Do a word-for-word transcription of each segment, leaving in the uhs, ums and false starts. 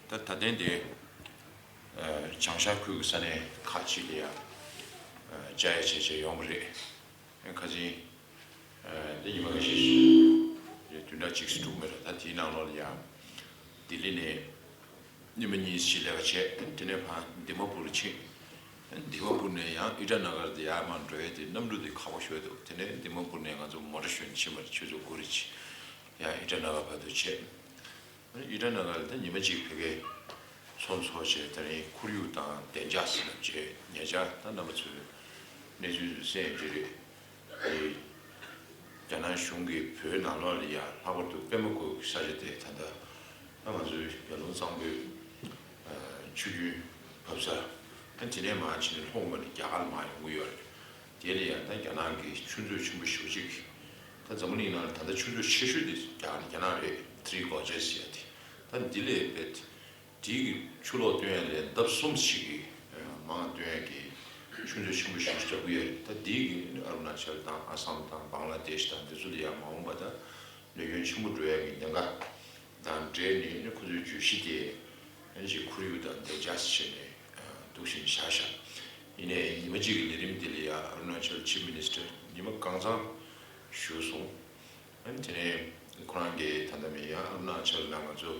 ད་ད་ཐེངས་དེ་བྱང་ཤར་ཁུལ་གྱི་ས་གནས་ཁག་ཅིག་ལ་ཡང་བཅར་ཡ་བྱས་བྱས་ཡོང་བ་རེད། ཁ་སང་འདི་ཉི་མ་ཁ་ཤས་ཤིག་བདུན་ཕྲག་གཅིག་ཙམ་འགྲོ་གི་རེད། ད་དེའི་ནང་ལོགས་ལ་ཡང་ལྡི་ལི་ནས་ཉི་མ་གཉིས་ཤིག་ལས་ཀ་བྱས། དེ་ནས་ཕར་དི་མ་པུར་ཕྱིན། དི་མ་པུར་ནས་ཡང་ཨི་ཊ་ན་གར་དེ་ཡར་མར་འགྲོ་ཡས་དེ་གནམ་གྲུ་དེ་ཁག་པོ་ཞེ་པོ་འདུག་དེ་ནས་དི་མ་པུར་ནས་ང་ཚོ་མོ་ཊ་ཞོན་ཕྱིན་པ་རེད། ཆུ་ཚོད་དགུ་རེ་ཕྱིན། ཡང་ཨི་ཊ་ན་གར་བར་དུ་བྱས། ཨི་ཊ་ན་གར་ལ་ད་ཉི་མ་གཅིག་ཕ་གིར་ཚོགས་འཚོགས་བྱས། དེ་རིང་ཁོར་ཡུག་དང་བདེ་འཇགས་ཟེར་ནས་བྱས། ཉེ་ཆར་ད་རྣམ་པ་ཚོས་གནས་ཚུལ་ཚོ་གསན་ཡོད་ཀྱི་རེད། དེ་རྒྱ་ནག་གཞུང་གིས་བོད་ནང་ལོགས་ལ་ཡང་ལྷག་པར་དུ་པད་མ་བཀོད་ས་ཆ་དེ་ད་ལྟ་ད་ང་ཚོའི་ཡར་ཀླུང་གཙང་པོའི་ཆུ་རྒྱུན་བབས་ས། ཨ་དེ་ནས་མར་ཕྱིན་ནས་ལྷོ་ངོས་ནས་རྒྱ་གར་མར་ཡོང་གི་ཡོད་རེད། དེ་ལ་ཡང་ད་རྒྱ་ནག་གི་ཆུ་མཛོད་ཆེན་པོ་ཞེ་པོ་ཅིག་ད་འཛམ་བུ་གླིང་ནང་ད་ལྟ་ཆུ་མཛོད་ཆེ་ཤོས་དེ་རྒྱ་རྒྱ་ནག་རེད། Three Gorges ཟེར་ཡ་དེ། ད་འདི་ལས་དཔེ་དེའི་གི་ཆུ་ལོག་བཏོན་ཡ་ལས་ལྡབ་གསུམ་ཞིག་གི་མང་བཏོན་ཡ་གི་ཆུ་མཛོད་ཆེན་པོ་ཞེ་པོ་ཅིག་རྒྱག་གི་ཡོད་རེད། ད་འདིའི་གི་ཨ་རུ་ན་ཅལ་དང་ཨ་སམ་དང་བང་ལ་དེཤ་དང་འདི་ཚོ་ལ་ཡང་མ་འོངས་པ་ད་ནུས་ཁྱོན་ཆེན་པོ་འགྲོ་ཡ་གི་ཉེན་ཁ་དང་འབྲེལ་ནས་ནི་ཁོ་ཚོའི་བརྗོད་གཞི་དེ་ཨ་ཅིག་ཁོར་ཡུག་དང་བདེ་འཇགས་བྱས་ནས་འདུག་བཞིན་བཞག་བཞག་ཡིན་ནའི་ཉི་མ་གཅིག་གི་ལས་རིམ་དེ་ལ་ཡང་ཨ་རུ་ན་ཅལ་ཆིབ་མི་ནི་སི་ཊར་ཉི་མ་གང་ཚང་བཞུགས་སོང་། ཨ་ནི་དེ་ནས་ཁོ་རང་གིས་ད་ལྟ་མིན་ཡང་ཨ་རུ་ན་ཅལ་ནང་ང་ཚོ་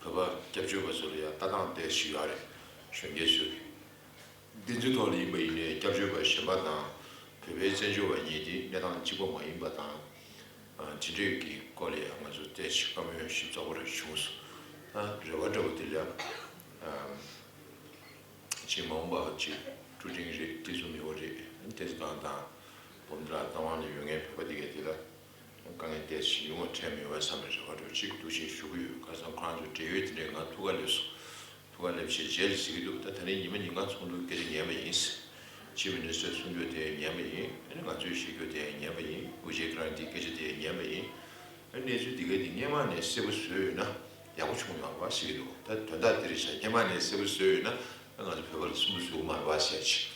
བོད་པ་སྐྱབས་བཅོལ་བ་ཚོ་ལ་ཡང་ལྟ་སྟངས་ཏོག་ཙམ་ཞིག་ཡོད་རེད། གཞོན་སྐྱེས་ཚོས། འདི་ཚོའི་ཐོག་ལ་ཡིན་པ་ཡིན་ནའི་སྐྱབས་བཅོལ་བ་གཞན་པ་དང་བོད་པའི་བཙན་བྱོལ་བ་གཉིས་དེ་གནས་སྟངས་གཅིག་པ་མ་ཡིན་པ་དང་། ཨ་དེ་འདྲའི་གི་སྐོར་ལ་ཡང་ང་ཚོ་ཏོག་ཙམ་བཀའ་མོལ་ཞིབ་ཚགས་པོ་རེ་བྱུང་སོང་། ད་རེ་བ་འདྲ་བོ་དེ་ལ་ཡང་། ཅིག་མ་འོངས་པ་ཅིག་ཀྲུ་ཀྲིང་རེད། ཏི་ཙུ་མི་བོ་རེད། ཏེ་ཙི་གང་དང་། སྦོམ་དྲག་རྟ་དབང་ལ་ཡོད་མཁན་བོད་པ་དེ་གས་དེ་ལ་དཀའ་ངལ་ཏོག་ཙམ་ཡོང་བ་འཕྲད་མེད་པ་བསམ་པའི་རེ་བ་འདྲ་ཅིག་འདུག་བཞིན་ཞུ་གི་ཡོད། ཁ་སང་ཁོ་རང་ཚོའི་འབྲེལ་ཡོད་དེ་འདྲས་ང་ཐུག་ག་སླེབས་སོང་། ཐུག་ག་སླེབས་བྱས་རྗེས་ལ་ཟེར་གྱི་འདུག་ད་ད་རིང་ཉི་མ་ཉིན་གང་ཚོགས་འདུའི་སྐད་ཆ་ཉན་པ་ཡིན། ཆིབ་མི་ནི་སི་ཊར་གསུང་རྒྱུ་དེ་ཉན་པ་ཡིན། ཨ་ནི་ང་ཚོས་བཤད་རྒྱུ་དེ་ཉན་པ་ཡིན། ཨུ་ཇེ་ཁི་རང་གི་སྐད་ཆ་དེ་ཉན་པ་ཡིན། ཨ་གནས་ཚུལ་འདི་གའི་འདི་སྔོན་མ་ནས་གསལ་པོ་བཟོས་ཡོད་ན་ཡག་པོ་བྱུང་ཡོད་མ་རེད་པ་ཟེར་གྱི་འདུག་ད་དོན་དག་འདི་རེད་ཤག་སྔོན་མ་ནས་གསལ་པོ་བཟོས་ཡོད་ན་ང་ཚོ་བོད་པ་ལ་སུན་པོ་བཟོ་གི་མ་རེད་པ་ཟེར་ཅིག་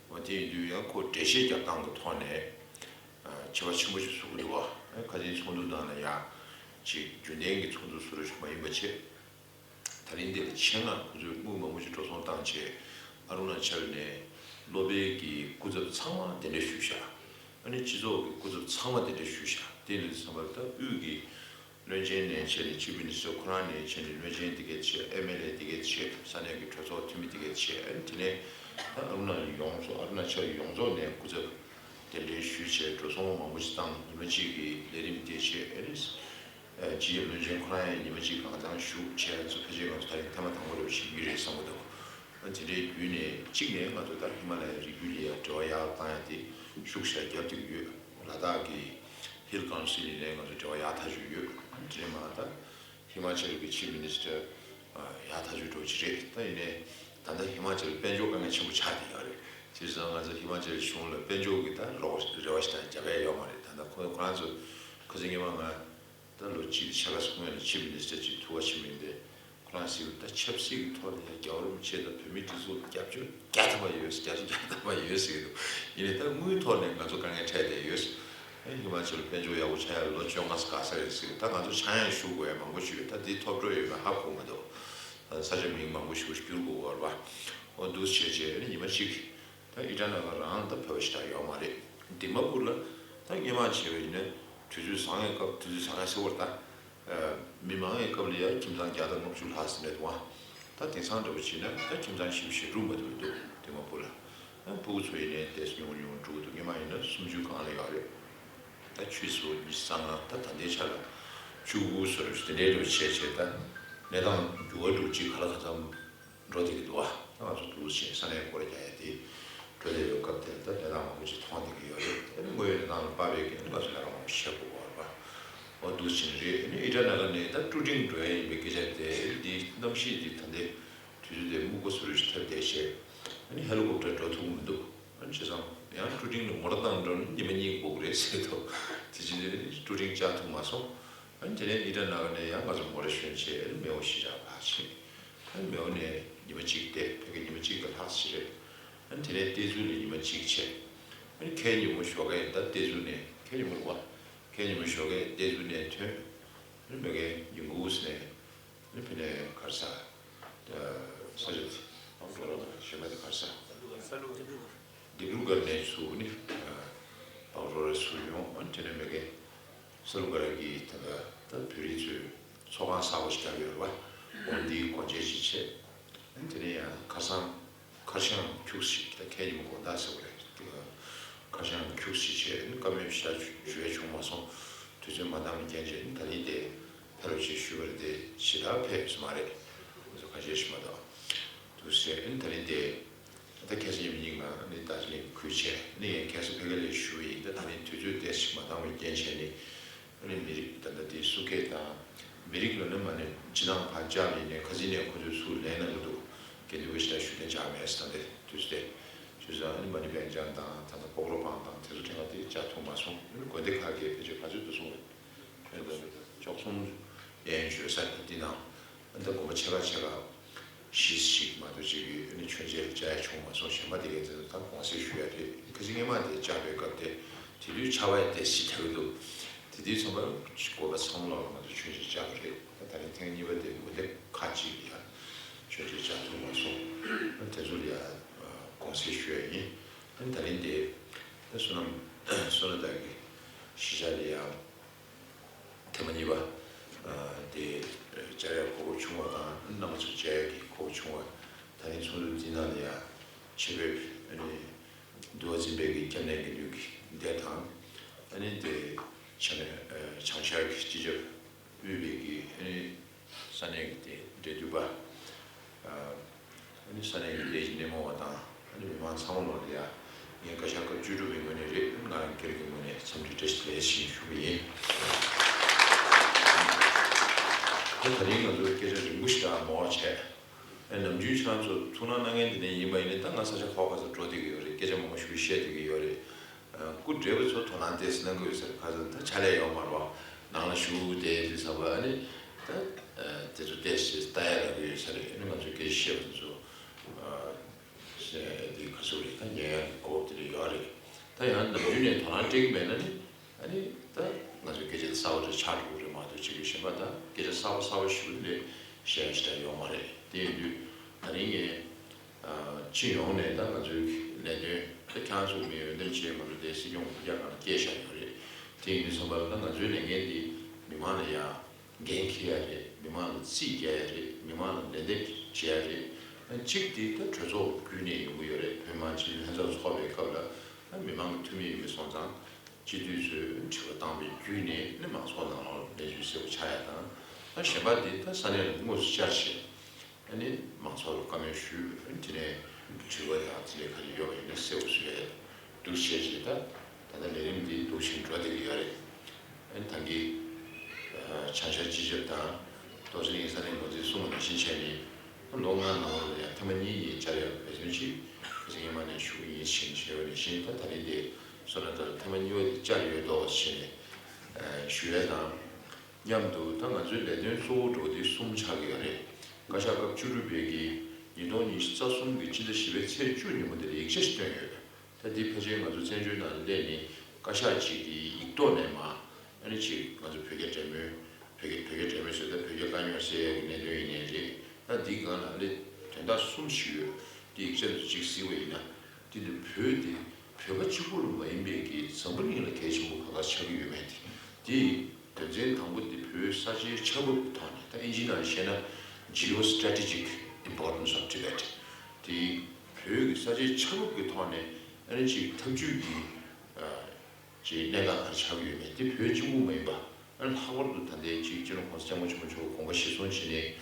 འོ་དེ་ཡིན་དུས་ཡང་ཁོ་འགྲེལ་བཤད་རྒྱབ་སྟངས་ཀྱི་ཐོག་ནས་ཨ་ཆེ་བ་ཆེན་པོ་ཞིག་བཟོ་གི་འདུག་བ། ཨ་ཁ་སང་ཚོགས་འདུ་ནང་ལ་ཡང་ཅིག་རྒྱུན་ལྡན་གྱི་ཚོགས་འདུ་བཟོ་འདྲ་ཞིག་མ་ཡིན་པ་བྱས། ད་རིང་འདིར་ཆེད་མངགས་ཁོ་ཚོས་དངུལ་མང་པོ་ཞིག་འགྲོ་སོང་བཏང་བྱས། ཨ་རུ་ན་ཅལ་ནས་སློབ་དཔོན་གྱི་སྐུ་ཚབ་ཚང་མ་གདན་འདྲེན་ཞུས་བཞག་ཨ་ནི་སྤྱི་ཚོགས་ཀྱི་སྐུ་ཚབ་ཚང་མ་གདན་འདྲེན་ཞུས་བཞག་དེ་ཡིན་དུས་ཙམ་པར་ད་དབུས་ཀྱི་བློན་ཆེན་ནས་བྱས་ནས་ཆིབ་མི་ནི་སི་ཊར་ཁོ་རང་ནས་བྱས་ནས་བློན་ཆེན་དེ་གས་བྱས། ཨེམ་ཨེལ་ཨེ་དེ་གས་བྱས། ས་གནས་ཀྱི་གྲོས་ཚོགས་འཐུས་མི་དེ་གས་བྱས། ཨ་ནི་དེ་ནས་ད་ཨ་རུ་ན་ཡོངས་རྫོགས་ཨ་རུ་ན་ཅལ་ཡོངས་རྫོགས་ནས་སྐུ་ཚབ་གདན་འདྲེན་ཞུས་བྱས། འགྲོ་སོང་མང་པོ་ཞིག་བཏང་། ཉི་མ་གཅིག་གི་ལས་རིམ་དེ་བྱས། ཨ་ནི། སྤྱི་ཁྱབ་བློན་ཆེན་ཁོ་རང་ཡང་ཉི་མ་གཅིག་གང་ཚང་བཞུགས་བྱས། ཚོ་ཕལ་ཆེར་ང་ཚོ་ད་རིང་ཐེངས་མ་དང་པོ་རེད་པ་ཞིག་ཡིན་རེད་བསམ་གྱི་འདུག་ཨ་དེ་འདྲའི་བརྒྱུད་ནས་གཅིག་ནས་ང་ཚོ་ད་ཧི་མ་ལ་ཡའི་རི་རྒྱུད་ལ་ཡང་འབྲེལ་བ་ཡག་བཏང་ཡ་དེ་ཤུགས་ཆེ་རྒྱབ་བསྡད་ཀྱི་ཡོད། ལ་དྭགས་ཀྱི་ཧིལ་ཀའུན་སིལ་ཡིན་ནའི་ང་ཚོ་འབྲེལ་བ་ཡག་ཐག་ཆོད་ཡོད། དེ་ནས་མ་ད་ཧི་མ་ཅལ་གྱི་ཆིབ་མི་ནི་སི་ཊར་ཡག་ཐག་ཆོད་འགྲོ་གི་རེད། ད་ཡིན་ནའི་ད་ལྟ་ཧི་མ་ཅལ་དཔལ་འབྱོར་དཀའ་ངལ་ཆེན་པོ་ཆགས་བསྡད་ཡོད་རེད། བྱས་ཙང་ང་ཚོ་ཧི་མ་ཅལ་གཞུང་ལ་དཔལ་འབྱོར་གྱི་ད་རོགས་རེ་བ་ཞིག་དང་རྒྱབ་ཡ་ཡོད་མ་རེད། ད་ལྟ་ཁོ་ཁོ་རང་ཚོ་ཁ་སང་ཉི་མ་ང་ད་ལོ་གཅིག་ཕྱེད་ཀ་སྔོན་ལ་ཆིབ་མི་ནི་སི་ཊར་ཅིག་ཐུག་པ་ཕྱིན་པ་ཡིན་པས། ཁོ་རང་ཟེར་གྱི་འདུག་ད་ཆབ་སྲིད་ཀྱི་ཐོག་ནས་ཡང་རྒྱལ་བ་རིན་པོ་ཆེ་དང་བོད་མིའི་སྒྲིག་འཛུགས་རྒྱབ་སྐྱོར་བརྒྱ་ཐམ་པ་ཡོད། བརྒྱ་ཆ་བརྒྱ་ཐམ་པ་ཡོད་ཟེར་གྱི་འདུག་ཡིན་ནའི་ད་དངུལ་ཐོག་ནས་ང་ཚོ་དཀའ་ངལ་འཕྲད་བསྡད་ཡོད། ཨ་ཧི་མ་ཅལ་དཔལ་འབྱོར་ཡག་པོ་ཆགས་ཡ་ལོ་བཅོ་ལྔ་ཙམ་འགོར་ས་རེད་ཟེར་གྱི་འདུག་ད་ང་ཚོ་ཆག་ཡང་ཞུ་དགོས་ཡ་མང་པོ་ཞིག་ཡོད། ད་འདི་ཐོབ་འགྲོ་ཡོད་མེད་ཧ་གོ་མི་འདུག་ད་ས་ཆ་མིང་མང་པོ་ཞིག་བསྒྱུར་དགོས་ཀྱི་ཡོད་རེད་པ། འོ་འདུག་སེ་བྱས་བྱས་ཨ་ནི་ཉི་མ་གཅིག་ད་ཨི་ཊ་ན་གར་རང་ད་བོད་པ་ཞེ་དྲག་ཡོད་མ་རེད། དི་མ་པུར་ལ་ད་སྔོན་མ་བྱས་པ་ཡིན་ན་དུས་ཚོད་བཟང་ཡས་སྐབས། དུས་ཚོད་བཟང་ཡས་ཟེར་བ་ད། མི་མང་གི་སྐབས་ལ་ཡང་ཁྱིམ་ཚང་བརྒྱ་དང་ལྔ་བཅུ་ལྷག་ཙམ་རེད་འདུག་ཨང་། ད་དེང་སང་འདྲ་པོ་བྱས་ན་ད་ཁྱིམ་ཚང་བཞི་བཅུ་ཞེ་དྲུག་མ་གཏོགས་མི་འདུག་དེ་མ་ཕུ་ལ། ཨ་ཕྲུ་གུ་ཚོ་ཡིན་ནའི་ཏོག་ཙམ་ཉུང་ཉུང་འགྲོ་གི་འདུག་སྔོན་མ་ཡིན་ན་སུམ་ཅུ་སྒང་ལ་ཡོད་རེད། ད་ཆུད་ཟོས་ཉི་ཤུ་རྩ་ལྔ། ད་ད་ལྟའི་ཆ་ལ་བཅུ་དགུ་སོ་རེ་དེ་འདྲའི་འདྲ་པོ་བྱས་བྱས། ད་གནས་སྟངས་འགྱུར་བ་འགྲོ་གཅིག་ག་ལ་གང་འཚམ་འགྲོ་བསྡད་ཀྱི་འདུག་ཨ། ད་ང་ཚོ་འདུག་སེ་བྱས་ས་གནས་སྐོར་རྒྱག་ཡ་དེ་འགྲོ་བསྡད་ཡོད། སྐབས་དེར་ད་གནས་སྟངས་མང་པོ་ཅིག་མཐོང་བསྡད་ཀྱི་ཡོད་རེད། དེ་ནི་དངོས་ཡོད་གནས་སྟངས་ལ་དཔག་པའི་གི་ང་ཚོ་ལས་ཀ་མང་པོ་བྱེད་དགོས་པ་རེད་པ། འོ་འདུག་སེ་བྱས་ནས་རེད། ཨ་ནི་ཨི་ཊ་ན་གར་ནས་ད་ཀྲུ་ཀྲིང་འགྲོ་ཡ་ཡིན་པའི་སྐད་ཆ་དེ་འདི་གནམ་གཤིས་འདི་ད་ལྟའི་དུས་ཚོད་དེ་སྨུག་པ་སུ་རུ་ཞིག་ཐེབས་བསྡད་བྱས། ཨ་ནི་ཧེ་ལི་ཀོབ་ཊར་འགྲོ་ཐུབ་ཀྱི་མི་འདུག་ཨ་ནི་བྱས་ཙང་ཡང་ཀྲུ་ཀྲིང་ནས་མོ་ཊ་བཏང་འགྲོ་ན་ཉི་མ་གཉིས་འགོར་གི་རེད་ཟེར་འདུག་དེ་བྱས་ནས་ཀྲུ་ཀྲིང་བཅར་ཐུབ་མ་སོང་། ཨ་ནི་དེ་ནས་ཨི་ཊ་ན་གར་ནས་ཡང་ང་ཚོ་མོ་ཊ་ཞོན་བྱས་ཨ་ནི་མེའོ་ཞེ་དྲག་ཕར་ཕྱིན། ཨ་ནི་མེའོ་ནས་ཉི་མ་གཅིག་བསྡད། ཕ་གི་ཉི་མ་གཅིག་གི་ལྷག་ཙམ་རེད། ཨ་ནི་དེ་ནས་ཏེ་ཙུ་ལ་ཉི་མ་གཅིག་བྱས། ཨ་ནི་ཁའི་ཉིན་མོ་ཞོགས་ཀས་ད་ཏེ་ཙུ་ནས། ཁའི་ཉིན་མོ་རེད་པ། ཁའི་ཉིན་མོ་ཞོགས་ཀས་ཏེ་ཙུ་ནས་ཐོན། ཨ་ནི་མ་གིའི་ཉིན་གུང་ནས་ཨ་ནི་ཕ་གིའི་ག་རེ་ཟ། ས་ཆ་དེ་ཨང་འགྲོ་རོགས་གཞན་པ་དེ་གར་ས་ལྡི་པྲུ་གར་ནས་ཚུར་ནི་བང་རོ་རེ་ཚུར་ཡོང་ཨ་ནི་དེ་ནས་མེ་གེ་ས་ལུ་ག་ར་གི་ད་ད་ད་བོད་རིགས་ཚོའི་ཚོགས་ཁང་གསར་པ་ཞིག་རྒྱབ་ཡོད་རེད་བ། འོ་འདིའི་སྒོ་འབྱེད་ཅིག་བྱས། ཨ་ནི་དེ་ནས་ཡང་ཁ་སང་ཁར་ཤང་ཁྱུག་ཞིག་ད་ཁས་ཉིན་མོ་དགོང་དག་ཟེར་བ་རེད། ཁར་ཤང་ཁྱུག་ཞིག་བྱས་ཨ་ནི་བཀའ་མོལ་ཞེ་དྲག་ཞུ་ཡས་བྱུང་མ་སོང་། དུས་ཚོད་མ་འདང་བའི་རྐྱེན་བྱས་ཨ་ནི་ད་ནི་དེ་ཕེབས་རོགས་ཞེས་ཞུས་པ་རེད་དེ་ཞེ་དྲག་ཕེབས་སོང་མ་རེད། ང་ཚོ་ཁ་ཤས་ཤིག་མ་གཏོགས་འདུག་ཟེར་ཨ་ནི་ད་ནི་དེ། ད་ཁ་སང་ཉིན་མོ་གཉིས་ང་ནི་རྡོ་རྗེ་གླིང་ཁུལ་བྱས་ནི་ཡང་ཁ་སང་ཕ་གི་ལ་བཞུགས་ཡིན། ད་ད་ནི་དུས་ཚོད་ཏོག་ཙམ་མ་འདང་བའི་རྐྱེན་བྱས་ནི་ཨ་ནི་མི་རིགས་ད་ལྟ་དེ་སུ་ཁེ་དང་མི་རིགས་ལ་ནི་མ་ནི་སྤྱི་བཏང་ཕར་བཅར་ཡིན་ནས་ཁ་སང་ནས་ཁོ་ཚོས་ཚུར་ལན་གནང་གི་འདུག་དགེ་འདུན་པ་ཞིག་ལ་ཞུ་དོན་བྱ་མེད་ཟེར་ད་དེ་དུས་ཚོད་དེ་བྱས་ཙང་ཨ་ནི་མ་ནི་སྦེལ་ཅམ་དང་ད་ལྟ་སྤོག་རོ་སྤང་དང་དེ་ཚོ་དྲན་པ་དེ་བཅར་ཐུབ་མ་སོང་། ཨ་ནི་དགོན་སྡེ་ཁག་གིས་ཕལ་ཆེར་ག་ཚོད་འདུག་སོང་བས་ཁོས་ད་ལྕོག་གསུམ་ཡན་ཞུ་ས་དེ་འདི་ནང་ཨ་ནི་ད་དགོན་པ་ཆེ་ཁག་ཆེ་ཁག་བཞི་ཞིག་མ་གཏོགས་ཅིག་གིས་ཨ་ནི་མཆོད་མཇལ་བཅར་ཡ་བྱུང་མ་སོང་། གཞན་པ་དེ་གའི་ཚེ་ད་དགོངས་སེལ་ཞུ་ཡ་རེད། ཁ་སང་སྔས་མ་དེ་བཅར་བའི་སྐབས་དེ་དེ་དུས་ཆར་པ་ཡ་དེ་ཞིག་དྲག་གི་འདུག་དེ་དུས་ཚང་མ་དགོན་པ་ཚང་མ་ལ་ང་ཚོ་མཆོད་མཇལ་བཅར་བ་རེད། ད་ད་རིང་ཐེངས་གཉིས་པ་དེ་དགོན་སྡེ་ཁག་ཅིག་ལ་ཡ་མཆོད་མཇལ་བཅར་ཐུབ་མ་སོང་། ཨ་ནི་དེ་ཚོ་ལ་ཡ་དགོངས་སེལ་ཞུ་ཡ་ཡིན། ཨ་ནི་ད་རིང་དེ་ད་བསོད་ནམས་བསོད་ནམས་དག་གི་གཞིས་ཆགས་ལ་ཡ། ཐེངས་མ་གཉིས་པ། ཨ་དེ་བཅར་ཡག་གོ་སྐབས་བྱུང་བ་དང་རྣམ་པ་ཚོ་མཇལ་ཡག་གི་གོ་སྐབས་བྱུང་བ། ད་རིང་ཚོགས་འདུ་འདི་ནང་ལ་ཡང་ཆེད་ཕེབས་ཨ་ནི་འདུལ་བ་འཛིན་པའི་གི་སྐྱབས་གནས་དགེ་འདུན་གྱི་སྡེ་དང་། ཨ་ནི་དེ་བྱང་ཨ་བྱང་ཤར་གྱི་སྤྱི་ཁྱབ་དབུས་པའི་གི་ཨ་ནི་ས་གནས་ཀྱི་དེ་འབྲེལ་མཐུད་པ། ཨ་ནི་ས་གནས་ཀྱི་བདེ་སྐྱིད་སྣེ་མོ་བ་དང་ཨ་ནི་མི་མང་ཚང་མ་ལོག་ལ་ཡ་ངས་བཀའ་ཤག་སྐབས་བཅུ་དྲུག་པའི་ངོས་ནས་རེད། ང་རང་སྒེར་གྱི་ངོས་ནས་འཚམས་འདྲི་བཀྲ་ཤིས་བདེ་ལེགས་ཞེས་ཞུ་གི་ཡིན། ད་ད་རིང་ང་ཚོ་སྐད་ཆ་རིང་པོ་ཞིག་དང་མང་བ་བྱས། ཨ་ནམ་རྒྱུན་ཁྱེད་རང་ཚོ་ཐུགས་སྣང་གནང་མཁན་དེ་འདྲ་ཡིན་པ་ཡིན་ན་ད་ང་ས་ཆ་ཁག་ཁག་ཚོ་འགྲོ་བསྡད་ཀྱི་ཡོད་རེད། སྐད་ཆ་མང་པོ་ཞིག་བཤད་བསྡད་ཀྱི་ཡོད་རེད། སྐུ་བགྲེས་པ་ཚོ་དོ་སྣང་ཏོག་ཙམ་གནང་གི་ཡོད་ཟེར། ཁ་སང་ད་ཕྱག་ལས་ཡོད་མ་རེད་པ། ནང་ལ་བཞུགས་བསྡད་དུས་ཙམ་པ་ཨ་ནི་ད་དེ་ཚོ་ཏོག་ཙམ་ལྟ་ཡག་ལབ་ཀྱི་ཡོད་ས་རེད། ཨ་ནི་ང་ཚོས་སྐད་ཆ་བཤད་པ་དེ་ཚོ་དེ་ག་ཚོད་རེད། ད་ཉན་ཡག་གི་གོ་སྐབས་དེ་འདྲ་ཡོད་རེད། ད་ཡང་ནམ་རྒྱུན་ནས་དོ་སྣང་སྤྲད་ཀྱི་མེད་ན་ནི་ཨ་ནི་ད་ང་ཚོའི་སྐད་ཆ་གསར་པ་རེ་ཆགས་འགྲོ་གི་རེད་མ་གཏོགས་བྱེད་དགོས་གཞན་པ་ད་སྐད་ཆ་གསར་པ་གསར་པ་ཞུ་ལས་བཤད་ཡག་ཞེ་དྲག་ཡོད་མ་རེད། དེ་ཡིན་དུས་ད་རིང་ངས། སྤྱི་ཡོངས་ནས་ད་ང་ཚོའི་ལས་དོན་ད་ཁྱེད་རང་ཚོ་མི་ཡོན་ཏན་ཆེ་ང་ཚོ་དེ་སྲིད་སྐྱོང་སྐུ་རྒྱ་གང་ལ་སྐྱེས་བཞག་ཡོད་རེད། དེ་ཡིན་དུས་ཙམ་པ་ལ་ད་ང་ཚོའི་ལས་འགན་འདི་མི་མང་ལ་ཡང་འགན་འཁྱེར་ཡ་རེད། མི་མང་ལ་རྩིས་རྒྱག་ཡ་རེད། མི་མང་ལ་ལན་འདེབས་བྱེད་ཡ་རེད། ད་གཅིག་འདི་ད་གྲོས་ཚོགས་བརྒྱུད་ནས་ཡོང་གི་ཡོད་རེད། བོད་མི་མང་སྤྱི་འཐུས་ལྷན་ཚོགས་ཚོགས་པའི་སྐབས་ལ་ད་མི་མང་གི་འཐུས་མི་ཡིན་པ་སོང་ཙང་སྤྱི་འཐུས་ཚོས་དྲི་བ་བཏང་བའི་བརྒྱུད་ནས་ནི་མང་ཚོགས་ནང་ལོགས་ལ་ལས་འགུལ་གསལ་པོ་ཆགས་ཡ་དང་། ད་གཞན་པ་འདི་ད་ས་གནས་ལ་དངོས་སུ་བཅར་བྱས། ཨ་ནི་མང་ཚོགས་ལ་བཀའ་མོལ་ཞུས། ཨ་ནི་དེ་ནས་དྲི་བ་དང་དེ་ལས་ག་རེ་ཡོད་པ་ཡིན་ན་གསལ་པོ་བཟོ་ཡ་འདུག་བྱས་རྗེས་ད་ད་ལྟ་ལས་རིམ་འདི་འདུག་བཞིན་འགྲོ་བསྡད་ཀྱི་ཡོད་རེད། ཨ་ནི་ད་གིན་བྱང་ཤར་སྤྱི་ཁྱབ་དང་རྡོ་རྗེ་གླིང་ས་གནས་འགོ་འཛིན་གསུངས་པ་ནང་བཞིན་བྱས་ནས་ལོ་ལྔ་ནང་ལོགས་ལ་ཡང་ཐེངས་མ་གཉིས་ཡིན་བཅར་ཡག་འབད་བརྩོན་ཅིག་ཁ་སང་ཉི་མ་ནས་ཞུ་གི་ཡིན་ཞེས་བྱས་པ་ནང་བཞིན་ད་ད་རེས་དེ་བསོད་ནམས་ལགས་ཐེངས་མ་གཉིས་པ་དེ་བཅར་ཡོད་དོ་ཞེས་ནས་ཞུ་ཡ་དང་། མཉམ་དུ་ད་ང་ཚོའི་ལས་དོན་གཙོ་བོ་འགྲོ་དེ་གསུམ་ཆགས་ཀྱི་ཡོད་རེད། བཀའ་ཤག་སྐབས་བཅུ་དྲུག་པའི་གི་ཉིས་སྟོང་ཉི་ཤུ་རྩ་གསུམ་གི་སྤྱི་ཟླ་བཞི་པའི་ཚེས་བཅུ་ཉིན་མོ་དེར་ཡིག་ཆ་ཞིག་བཏོན་ཡོད། ད་འདི་ཕལ་ཆེར་ང་ཚོ་བཙན་བྱོལ་ནང་སླེབས་ནས་བཀའ་ཤག་ཅིག་གི་ཡིག་ཐོག་ནས་མ་ཨ་ནི་ཅིག་ང་ཚོ་བོད་རྒྱ་འབྲེལ་མོལ་བོད་རྒྱ་བོད་རྒྱ་འབྲེལ་མོལ་ཟེར་ད་བོད་རྒྱ་དཀའ་རྙོག་སེལ་ཡག་གི་གནད་དོན་ཡིན་ནའི་རེད། ད་འདིའི་སྒང་ལ་ཨ་ནི་དོན་དག་གསུམ་ཞིག་ཡོད། འདི་ཡིག་ཆ་ཚོ་ཅིག་གཟིགས་པ་ཡིན་ན། དེ་ནི་བོད་དེ་བོད་པ་གཅིག་པུ་ལ་མ་ཡིན་པའི་གི་འཛམ་བུ་གླིང་ལ་གལ་ཆེན་པོ་ག་ག་ཆགས་ཀྱི་ཡོད་མེད་དེ། དེའི་དོན་ཚན་དང་པོ་དེ་བོད་ས་ཆའི་ཆགས་བབ་ཀྱི་ཐོག་ནས་ད་ཨིན་ཇིའི་ནང་བཤད་ན་geostrategic importance of Tibet། དེ་བོད་ཀྱི་ས་ཆའི་ཆགས་བབ་ཀྱི་ཐོག་ནས་ཨ་ནི་ཅིག་འཐབ་ཇུས་ཀྱི་ཅིག་གནད་འགག་ག་རེ་ཆགས་ཀྱི་ཡོད་མེད་དེ་བོད་གཅིག་པུ་མ་ཡིན་པ། ཨ་ནི་ལྷག་པར་དུ་ད་ལྟའི་ཅིག་སྤྱི་ནོར་༸གོང་ས་༸སྐྱབས་མགོན་ཆེན་པོ་མཆོག་གི་དགོངས་པ་གཞིར་བཟུང་བྱས་ནས་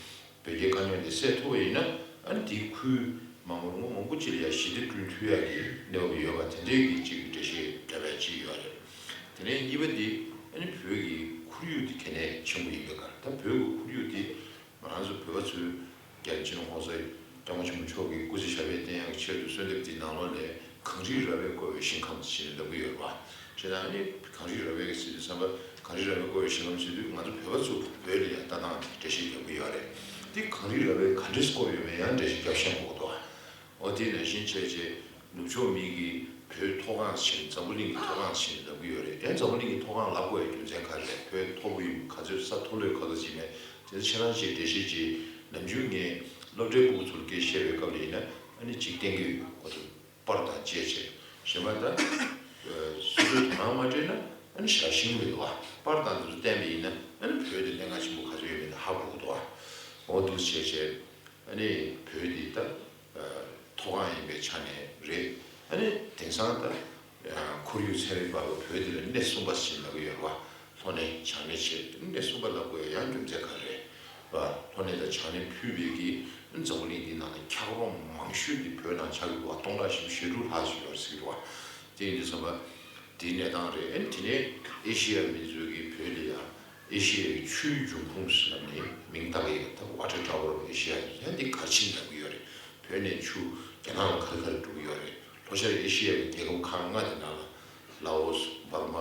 བོད་རྒྱའི་དཀའ་རྙོག་འདི་སེལ་ཐུབ་པ་ཡིན་ན། ཨ་ནི་དེའི་ཁུལ་མང་པོ་ལོ་ངོ་མང་པོ་ཅིག་ལ་ཡང་ཞི་བདེ་བསྐྲུན་ཐུབ་ཡག་གི་གནས་བབ་ཡོད་པ་དེ་འདྲའི་གི་ཅིག་འགྲེལ་བཤད་འདྲ་བའི་ཅིག་ཡོད་རེད། དེ་ནས་གཉིས་པ་འདི་ཨ་ནི་བོད་ཀྱི་ཁོར་ཡུག་འདི་གལ་གནད་ཆེན་པོ་ཡིན་པའི་ཁར་ད་བོད་ཀྱི་ཁོར་ཡུག་འདི་ང་རང་ཚོ་བོད་པ་ཚོས་རྒྱལ་སྤྱི་ནོར་༸གོང་ས་༸སྐྱབས་མགོན་ཆེན་པོ་མཆོག་གིས་སྐུ་ཚེ་ཞབས་པད་བརྟན་ཡག་གི་ཆེད་དུ་གསོལ་འདེབས་འདིའི་ནང་ལོགས་ལས་གངས་རི་ར་བས་བསྐོར་བའི་ཞིང་ཁམས་ཞེས་ལབ་ཀྱི་ཡོད་རེད་བ། བྱས་ཙང་ཨ་ནི་གངས་རི་ར་བས་ཟེར་དུས་ཙམ་པ་གངས་རི་ར་བས་བསྐོར་བའི་ཞིང་ཁམས་ཟེར་དུས་ང་ཚོ་བོད་པ་ཚོ་བོད་ལ་ཡང་ལྟ་སྟངས་དེ་འགྲེལ་བཤད་རྒྱབ་ཀྱི་ཡོད་རེད། འདི་གངས་རི་ར་བས་ག་འདྲས་བསྐོར་ཡོད་མེད་ཡང་འགྲེལ་བཤད་རྒྱབ་ཤེས་དགོས་འདུག་བ། འོ་དེ་ནང་བཞིན་བྱས་རྗེས་ནུབ་ཕྱོགས་མི་གིས་བོད་མཐོ་སྒང་ཟེར་ནས་འཛམ་བུ་གླིང་གི་མཐོ་སྒང་ཟེར་ནས་ལབ་ཀྱི་ཡོད་རེད། ཡང་འཛམ་བུ་གླིང་གི་མཐོ་སྒང་ལབ་དགོས་ཡའི་རྒྱུ་མཚན་ག་རེ་རེད། བོད་མཐོ་པོ་ཡིན་ག་ཚོད་ས་མཐོ་ལོས་ག་ཚོད་ཅིག་མེད་དེ་ཚོ་ཁྱེད་རང་ཅིག་འགྲེལ་བཤད་ཅིག་ནམ་རྒྱུན་ངས་ སློབ་གྲྭའི་ཕྲུ་གུ་ཚོར་སྐད་བཤད་པའི་སྐབས་ལ་ཡིན་ན་ཨ་ནི་གཅིག་གཏན་འཁེལ་ཡོད། ཁོ་ཚོ་པར་དང་བཅས་བྱས། གཞན་པ་ད་སོ་སོའི་དོ་སྣང་མ་སྤྲད་ན་ཨ་ནི་ཞར་ཤིང་མི་འདུག་བ། པར་དང་དེ་ཚོ་བསྟན་པ་ཡིན་ན་ཨ་ནི་བོད་དེ་གནད་འགག་ཆེན་པོ་ག་ཚོད་ཡོད་མེད་དེ་ཧ་གོ་གི་འདུག་བ། འོ་འདུག་བྱས་བྱས། ཨ་ནི་བོད་འདི་ད་མཐོ་སྒང་ཡིན་པའི་ཆ་ནས་རེད། ཨ་ནི་དེང་སང་ད་ཁོར་ཡུག་ཚན་རིག་པ་བོད་འདི་ལ་གནས་གསུམ་པ་ཞིག་ལབ་ཀྱི་ཡོད་རེད་བ། ལྷོ་གནས་བྱང་གནས་བྱས་གནས་གསུམ་པ་ལབ་དགོས་ཡ་ཡང་རྒྱུ་མཚན་ག་རེ་རེད་བ། ལྷོ་གནས་དང་བྱང་གནས་ཕུད་པའི་གི་འཛམ་བུ་གླིང་འདི་ནང་ལ་འཁྱགས་རོམ་མང་ཤོས་འདི་བོད་ནང་ཆགས་ཀྱི་འདུག་བ། སྟོང་ཕྲག་བཞི་བཅུ་ཞེ་དྲུག་ལྷག་ཞིག་ཡོད་རེད་ཟེར་གྱི་འདུག་བ། དེ་ཡིན་དུས་ཙམ་པ་དེའི་གནས་སྟངས་རེད། ཨ་ནི་དེ་ནས་ཨེ་ཤི་ཡ་མི་ཚོས་ཀྱི་བོད་ལ་ཡང་ཨེ་ཤི་ཡའི་ཆུའི་འབྱུང་ཁུངས་ཟེར་ནས་མིང་བཏགས་ཀྱི་ཡོད། ད་Water Tower of Asia ཡང་འདི་ག་རེ་བྱས་ནས་བཏབ་ཀྱི་ཡོད་རེད། བོད་ནས་ཆུ་རྒྱ་ནག་ལ་ག་རེ་ག་རེ་འགྲོ་གི་ཡོད་རེད། ལྷོ་ཤར་ཨེ་ཤི་ཡ་གི་རྒྱལ་ཁབ་ཁག་ལྔ་དེ་ནང་ལ་ལའོ་སི། འབར་མ།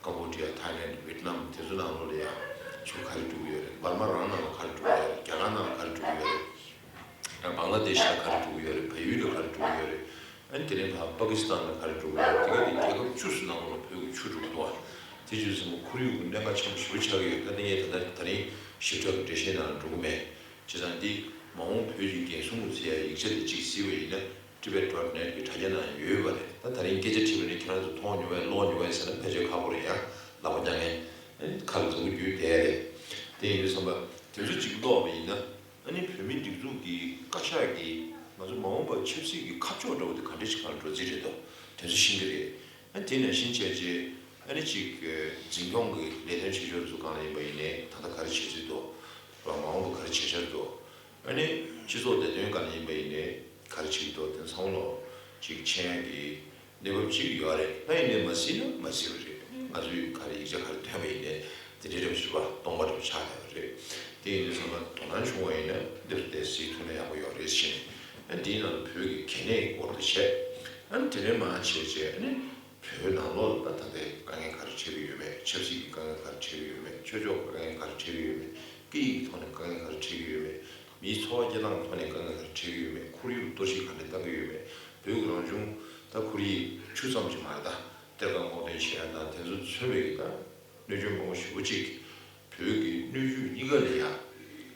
ཀམ་བོ་ཌི་ཡ། ཐའི་ལེན་ཌི། ཝེ་ཊི་ནམ། དེ་ཚོ་ནང་ལོགས་ལ་ཡང་ཆུ་ག་རེ་འགྲོ་གི་ཡོད་རེད། འབར་མ་རང་ནང་ལ་ག་རེ་འགྲོ་གི་ཡོད་རེད། རྒྱ་གར་ནང་ལ་ག་རེ་འགྲོ་གི་ཡོད་རེད། ཡང་བང་ལ་དེ་ཤི་ལ་ག་རེ་འགྲོ་གི་ཡོད་རེད། བལ་ཡུལ་ལ་ག་རེ་འགྲོ་གི་ཡོད་རེད། ཨ་ནི་དེ་ནས་ཕར་པ་ཀི་སི་ཐན་ལ་ག་རེ་འགྲོ་གི་ཡོད་རེད། དེ་ག་དེ་རྒྱལ་ཁབ་བཅུ་གསུམ་ནང་ལོགས་ལ་བོད་ཀྱི་ཆུ་འགྲོ་གི་འདུག་བ། དེ་བྱས་ཙང་ཁོར་ཡུག་གི་གནད་འགག་ཆེན་པོ་ཞེ་པོ་ཆགས་ཀྱི་ཡོད། ད་དེ་ངས་ད་ལྟ་ད་རིང་ཞིབ་ཕྲ་གི་འགྲེལ་བཤད་ནང་ལ་འགྲོ་གི་མེད། བྱས་ཙང་འདི་མ་འོངས་བོད་ཀྱི་འགན་སྲུང་ཟེར་ཡ་ཡིག་ཆ་དེ་གཅིག་གཟིགས་པ་ཡིན་ན་Tibet dot net གི་དྲ་རྒྱ་ནང་ཡོད་པ་རེད། ད་ད་རིང་སྐད་ཆ་དྲིས་པ་ནི་ཁྱེད་རང་ཚོ་མཐོང་མྱོང་བས་ཀློག་མྱོང་བས་ཟེར་ན་ཕལ་ཆེར་ཁག་པོ་རེད། ཡང་ལག་པ་བརྐྱངས་ནས་ཁ་ལ་དུང་རྒྱུག་བསྡད་རེད། དེ་ཡིན་དུས་ཙམ་པ་དེ་ཚོ་གཅིག་ཀློག་པ་ཡིན་ན། ཨ་ནི་བོད་མིའི་སྒྲིག་འཛུགས་ཀྱི་བཀའ་ཤག་གིས་ང་ཚོ་མ་འོངས་པར་ཆབ་སྲིད་ཀྱི་ཁ་ཕྱོགས་འདྲ་བོ་དེ་ག་འདྲ་ཞིག་སྒང་ལ་འགྲོ་རྩིས་རེད་དོ། དེ་ཚོ་ཤེས་ཀྱི་རེད། ཨ་ནི་དེ་ནང་བཞིན་བྱས་རྗེས་ཨ་ནི་གཅིག་འཛིན་སྐྱོང་གི་ལས་དོན་བྱེད་ཕྱོགས་ཚོ་སྒང་ལ་ཡིན་པ་ཡིན་ནའི་ད་ལྟ་ག་རེ་བྱེད་རྩིས་འདུག་མ་འོངས་པ་ག་རེ་བྱེད་འཆར་འདུག་ཨ་ནི་སྤྱི་ཚོགས་བདེ་དོན་སྒང་ལ་ཡིན་པ་ཡིན་ནའི་ག་རེ་བྱེད་ཀྱི་འདུག་དེ་ཚང་མ་ལོ་གཅིག་མཁྱེན་ཡ་གི་གནས་བབ་ཅིག་ཡོད་རེད། ད་ཡིན་ནའི་མ་གཟིགས་ན་མ་གཟིགས་པ་རེད། ང་ཚོས་ག་རེ་ཡིག་ཆ་ག་རེ་ཐོན་པ་ཡིན་ནའི་དེ་འདྲའི་འདྲ་བོ་ཞིག་པ་སྟོང་པ་འདྲ་བོ་ཆགས་བསྡད་པ་རེད། དེ་ཡིན་དུས་ཙམ་པ་དོ་སྣང་བྱུང་བ་ཡིན་ན་འདིར་དེ་གཟིགས་ཐུབ་ན་ཡག་པོ་ཡོད་རེད་ཟེར་ནས། ཨ་འདིའི་ནང་ལ་བོད་ཀྱི་གལ་གནད་ཀྱི་སྐོར་དུ་བཤད། ཨ་དེ་ནས་མར་བྱས་བྱས་ཨ་ནི་བོད་ནང་ལོགས་ལ་ད་ལྟའི་དཀའ་ངལ་ག་རེ་འཕྲད་ཀྱི་ཡོད་མེད། ཆབ་སྲིད་ཀྱི་དཀའ་ངལ་ག་རེ་འཕྲད་ཀྱི་ཡོད་མེད། ཆོས་ཕྱོགས་དཀའ་ངལ་ག་རེ་འཕྲད་ཀྱི་ཡོད་མེད། སྐད་ཡིག་གི་ཐོག་ནས་དཀའ་ངལ་ག་རེ་འཕྲད་ཀྱི་ཡོད་མེད། མིའི་འཚོ་བ་སྐྱེལ་སྟངས་ཐོག་ནས་དཀའ་ངལ་ག་རེ་འཕྲད་ཀྱི་ཡོད་མེད། ཁོར་ཡུག་གཏོར་བཤིག་ག་འདྲ་བཏང་གི་ཡོད་མེད། བོད་ཀྱི་རང་བྱུང་ད་ཁོར་ཡུག་ཆུ་ཙམ་ཅིག་མ་རེད། ད་གཏེར་ཁ་སྔོག་འདོན་བྱེད་ཡ་དང་དེ་ཚོ་མཚོན་པའི་གི་ད་གནོད་སྐྱོན་མང་པོ་ཞེ་པོ་ཅིག་བོད་ཀྱི་སྣོད་བཅུད་གཉིས་ཀ་ལ་ཡ།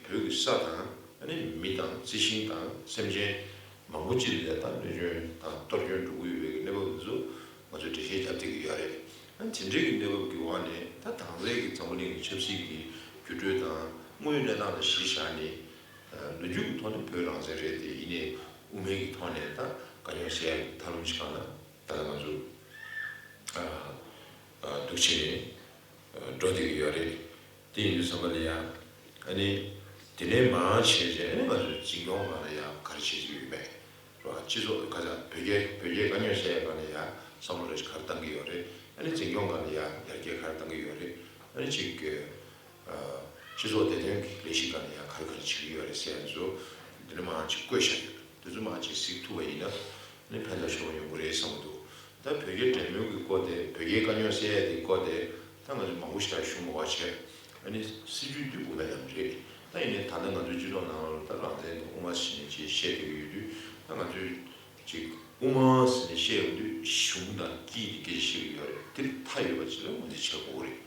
བོད་ཀྱི་ས་དང་ཨ་ནི་མི་དང་རྩི་ཤིང་དང་སེམས་ཅན་མང་པོ་ཅིག་ལ་ཡ་ད་གནོད་སྐྱོན་དང་གཏོར་སྐྱོན་འགྲོ་གི་ཡོད་པའི་གི་གནས་བབ་འདི་ཚོ་ང་ཚོས་འགྲེལ་བཤད་རྒྱབ་བསྡད་ཀྱི་ཡོད་རེད། ཨ་ནི་དེ་འདྲའི་གི་གནས་བབ་ཀྱི་འོག་ནས་ད་དེང་སང་གི་འཛམ་བུ་གླིང་གི་ཆབ་སྲིད་ཀྱི་འགྱུར་འགྲོས་དང་དངོས་ཡོད་གནས་སྟངས་ལ་གཞི་བཞག་ནས། ལོ་རྒྱུས་ཀྱི་ཐོག་ནས་བོད་རང་བཙན་རེད་དེ། ཡིན་ནའི་དབུ་མའི་གི་ཐོག་ནས་ད་དཀའ་རྙོག་སེལ་ཡ་གི་ཐབས་ལམ་ཞིག་སྒང་ལ་ད་ལྟ་ང་ཚོ་འདུག་བྱས་ནས་འགྲོ་བསྡད་ཀྱི་ཡོད་རེད། དེ་ཡིན་དུས་ཙམ་པ་ལ་ཡང་ཨ་ནི་དེ་ནས་མར་བྱས་རྗེས་ཨ་ནི་ང་ཚོའི་འཛིན་སྐྱོང་སྒང་ལ་ཡང་ག་རེ་བྱེད་ཀྱི་ཡོད་མེད། རེད་བ། སྤྱི་ཚོགས་ཁ་ཚ་བོད་རྒྱའི་བོད་རྒྱའི་དཀའ་རྙོག་སེལ་ཡ་སྒང་ལ་ཡང་བསམ་བློ་རེ་ཞིག་ག་རེ་བཏང་གི་ཡོད་རེད། ཨ་ནི་འཛིན་སྐྱོང་སྒང་ལ་ཡང་ཡར་རྒྱས་ག་རེ་བཏང་གི་ཡོད་རེད། ཨ་ནི་གཅིག་གི་སྤྱི་ཚོགས་བདེ་དོན་གྱི་ལས་གཞི་སྒང་ལ་ཡང་ག་རེ་ག་རེ་བྱེད་ཀྱི་ཡོད་རེད་ཟེར་ཡ་ཚོ་འདི་ནས་མར་ཅིག་བཀོད་བཞག་ཡོད། དེ་ཚོ་མར་ཅིག་གཟིགས་ཐུབ་པ་ཡིན་ན་ནི་ཕན་ཐོགས་ཆེན་པོ་ཡོང་གི་རེད་བསམ་གྱི་འདུག་ད་བོད་རྒྱའི་འབྲེལ་མོལ་གྱི་སྐོར་དེ། བོད་རྒྱའི་དཀའ་རྙོག་སེལ་ཡ་དེའི་སྐོར་དེ་ད་ང་ཚོས་མང་པོ་ཞིག་ཞུ་མི་དགོས་པ་བྱས། ཨ་ནི་སྲིད་ཇུས་འདི་དབུ་མའི་ལམ་རེད། ད་ཡིན་ནའི་ད་ལྟ་ང་ཚོའི་སྤྱི་ཚོགས་ནང་ལ་ད་རང་བཙན་དང་དབུ་མ་ཟེར་ནས་ཅིག་བཤད་བསྡད་ཀྱི་ཡོད་དུས། ད་ང་ཚོས་ཅིག་དབུ་མ་ཟེར་ནས་བཤད་ཡོང་དུས་གཞུང་དང་དཀྱིལ་གྱི་སྐད་ཆ་བཤད་ཀྱི་ཡོད་རེད། དེ་མཐའ་ཡོད་པ་ཅིག་ལ་ངོས་འཛིན་བྱེད་དགོས་རེད།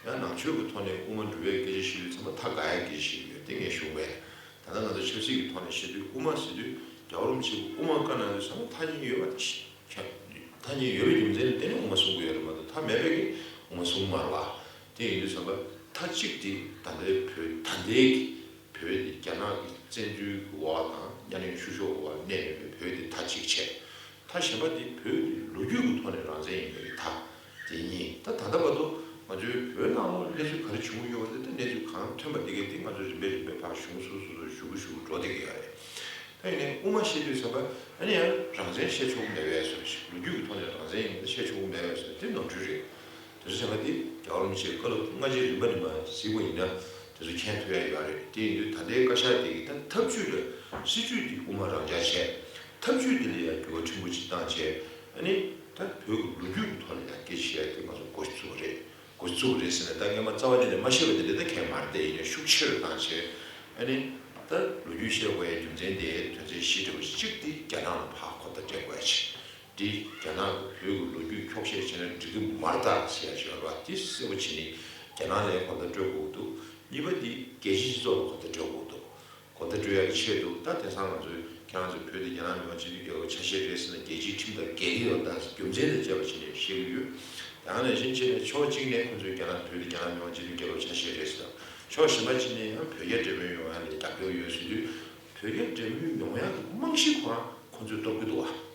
ཡང་ནང་ཆོས་ཀྱི་ཐོག་ནས་དབུ་མ་འདྲུ་བའི་སྐད་ཆ་བཤད་དུས་ཚང་མ་མཐའ་དགག་ཡའི་སྐད་ཆ་བཤད་ཀྱི་ཡོད། དེ་ངས་ཞུ་མེད། ད་ལྟ་ང་ཚོ་ཆབ་སྲིད་ཀྱི་ཐོག་ནས་བཤད་དུས་དབུ་མ་ཟེར་དུས་རྒྱལ་བ་རིན་པོ་ཆེ་གི་དབུ་མ་བཀའ་གནང་དུས་ཚང་མ་མཐའ་གཉིས་ཡོད་པ་དེ་ཤེས། མཐའ་གཉིས་ཡོད་པའི་རྒྱུ་མཚན་ལ་བརྟེན་ནས་དབུ་མ་གསུང་གི་ཡོད་རེད་མ་གཏོགས་མཐའ་མེད་པའི་གི་དབུ་མ་གསུང་གི་མ་རེད་བ། དེ་ཡིན་དུས་ཙམ་པ་མཐའ་གཅིག་དེ་ད་ལྟའི་བོད་ད་ལྟའི་གི་བོད་དེ་རྒྱ་ནག་གི་བཙན་འཛུལ་གི་འོག་དང་གཉའ་གནོན་བཤུ་གཞོག་གི་འོག་གནས་ཡོད་པའི་བོད་དེ་མཐའ་གཅིག་བྱས། མཐའ་གཞན་པ་དེ་བོད་ཀྱི་ལོ་རྒྱུས་ཀྱི་ཐོག་ནས་རང་བཙན་ཡིན་པའི་མཐའ་དེ་གཉིས། ད་ད་ལྟ་བར་དུ་ང་ཚོའི་བོད་ནང་ལོགས་གནས་ཚུལ་ག་རེ་བྱུང་ཡོད་པ་དེ། ད་གནས་ཚུལ་གང་ཐོན་པ་དེ་གས་དེ་ང་ཚོས་རིམ་པས་རིམ་པས་ཕར་གཞུང་སོ་སོ་སོ་ཞུ་གི་ཞུ་གི་འགྲོ་བསྡད་ཀྱི་ཡོད་རེད། ད་ཡིན་ནའི་དབུ་མ་བཤད་དུས་ཙམ་པ་ཨ་ནི་ཡང་རང་བཙན་བཤད་ཆོག་གི་མེད་པའི་བཟོ་ཞིག་ལོ་རྒྱུས་ཀྱི་ཐོག་ནས་རང་བཙན་ཡིན་པ་བཤད་ཆོག་གི་མེད་པའི་བཟོ་དེ་ནོར་འཁྲུལ་རེད། དེ་ཚོ་བྱས་ན་དེ་རྒྱལ་བ་རིན་པོ་ཆེའི་བཀའ་སློབ་སྔ་རྗེས་རིམ་པ་རིམ་པ་གཟིགས་པ་ཡིན་ན་དེ་ཚོ་མཁྱེན་ཐུབ་ཡ་ཡོད་རེད། དེ་ཡིན་དུས་ད་ལྟའི་བཀའ་ཤག་དེ་གི་ད་ཐབས་ཇུས་ལ་སྲིད་ཇུས་དེ་དབུ་མ་རང་འཇགས་བྱས། ཐབས་ཇུས་དེ་ལ་ཡང་འགྱུར་བ་ཕྲན་བུ་ཅིག་བཏང་བྱས། ཨ་ནི་ད་བོད་ཀྱི་ལོ་རྒྱུས་ཀྱི་ཐོག་ལ་ཡང་སྐད་ཆ་བཤད་ཡ་དེ་ང་ཚོ་འགོ་བཙུགས་པ་རེད། འགོ་བཙུགས་པ་རེད་ཟེར་ན་ད་སྔས་མ་རྩ་བ་ཉིད་ནས་མ་བཤད་པ་དེ་འདྲ་ད་གང་ཡང་མ་རེད། དེ་ཡིན་ན་ཤུགས་ཆེ་རུ་བཏང་བྱས། ཨ་ནི་ད་ལོ་རྒྱུས་བཤད་དགོས་ཡ་རྒྱུ་མཚན་དེ་དོན་ཚན་བཞི་འདྲ་བོ་གཅིག་དེ་རྒྱ་ནག་ལ་ཕར་གོ་བརྡ་སྤྲད་དགོས་ཡ་ཅིག་འདི་རྒྱ་ནག་གིས་བོད་ཀྱི་ལོ་རྒྱུས་འཁྱོག་བཤད་བྱས་ན་འགྲིག་གི་མ་རེད་ད་ཟེར་ཡ་ཞིག་ཡོད་རེད་བ། འདི་གསལ་པོ་བྱས་ནས་རྒྱ་ནག་ལ་གོ་བརྡ་སྤྲོད་དགོས་ཀྱི་འདུག་གཉིས་པ་འདི་རྒྱལ་སྤྱིའི་སྤྱི་ཚོགས་ལ་གོ་བརྡ་སྤྲོད་དགོས་ཀྱི་འདུག་གོ་བརྡ་སྤྲོད་ཡག་གི་ཆེད་དུ། ད་དེང་སང་ང་ཚོས་ཁྱེད་རང་ཚོས་བོད་དེ་རྒྱ་ནག་མི་དམངས་སྤྱི་མཐུན་རྒྱལ་ཁབ་ཆ་ཤས་རེད་ཟེར་ན། རྒྱལ་སྤྱིའི་ཁྲིམས་དང་འགལ་གྱི་ཡོད། ད་རྒྱུ་མཚན་དང་བཅས་པ་བྱས་ནས་བཤད་ཀྱི་ཡོད། ད་ནང་བཞིན་བྱས་ནས་ཕྱོགས་གཅིག་ནས་ཁོ་ཚོས་རྒྱ་ནག་བོད་དེ་རྒྱ་ནག་མི་དམངས་སྤྱི་མཐུན་རྒྱལ་ཁབ་ཆ་ཤས་རེད་ཟེར། ཕྱོགས་གཞན་པ་གཅིག་ནས་ཡང་བོད་རྒྱ་འབྲེལ་མོལ་ཡོང་ཡག་ལ་རྒྱབ་སྐྱོར་ཡོད་ཟེར་དུས། བོད་རྒྱ་འབྲེལ་མོལ་ཡོང་ཡག་གི་རྨང་གཞི་ཁོ་རང་ཁོ་ཚོས་གཏོར་གྱི་འདུག་བ།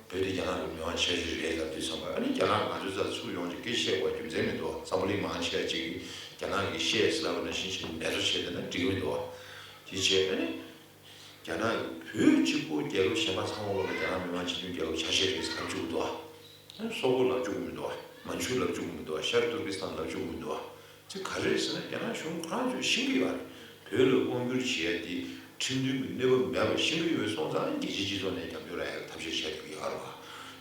བོད་དེ་རྒྱ་ནག་གི་མི་དབང་ཆ་ཤས་རེད་ལབ་དུས་ཙམ་པ། ཨ་ནི་རྒྱ་ནག་ང་ཚོའི་རྩར་ཚུར་ཡོང་ཅིག་སྐད་ཆ་བཤད་དགོས་རྒྱུ་མཚན་མི་འདུག་བ། འཛམ་བུ་གླིང་མང་ཆེ་བ་ཅིག་གིས་རྒྱ་ནག་གིས་བཤད་ཟེར་ལབ་པ་ནང་བཞིན་བྱས་ནས་འབད་རྩོལ་བྱས་བསྡད་ན་འགྲིག་གི་མི་འདུག་བ། དེ་བྱས་ཨ་ནི་རྒྱ་ནག་གིས་བོད་གཅིག་པོ་རྒྱལ་ཁབ་གཞན་པ་ཚང་མ་ལོག་ལ་རྒྱ་ནག་མི་དམངས་སྤྱི་མཐུན་རྒྱལ་ཁབ་ཆ་ཤས་རེད་ཟེར་ལབ་བཅུག་གི་འདུག་བ། ཨ་ནི་སོག་པོ་ལབ་བཅུག་གི་མི་འདུག་བ། མན་ཇུ་ལབ་བཅུག་གི་མི་འདུག་བ། ཤར་ཏུར་ཀི་སི་ཐན་ལབ་བཅུག་གི་མི་འདུག་བ། དེ་ག་རེ་རེད་ཟེར་ན། རྒྱ་ནག་གཞུང་ཁོ་རང་ཚོས་ཤེས་ཀྱི་ཡོད་རེད། བོད་ལ་དབང་བསྒྱུར་བྱེད་ཡ་དེ་ཁྲིམས་མཐུན་གྱི་གནས་བབ་མེད་པ་ཤེས་ཀྱི་ཡོད་སོང་ཙང་། རྒྱལ་སྤྱིའི་སྤྱི་ཚོགས་ནས་རྒྱབ་སྐྱོར་རག་ཡ་ཐབས་ཤེས་བྱས་བསྡད་ཀྱི་ཡོད་རེད་བ།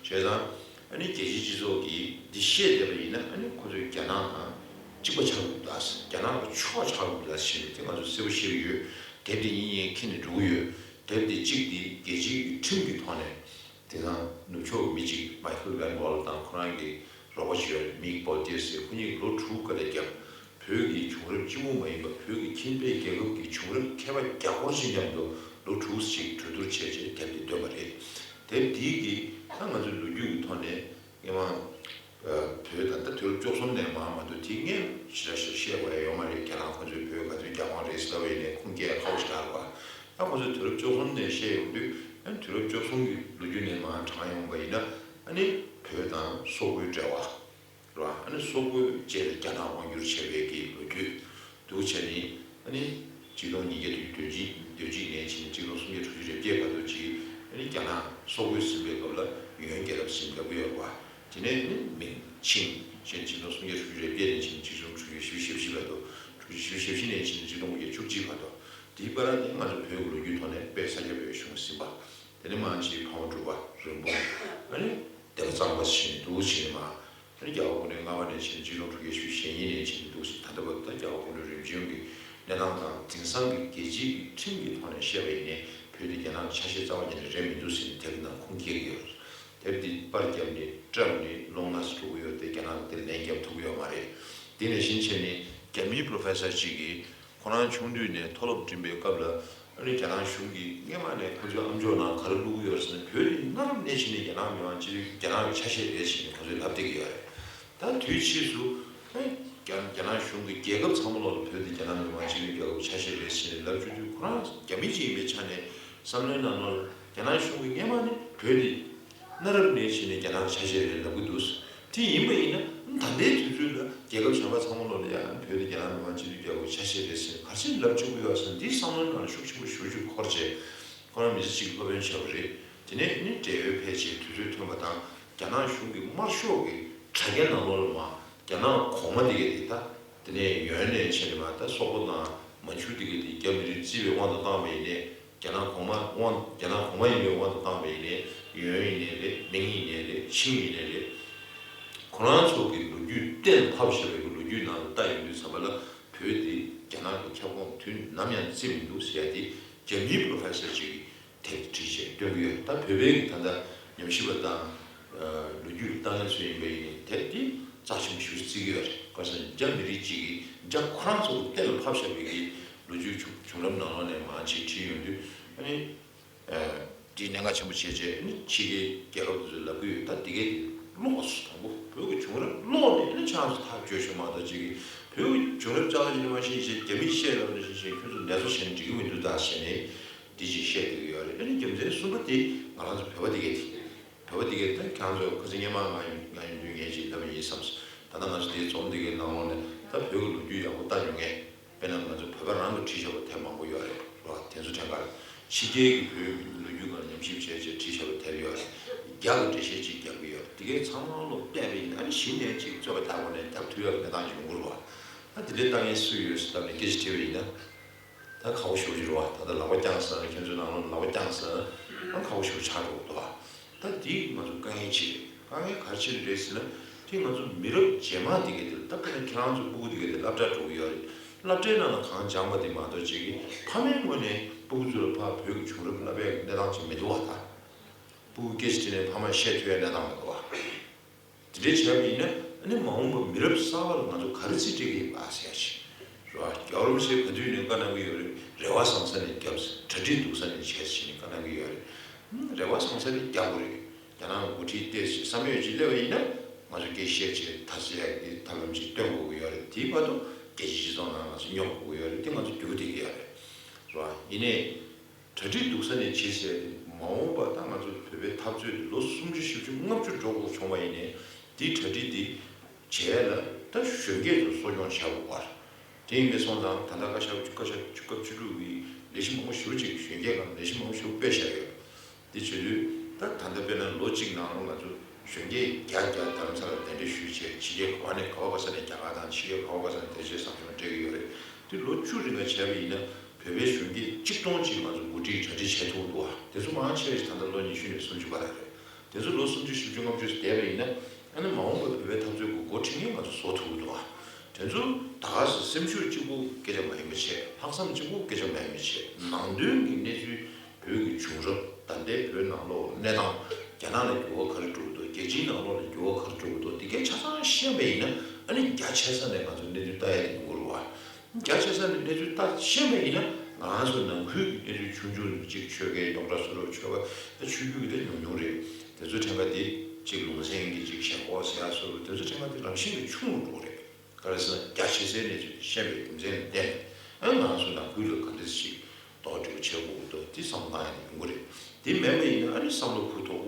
བྱས་ཙང་ཨ་ནི་རྒྱལ་སྤྱིའི་སྤྱི་ཚོགས་ཀྱིས་འདི་ཤེས་བསྡད་པ་ཡིན་ན། ཨ་ནི་ཁོ་ཚོས་རྒྱ་ནག་དང་གཅིག་པ་ཆགས་དགོས་ཀྱི་འདུག་རྒྱ་ནག་གི་ཕྱོགས་ཆགས་དགོས་ཀྱི་འདུག་ཟེར་ནས་དེ་ང་ཚོས་གསལ་པོ་ཤེས་ཀྱི་ཡོད། དེབ་དེ་གཉིས་གཉིས་ཁྱེར་ནས་འགྲོ་གི་ཡོད། དེབ་དེ་གཅིག་དེ་རྒྱལ་སྤྱིའི་ཁྲིམས་ཀྱི་ཐོག་ནས། དེ་དང་ནུབ་ཕྱོགས་མི་གཅིག་མའི་ཁལ་ཝན་བྷོལ་དང་ཁོ་རང་གི་རོགས་པ་ཞུ་བའི་མིག་པོ་ཏེ་ཟེར། ཁོ་གཉིས་ལོ་དྲུག་ཀ་ལ་བརྒྱབ། བོད་ཀྱི་བྱུང་རབས་སྤྱི་བོ་མ་ཡིན་པ། བོད་ཀྱི་ཁྱིམ་པའི་རྒྱལ་ཁབ་ཀྱི་བྱུང་རབས་མཁས་པ་བརྒྱ་སྐོར་ཞིག་མཉམ་དུ་ལོ་དྲུག་ཅིག་གྲོས་བསྡུར་བྱས་རྗེས་དེབ་དེ་བཏོན་པ་རེད། དེབ་འདིའི་གི་ད་ང་ཚོའི་ལོ་རྒྱུས་ཀྱི་ཐོག་ནས་སྔོན་མ། བོད་ད་ལྟ་དུས་རབས་བཅུ་གསུམ་ནས་མར་མ་གཏོགས་དེ་སྔོན་ཞེ་དྲག་ཞིག་བཤད་དགོས་ཡ་ཡོད་མ་རེད། ཁྱེད་རང་ཁོ་ཚོས་བོད་ག་ཚོད་རྒྱ་དབང་རེད་ཟེར་ལབ་པ་ཡིན་ནའི་ཁུངས་སྐྱེལ་ཁག་པོ་ཞིག་རེད་བ། ད་ཁོ་ཚོས་དུས་རབས་བཅུ་གསུམ་ནས་བཤད་ཡོང་དུས། ཨ་ནི་དུས་རབས་བཅུ་གསུམ་གྱི་ལོ་རྒྱུས་ནས་མར་དྲངས་ཡོང་པ་ཡིན་ན། ཨ་ནི་བོད་དང་སོག་པོའི་འབྲེལ་བ་རེད་བ། ཨ་ནི་སོག་པོའི་རྗེས་ལ་རྒྱ་ནག་དབང་བསྒྱུར་བྱས་པའི་གི་ལོ་རྒྱུས་འདུག་བྱས་ནས། ཨ་ནི་གཅིག་སྟོང་ཉིས་བརྒྱ་དོན་གཅིག་དོན་གཅིག་ནས་བྱས་ནས་གཅིག་སྟོང་སུམ་བརྒྱ་དྲུག་ཅུ་རེ་བརྒྱད་བར་དུ་ཅིག་ཨ་ནི་རྒྱ་ནག་སོག་པོས་ཟིན་པའི་སྐབས་ལ་ཡོན་རྒྱལ་རབས་ཟིན་ལབ་ཀྱི་ཡོད་རེད་བ། དེ་ནས་ནི་མིང་ཆིང་ཅན། གཅིག་སྟོང་སུམ་བརྒྱ་དྲུག་ཅུ་རེ་བརྒྱད་ནས་བྱས་ནས་གཅིག་སྟོང་དྲུག་བརྒྱ་བཞི་བཅུ་ཞེ་བཞི་བར་དུ། དྲུག་ཅུ་བཞི་བཅུ་ཞེ་བཞི་ནས་བྱས་ནས་གཅིག་སྟོང་དགུ་བརྒྱ་བཅུ་གཅིག་བར་དུ། དེའི་བར་ནས་ང་ཚོ་བོད་ཀྱི་ལོ་རྒྱུས་ཐོག་ནས་དཔལ་ས་སྐྱ་པའི་གཞུང་ཟིན་པ། དེ་ནས་མར་ཅིག་ཕ་བོང་སྒྲུབ་པ། རིན་སྤུངས། ཨ་ནི་སྡེ་པ་གཙང་པ་ཟེར་ནས་འདུག་བྱས་ནས་མར། ཨ་ནི་རྒྱལ་བ་སྐུ་ཕྲེང་ལྔ་པ་ནས་བྱས་ནས་གཅིག་སྟོང་དྲུག་བརྒྱ་བཞི་བཅུ་ཞེ་གཉིས་ནས་བྱས་ནས་འདུག་ཟེར། ད་ལྟ་བར་དུ་ད་རྒྱལ་བ་སྐུ་ཕྲེང་རིམ་བྱོན་གྱི་གནས་སྟངས་དང་། དེང་སང་གི་རྒྱལ་སྤྱིའི་ཁྲིམས་ཀྱི་ཐོག་ནས་བཤད་པ་ཡིན་ནའི་བོད་དེ་རྒྱ་ནག་གི་ཆ་ཤས་རྩ་བ་ཉིད་ནས་རེད་མི་འདུག་ཟེར་ནས་དེབ་ནང་ཁུངས་སྐྱེལ་གྱི་ཡོད་རེད། དེབ་འདི་པར་བརྒྱབ་ནས་བཀྲམ་ནས་ལོ་ལྔ་ཙམ་འགྲོ་གི་ཡོད་རེད་དེ། རྒྱ་ནག་གིས་དེ་ལན་བརྒྱབ་ཐུབ་ཀྱི་ཡོད་མ་རེད། དེ་ནང་བཞིན་བྱས་ནས་རྒྱ་མིའི་པོ་རོ་ཕེ་སར་གཅིག་གིས། ཁོ་རང་ཆུང་དུས་ནས་མཐོ་སློབ་འགྲིམ་པའི་སྐབས་ལ། ཨ་ནི་རྒྱ་ནག་གཞུང་གིས་སྔོན་མ་ནས་ཁོ་ཚོའི་ཨམ་ཅོག་ནང་ག་རེ་བླུགས་ཡོད་ཟེར་ན། བོད་ནི་གནའ་རབས་ནས་བྱས་ནས་རྒྱ་ནག་མི་དམངས་སྤྱི་མཐུན། རྒྱ་ནག་གི་ཆ་ཤས་རེད་ཟེར་ནས་ཁོ་ཚོས་ལབ་བསྡད་ཀྱི་ཡོད་རེད། ད་དུས་ཕྱིས་སུ་ཨ་ནི་རྒྱ་རྒྱ་ནག་གཞུང་གིས་རྒྱལ་ཁབ་ཚང་མ་ལོག་ལ་བོད་དེ་རྒྱ་ནག་མི་དམངས་སྤྱི་མཐུན་རྒྱལ་ཁབ་ཆ་ཤས་རེད་ཟེར་ནས་ལབ་བཅུག་དུས། ཁོ་རང་རྒྱ་མི་ཅིག་ཡིན་པའི་ཆ་ནས་བསམ་བློའི་ནང་ལོགས་ལ་རྒྱ་ནག་གཞུང་གིས་སྔོན་མ་ནས་བོད་དེ་གནའ་རབས་ནས་བྱས་ནས་རྒྱ་ནག་གི་ཆ་ཤས་རེད་ལབ་ཀྱི་འདུག་དེ་ཡིན་པ་ཡིན་ན། ད་ལྟའི་དུས་ཚོད་ལ་རྒྱལ་ཁབ་གཞན་པ་ཚང་མ་ལོག་ལ་ཡང་བོད་དེ་རྒྱ་ནག་མི་དམངས་སྤྱི་མཐུན་རྒྱལ་ཁབ་ཆ་ཤས་རེད་ཟེར་ག་རེ་བྱས་ནས་ལབ་བཅུག་གི་ཡོད་ཟེར་ན། འདིའི་བསམ་བློའི་ནང་ལ་ཤུགས་ཆེན་པོ་ཞེ་པོ་ཅིག་འཁོར་བྱས། ཁོ་རང་མི་ཚེ་གཅིག་སློབ་དཔོན་བྱས་པ་རེད། དེ་ནས་ནི་བགྲེས་པོའི་ཕལ་ཆེར་དུས་ཚོད་ཐོན་པ་དང་། རྒྱ་ནག་གཞུང་གི་དམར་ཤོག་གི་དྲ་རྒྱ་ནང་ལོགས་ལ་མར་རྒྱ་ནག་གོང་མ་དེ་གས་དེ། ད་དེ་ནས་ཡོན་ནས་བྱས་ནས་མར་ད་སོག་པོ་དང་མན་ཇུ་དེ་གས་དེ་རྒྱ་མི་རིགས་བརྩིས་པའི་དབང་དུ་བཏང་བ་ཡིན་ནའི། རྒྱ་ནག་གོང་མ་དབང་། རྒྱ་ནག་གོང་མ་ཡིན་པའི་དབང་དུ་བཏང་བ་ཡིན་ནའི། ཡོན་ཡིན་ནའི་རེད། མིང་ཡིན་ནའི་རེད། ཆིང་ཡིན་ནའི་རེད། ཁོ་རང་ཚོ་གི་ལོ་རྒྱུས་གཏན་ཕབ་བཞག་པའི་ལོ་རྒྱུས་ནང་དུ་ལྟ་ཡོང་དུས་ཙམ་པ་ལ། བོད་དེ་རྒྱ་ནག་གི་ཁྱབ་ཁོངས་དུས་ནམ་ཡང་བརྩི་མི་འདུག་ཟེར་ཡ་དེ་རྒྱ་མིའི་པོ་རོ་ཕེ་སར་ཅིག་གིས་དེབ་བྲིས་བྱས་སྟོན་གྱི་ཡོད། ད་བོད་པའི་གི་ད་ལྟ་ཉམས་ཞིབ་པ་དང་། ཨ། ལོ་རྒྱུས་ལྟ་མཁན་ཚོ་ཡིན་པ་ཡིན་ནའི་དེབ་དེ་རྩ་ཆེན་པོ་ཞེ་པོ་བརྩི་གི་ཡོད་རེད། ག་རེ་ཟེར་ན་རྒྱ་མི་རིགས་གཅིག་གིས་རྒྱ་ཁོ་རང་ཚོ་གི་གཏན་ལ་ཕབ་བཞག་པའི་གི་ལོ་རྒྱུས་བྱུང་བྱུང་རབས་ནང་ལོགས་ནས་མར་ཅིག་བྲིས་ཡོང་དུས། ཨ་ནི། ཨ། དེ་གནད་འགག་ཆེན་པོ་བྱས་བྱས། ཨ་ནི་ཕྱི་རྒྱལ་རྒྱལ་ཁབ་དེ་ཚོས་ལབ་ཀྱི་ཡོད། ད་དེ་གས་དེ་ཀློག་སོང་། དང་པོ་བོད་ཀྱི་བྱུང་རབས་ཀློག་ནས། ཨ་ནི་ཆང་ཚོ་ཐག་གཅོད་ཤོག་མ་གཏོགས། ཅིག་གིས་བོད་ཀྱི་བྱུང་རབས་ཅག་ཅིག་ནི་མ་ཤེས་བྱས། རྒྱ་མིས་བཤད་ལབ་ནས་ཤེས་བྱས། ཁྱོད་ཚོ་ནད་གསོ་བྱས་ན་འགྲིག་གི་མི་འདུག་ད་ཟེར་ནས་དེ་ཅིག་བཤད་བསྡད་ཀྱི་ཡོད་རེད། ཨ་ནི་རྒྱུ་མཚན་གསུམ་པ་དེ་ང་རང་ཚོ་བོད་པ་དེ་གས་དེ། བོད་པ་དེ་གས་ད་ཁྱེད་རང་ཚོ་ཁ་སང་སྔོན་མ་ང་ཡོང་ང་ཡོང་དུས་ངས་ཅིག་ལབ་པ་ཡིན་བསམ་སོང་། ད་ལྟ་ང་ཚོ་དེའི་འཛོམས་དེ་གའི་ནང་ལོགས་ནས་ད་བོད་ཀྱི་ལོ་རྒྱུས་ཡག་པོ་ལྟ་མྱོང་མཁན། དཔེར་ན་ང་ཚོ་བོད་པ་རང་གིས་བྲིས་བཞག་པ་དེབ་མང་པོ་ཡོད་རེད་བ། དེ་ཚོ་དྲན་ག་རེད། ཕྱི་རྒྱལ་གྱི་བོད་ཀྱི་ལོ་རྒྱུས་སྒང་ལ་ཉམས་ཞིབ་བྱས་བྱས་བྲིས་བཞག་པའི་དེབ་ཡོད་རེད། རྒྱ་གི་འགྲེལ་བཤད་ཅིག་རྒྱབ་ཀྱི་ཡོད་རེད། དེ་གའི་ཚང་མ་ལོག་བལྟས་པ་ཡིན་ན། ཨ་ནི་གཞི་ནས་ཅིག་རྩོད་པ་རྒྱག་དགོས་ནས་རྒྱབ་ཐུབ་ཡག་གི་གནས་སྟངས་ཅིག་ཡོང་གི་རེད་བ། ད་དེ་འདྲའི་ལྟ་མཁན་སུ་ཡོད་ཟེར་ལབ་ནས་སྐད་ཆ་དྲིས་པ་ཡིན་ན། ད་ཁག་པོ་ཞེ་པོ་ཅིག་རེད་བ། ད་ལྟ་ལག་པ་བརྐྱངས་ཟེར་ན། ཁྱོད་ཚོའི་ནང་ལོགས་ལ་ལག་པ་བརྐྱངས་ཟེར་ན། ཨ། ཁག་པོ་ཞེ་པོ་ཆགས་འགྲོ་གི་འདུག་བ། ད་འདི་ང་ཚོ་དཀའ་ངལ་ཅིག་རེད། དཀའ་ངལ་ག་རེ་ཕྱིར་རེད་ཟེར་ན། དེ་ང་ཚོ་མི་རབས་རྗེས་མ་འདི་གས་དེ་ལ། ད་དཔེར་ན་ཁྱེད་རང་ཚོ་སྤུ་གུ་འདི་གས་དེ་སློབ་གྲྭར་འགྲོ་གི་ཡོད་རེད། སློབ་གྲྭའི་ནང་ལ་གང་སྦྱངས་པ་དེ་མ་གཏོགས། ཅིག་གིས་ཕ་མའི་ངོས་ནས་སྤུ་གུ་ཚོ་ལ་ཕར་བོད་ཀྱི་བྱུང་རབས་བསླབ་པའི་གནས་སྟངས་ཅིག་མི་འདུག་བ། ད་སྤུ་གུ་སྐད་ཆ་དྲིས་ནས་ཕ་མས་བཤད་ཐུབ་ཡ་གནས་སྟངས་མི་འདུག་བ། དེ་འདྲའི་བྱས་པ་ཡིན་ན། ཨ་ནི་མ་འོངས་པ་མི་རབས་གསར་པ་ལ་ང་ཚོ་ག་རེ་རྩིས་སྤྲད་ཀྱི་ཡིན་པ་ཟེར་ཡ་ཅིག་ རེད་བ། རྒྱལ་བ་རིན་པོ་ཆེས་ག་དུས་ནས་བཀའ་གནང་གི་ཡོད་རེད། རེ་བ་བཟང་ས་ནས་བརྒྱབ། གྲ་སྒྲིག་སྡུག་ས་ནས་བྱས་ཟེར་ནས་བཀའ་གནང་གི་ཡོད་རེད། ཧུམ། རེ་བ་བཟང་ས་ནས་རྒྱག་དགོས་རེད། རྒྱ་ནག་འགོ་ཁྲིད་བལྟས་ཚེ་བསམ་ཡོད་ཅིག་སླེབས་པ་ཡིན་ན། ང་ཚོ་སྐད་བཤད་བྱས་ཐབས་ཟད་ཡག་གི་ཐབས་ལམ་ཅིག་སྟོན་དགོས་ཀྱི་ཡོད་རེད། དེའི་བར་དུ་རྒྱལ་སྤྱིའི་སྤྱི་ཚོགས་ནང་ང་ཚོ་སྙོབ་དགོས་ཀྱི་ཡོད་རེད། དེ་ང་ཚོ་རྒྱུག་བསྡད་ཀྱི་ཡོད་རེད། རེད་བ། ཡིན་ནའི། གྲ་སྒྲིག་སྡུག་ས་ནས་བྱས་ཟེར་ཏེ། མ་འོངས་པ་ད་ང་ཚོ་བོད་པའི་འཐབ་རྩོད་དེ་ལོ་སུམ་ཅུ་བཞི་བཅུ་ལྔ་བཅུ་འགྲོ་དགོས་བྱུང་བ་ཡིན་ནའི། འདིའི་གྲ་སྒྲིག་འདི་བྱས་ལ་ད་གཞོན་སྐྱེས་ཚོ་གསོ་སྐྱོང་བྱ་དགོས་པ་རེད། དེ་ཡིན་པས་སོང་ཙང་ད་ལྟ་བཀའ་ཤག་བཀའ་ཤག་བཅུ་སྐབས་བཅུ་དྲུག་གི་ལས་གཞི་མང་པོ་ཞེ་པོ་ཅིག་གཞོན་སྐྱེས་སྒང་ལས་གཞི་མང་པོ་ཞེ་པོ་སྤེལ་བཞག་ཡོད། དེ་བྱེད་དུས་ད་ད་ལྟ་དཔེར་ན་ལོ་གཅིག་ནང་ལ་ང་ཚོ་གཞོན་སྐྱེས་བརྒྱ་བརྒྱ་རྡ་རམ་ས་ལར་གདན་འདྲེན་ཞུས་བྱས། ཕྱི་རྒྱལ་ག་བ་ནས་ག་བ་ག་ས་ནས། རྒྱ་གར་དང་ཕྱི་རྒྱལ་ག་བ་ག་ས་ནས་དེ་བྱས་ཟབ་སྦྱོང་སྤྲད་ཀྱི་ཡོད་རེད། དེ་ལོ་བཅུ་རིང་ག་བྱས་པ་ཡིན་ན་བོད་པའི་གཞོན་སྐྱེས་གཅིག་སྟོང་ཅིག་ང་ཚོ་འགོ་ཁྲིད་གྲ་སྒྲིག་བྱས་ཐུབ་འདུག་བ། དེ་ཚོ་མང་ཆེ་བ་ཞིག་ད་ལྟ་ལོ་ཉི་ཤུ་ནས་སུམ་ཅུ་བར་རེད། དེ་ཚོ་ལོ་སུམ་ཅུ་བཞི་བཅུ་ལྔ་བཅུ་བསྡད་པ་ཡིན་ན། ཨ་ནི་མ་འོངས་པའི་བོད་པའི་འཐབ་རྩོད་ཀྱི་འགོ་ཁྲིད་མཁན་ང་ཚོ་བཟོ་ཐུབ་ཀྱི་འདུག་བ། དེ་ཚོ་ད་ག་སེ་སེམས་ཤུགས་གཅིག་པུ་སྐད་ཆ་མ་ཡིན་པ་བྱས། ལྷག་བསམ་གཅིག་པུ་སྐད་ཆ་མ་ཡིན་པ་བྱས། ནང་དོན་གྱི་གནས་ཚུལ། བོད་ཀྱི་བྱུང་རབས། ད་ལྟའི་བོད་ནང་ལོགས་གནས་སྟངས། རྒྱ་ནག་ལ་འགྱུར་བ་ག་རེ་འགྲོ་གི་འདུག་རྒྱལ་སྤྱིའི་ནང་ལོགས་ལ་འགྱུར་བ་ག་རེ་འགྲོ་གི་འདུག་འདི་གའི་ཆ་ཚང་ཤེས་པ་ཡིན་ན། ཨ་ནི་རྒྱ་ཆེ་ས་ནས་ང་ཚོ་གནས་ཚུལ་ལྟ་ཡ་དེ་ཡོང་གི་རེད་བ། རྒྱ་ཆེ་ས་ནས་གནས་ཚུལ་ལྟ་ཤེས་པ་ཡིན་ན། ང་ཚོ་ནང་ཁུལ་གྱི་གནས་ཚུལ་ཆུང་ཆུང་ཅིག་ཆོལ་ཁའི་རྙོག་དྲ་བཟོ་རོགས། ཆོལ་ཁ་ཆོས་བརྒྱུད་ཀྱི་དེ་ཉུང་ཉུང་རེད། དེ་ཚོ་ཕྲན་ཁ་དེ་གཅིག་ལུང་ཚན་གྱི་གཅིག་ཞེན་ཁོག་ཟེར་ཡ་བཟོ་རོགས། དེ་ཚོ་ཕྲན་ཁ་དེ་རང་བཞིན་གྱིས་ཆུང་རུ་འགྲོ་རེད། ག་རེ་ཟེར་ན། རྒྱ་ཆེ་སའི་གནས་ཚུལ་དེ་ཤེས་པའི་རྒྱུ་མཚན་ལ་བརྟེན་ནས། ཨ་ནི་ང་ཚོ་ནང་ཁུལ་ལ་ག་འདྲ་ཞིག་རྡོག་རྡོག་བྱེད་དགོས་འདུག་དེ་བསམ་བློ་བཏང་ཡ་དེ་ཡོང་གི་རེད། དེ་མེད་པ་ཡིན་ན། ཨ་ནི་བསམ་བློ་གུ་དོག་